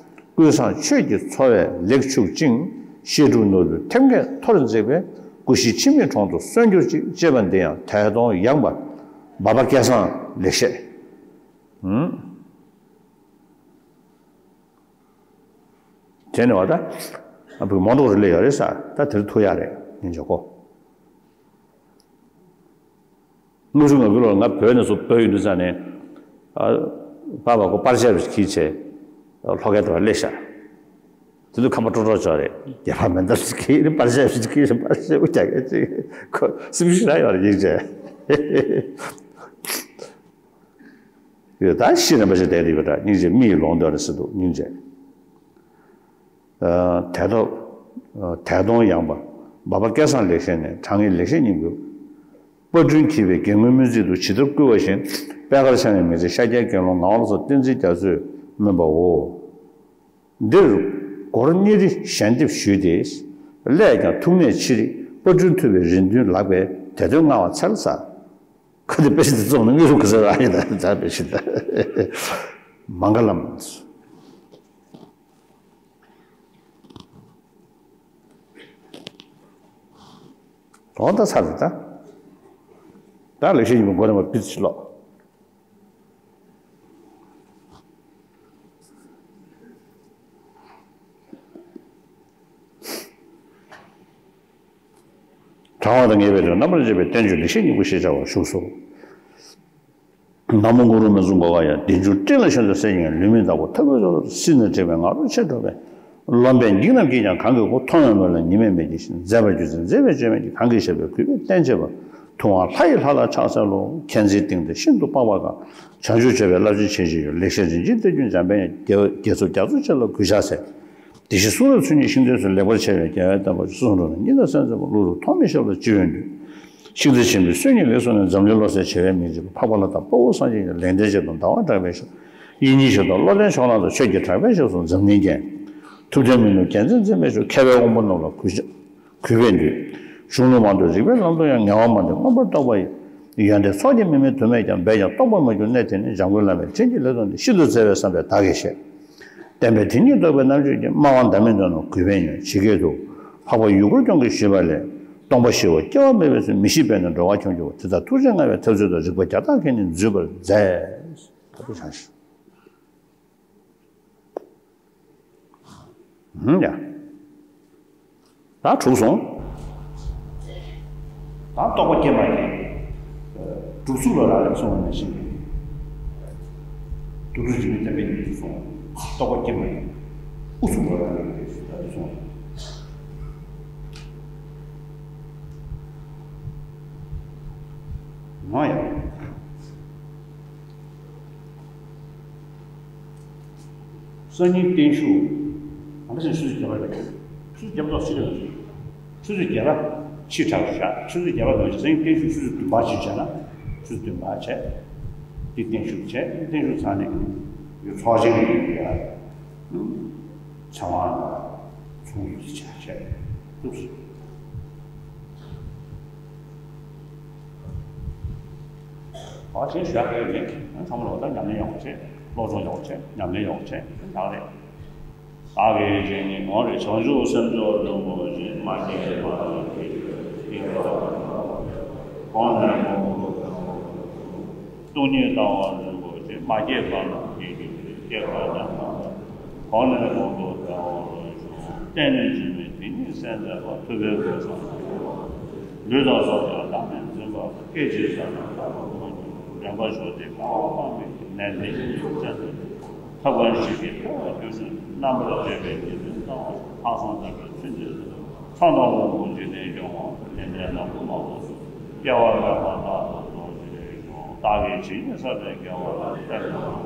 ཀུན་བཟང་ཆོས་ཀྱི་འཚོ་བས་ལེགས་ཕྱུག་ཅིང་། བཤད་སྒྲུབ་ནོར་བུའི་ཐེམ་སྐས་མཐོར་འཛེགས་པའི། སྐུ་བཞི་འཆི་མེད་གྲོང་དུ་སོན་གྱུར་ཅིག་ཅེས་པ་འདི་ཡང་དད་སྟོང་ཡངས་པ་སྦ་བ་སྐལ་བཟང་ལེགས་བཤད། ཨུམ། དེ་ནས་བ་ད། ཨ་བུ་མོ་འགྲོ་རེ་ལས་ཡོད་རེད་ས། ད་དེར་ཐུག་ཡག་རེད་སྙིང་རྗེ་ཁོ། དངོས་སུ་ང་ཚོ་ལོ་ང་བོད་ནས་སུ་བོད་ཡོད་དུས་ཙང་ནས། ཨ། པ་བ་ཁོ་པར་ཆས་རུ་ཁྱིས་བྱས། ལྷོ་ཁའི་དུ་བ་སླེབས་ཤག་དེ་དུས་ཁམས་པ་སྤྲོ་སྤྲོ་ཅོག་རེད། རྒྱལ་ཕ་མེ་མདའ་ཞིག་གིས་པར་ཆས་ཞིག་གིས་པར་ཆས་དབུ་རྒྱག་གི་ཅིག་ཁོ་སེམས་ཤུགས་རག་ཡོད་རེད་སྙིང་རྗེ། ཡོད་ད་ཤི་རན་པ་ཞིག་བསྡད་ཡོད་ར་སྙིང་རྗེ། མི་ཡི་ལོང་འདོད་རེད་ཟེར་འདུག་སྙིང་རྗེ། ཨ། དད་སྟོང་། ཨ། དད་སྟོང་ཡངས་པ་སྦ་བ་སྐལ་བཟང་ལེགས་བཤད་ནས། དྲང་ངེས་ལེགས་བཤད་སྙིང་པོའི་དཔར་སྐྲུན་བགྱིས་པའི་རྒན་རྒོན་སྨོན་ཚིག་ཏུ་ཇི་ལྟར་བསྐུལ་བ་བཞིན། པད་དཀར་འཆང་བའི་མི་ཚེ་ཤཱཀྱའི་དགེ་སློང་ངག་དབང་བློ་བཟང་བསྟན་འཛིན་རྒྱ་མཚོས་སྨོན་པའོ། འདིར་སྒོར་གཉིས་རེ་ཞལ་འདེབས་ཞུས་ཏེ། སླད་ཀྱང་ཐུགས་མཉེས་ཕྱིར་པར་སྐྲུན་ཐུབ་པའི་རེ་འདུན་ལགས་པས། དེ་དོན་མངའ་བ་འཚལ་ས། ཁ་དེ་དཔེ་ཆ་དེ་བཙོང་ནས་དངོས་སུ་ག་ས་ར་ཡིན་ད་ད་དཔེ་ཆ་ད། མངྒ་ལམ། དོན་དག་ཚར་རེད་ད། ད་ལེགས་བཤད་སྙིང་པོ་མགོ་ནས་མར་ཕུད་ཅིག་ཀློག་དྲང་བ་དང་ངེས་པའི་དོན་རྣམ་པར་འབྱེད་པའི་བསྟན་བཅོས་ལེགས་བཤད་སྙིང་པོ་ཞེས་བྱ་བ་བཞུགས་སོ། ན་མོ་གུ་རུ་མི་གཟུགས་མགོ་བ་ཡ། བདེ་འབྱུང་སྤྲིན་ལ་ཤིན་ཏུ་གསལ་ཞིང་། ལུས་མི་བདག་པོ་ཐབས་ཀྱིས་རྫོགས་སོ། སྲིད་ནི་དྲེགས་པའི་ང་རོ་ཆེར་སྒྲོགས་པའི། རློམ་པའི་འཇིགས་རྣམས་ཀྱིས་ཀྱང་གང་གི་མགོ། མཐོང་བའི་མོད་ལ་ཉི་མས་མི་བརྒྱན་ཞིང་། མཛེས་པ་རྒྱུ་མཚན་མཛེས་པའི་བཅོས་མིན་གྱི། གང་གིས་བཤད་པའི་གུས་པས་བསྟེན་བྱེད་པ། ཐུབ་དབང་ལྷ་ཡི་ལྷ་ལ་ཕྱག་འཚལ་ལོ། མཁྱེན་བརྩེའི་གཏིང་དུ་ཤིན་ཏུ་དཔག་པ་གང་། བྱང་ཆུབ་སྤྱོད་པའི་རླབས་ཆེན་ཆེ་ཞིང་ཡོད། ལེགས་བཤད་རིན་ཆེན་གཏེར་གྱུར་འཇམ་དཔལ་དབྱངས། རྒྱལ་རྒྱལ་ཚབ་རྒྱ་མཚོ་ཆེ་ལ་གུས་ཕྱག་འཚལ། དེ་བཞིན་གསུང་རབ་ཚུལ་གཉིས་ཤིང་རྟའི་སྲོལ། ལེགས་པར་ཕྱེ་བའི་རྒྱལ་བའི་བསྟན་པ། གསུང་རབ་ཉི་ཟླ་གསལ་མཛད་པ། ཀླུ་སྒྲུབ་ཐོགས་མེད་ཞབས་ལ་སྤྱི་བོས་འདུད། ཤིང་རྟ་ཆེན་པོའི་སྲོལ་གཉིས་ལེགས་གསུངས་ནས། འཛམ་གླིང་བློ་གསལ་བྱེ་བའི་མིག་འབྱེད་པ། འཕགས་པ་ལྷ་དང་དཔའ་བོ་སངས་རྒྱས་ཀྱི། ལེགས་ལྡན་འབྱེད་དང་ཟླ་བ་གྲགས་པའི་ཞབས། དབྱིག་གཉེན་ཞབས་དང་བློ་ལྡན་ཕྱོགས་གླང་དང་། ཆོས་ཀྱི་གྲགས་པའི་ཞབས་སུ་འཛམ་གླིང་རྒྱན། ཐུབ་བསྟན་མི་ནུབ་རྒྱལ་མཚན་འཛིན་པའི་ཞབས། མཁས་པའི་དབང་པོ་རྣམས་ལ་གུས་ཕྱག་གུས་པས་འདུད། གཞུང་ལུགས་མང་དུ་རིགས་པའི་ལམ་དུ་ཡང་། ངལ་བ་མ་འདས་མངོན་པར་རྟོགས་པ་ཡི། ཡོན་ཏན་ཚོགས་ཀྱིས་མི་དམིགས་དུ་མས་ཀྱང་། འབད་ཀྱང་རྟོགས་པར་མ་གྱུར་གནས་དེ་ནི། འཇམ་མགོན་བླ་མའི་དྲིན་གྱིས་ལེགས་མཐོང་སྟེ། ཤིན་ཏུ་བརྩེ་བས་བསམ་པས་བདག་གིས་བཤད། བསྟན་པའི་དེ་ཉིད་རྟོགས་པའི་རྣལ་འབྱོར་གྱིས། སྨྲ་བ་ཟླ་མེད་འདོད་རྣམས་གུས་པས་ཉོན། ཇི་སྐད་དུ། འཕགས་པ་ཡུལ་འཁོར་སྐྱོང་གིས་ཞུས་པ་ལས། སྟོང་པ་ཞི་བ་སྐྱེ་བ་མེད་པའི་ཚུལ། མི་ཤིགས་པས་ན་འགྲོ་བ་ཁྱོང་གྱུར་པ། དེ་ལྟར་ཐུགས་རྗེ་མངའ་བའི་ཐབས་ཚུལ་དང་། རིགས་པ་བརྒྱ་དག་གིས་ནི་འཛུད་པར་མཛད། ཧུམ་ཡ། ད་གྲུབ་སོང་། ད་རྟོགས་པ་སྐྱེས་པ་ཡིན། གྲུབ་ཚུལ་ལ་རག་ལས་སོང་བ་ནང་བཞིན། དུ་དུ་རིགས་མི་བསྟན་པའི་ཉིད་དུ་སོང་། རྟོགས་པ་སྐྱེས་པ་ཡིན། ཨུ་ཚུགས་ལ་རག་ལས་ད་དུ་སོང་། ང་ཡང་། སང་ཉིན་བརྟན་བཞུགས། ང་ཚོས་སུས་ཀྱང་རེད། ཆུ་ཚོད་བརྒྱད་པ་ཐོག་ཕྱི་ལ་ཆུ་ཚོད་བརྒྱད་པ་ཕྱི་དྲགས་བཞག་ཆུ་ཚོད་བརྒྱད་པ་དང་ཟིང་བརྟན་བཞུགས་ཆུ་ཚོད་བདུན་པ་ཕྱིན་བྱས་ན་ཆུ་ཚོད་བདུན་པ་བྱས། འདི་བརྟན་བཞུགས་བྱས། འདི་བརྟན་བཞུགས་ཚར་ནས་ཡོད་ཚོགས་ཆེན་གྱི་ཡོད་ཡ། ཚེ་དབང་དང་ཚོགས་གཉིས་ཀྱི་ཆ་བྱས་ཐུགས་སུ། བ་ཆེན་ཞུ་ཡག་ཡོད་མེད་ཚང་མ་ལོ་ལྟར་ཉམས་ལེན་ཡག་པོ་བྱས། སློབ་སྦྱོང་ཡག་པོ་བྱས། ཉམས་ལེན་ཡག་པོ་བྱས། ཡག་རེད། བདག་གིས་བྱས་ནས་ངོ་རེ་བྱང་ཆུབ་སེམས་མཆོག་རིན་པོ་ཆེ་མ་སྐྱེས་པ་ལ་སྐྱེས་ཏེ་སྐྱེས་པ་གོང་ནས་གོང་དུ་འཕེལ་བ། སྟོང་ཉིད་ལྟ་བ་རིན་པོ་ཆེ་མ་སྐྱེས་པ་རྣམས་སྐྱེ་གྱུར་ཅིག་སྐྱེས་པ་ཉམས་པ་དང་གོང་ནས་གོང་དུ་འཕེལ་བ་ལ་ཞུ། བརྟན་ནས་འཇིགས་མེད་དེ་ཉིད་གསལ་མཛད་པ། ཐུབ་པའི་གོ་ས་ལུས་དང་སྲོག་ཀྱང་བདག་མེད་འཛིན་པ། སྐད་ཅིག་ཟ་ན་ཐག་པ་གོང་འགྱུར། འདྲེན་པ་མཆོག་དེ་ཁ་བ་དཔག་མེད་ཀྱི་ནད་ལས་ཉེན་ལས་བཙན་ཏོ། ཐབས་གང་ཞིག་གིས་འཕེལ་བར་གྱུར་ནས། རྣམ་པར་དཔྱོད་པའི་ཉེས་དམིགས་སྣང་བ། ལྷག་བསམ་དམ་པའི་ཚུལ་འདི་ལ། མཚམས་དང་དབང་པོ་འཇིག་རྟེན་སྐྱོང་བ། ལས་འབྲས་ནག་པོ་མང་པོ་སོགས། སྐྱེ་བ་མེད་པ་རྟག་ཏུ་རྫོགས་ཤིང་བྱུང་། བདག་གིས་ཇི་སྙེད་བསགས་པའི་དགེ་བ་ལ། བརྟེན་ནས་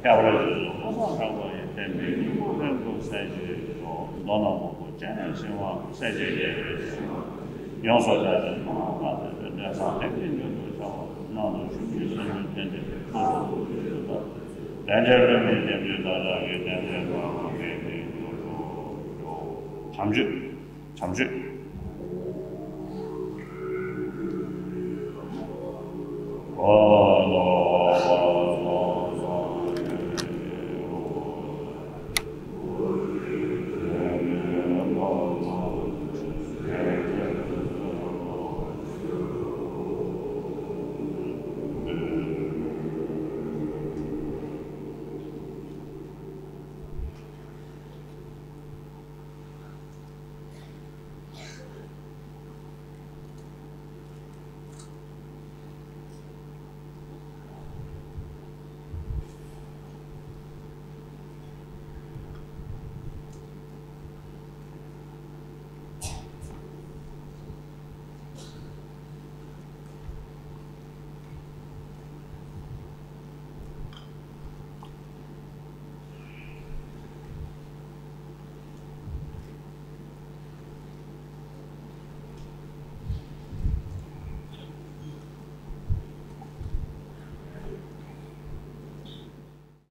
ཁྱད་པར་རྗེས་སུ་བསྔོ་བསངས་དྲངས་པ་ཡིས། བསྟན་པའི་སྙིང་པོ་ལྷུན་གྱིས་གསལ་བྱེད་ཤོག་མདོག་ནག་མོག་པོ་སྤྱན་རས་གཟིགས་དབང་། སྲས་བཅས་རྒྱལ་བའི་གཟིགས་དབང་། ཡོངས་སུ་གྲགས་ཤིང་ཐུབ་དབང་བཀའ་སྩལ་པའི། འབྲས་བཟང་ལྷུན་གྱིས་མྱུར་དུ་འཆང་བ། ནང་དུ་ཞུགས་ཤིང་སེམས་ཅན་བསྟན་ཏེ། ཐུགས་སུ་ཆུད་ཟོས་སུ་དག་ལས་འབྲས་ལྷུན་གྱིས་ལྡན་པའི་བདག་ཅག་གི་བསྟན་པའི་འགྲོ་ལམ་ལེགས་པའི་རྒྱུར་གྱུར་ཅོག་བྱམས་ཆོས། བྱམས་ཆོས། ཨོ།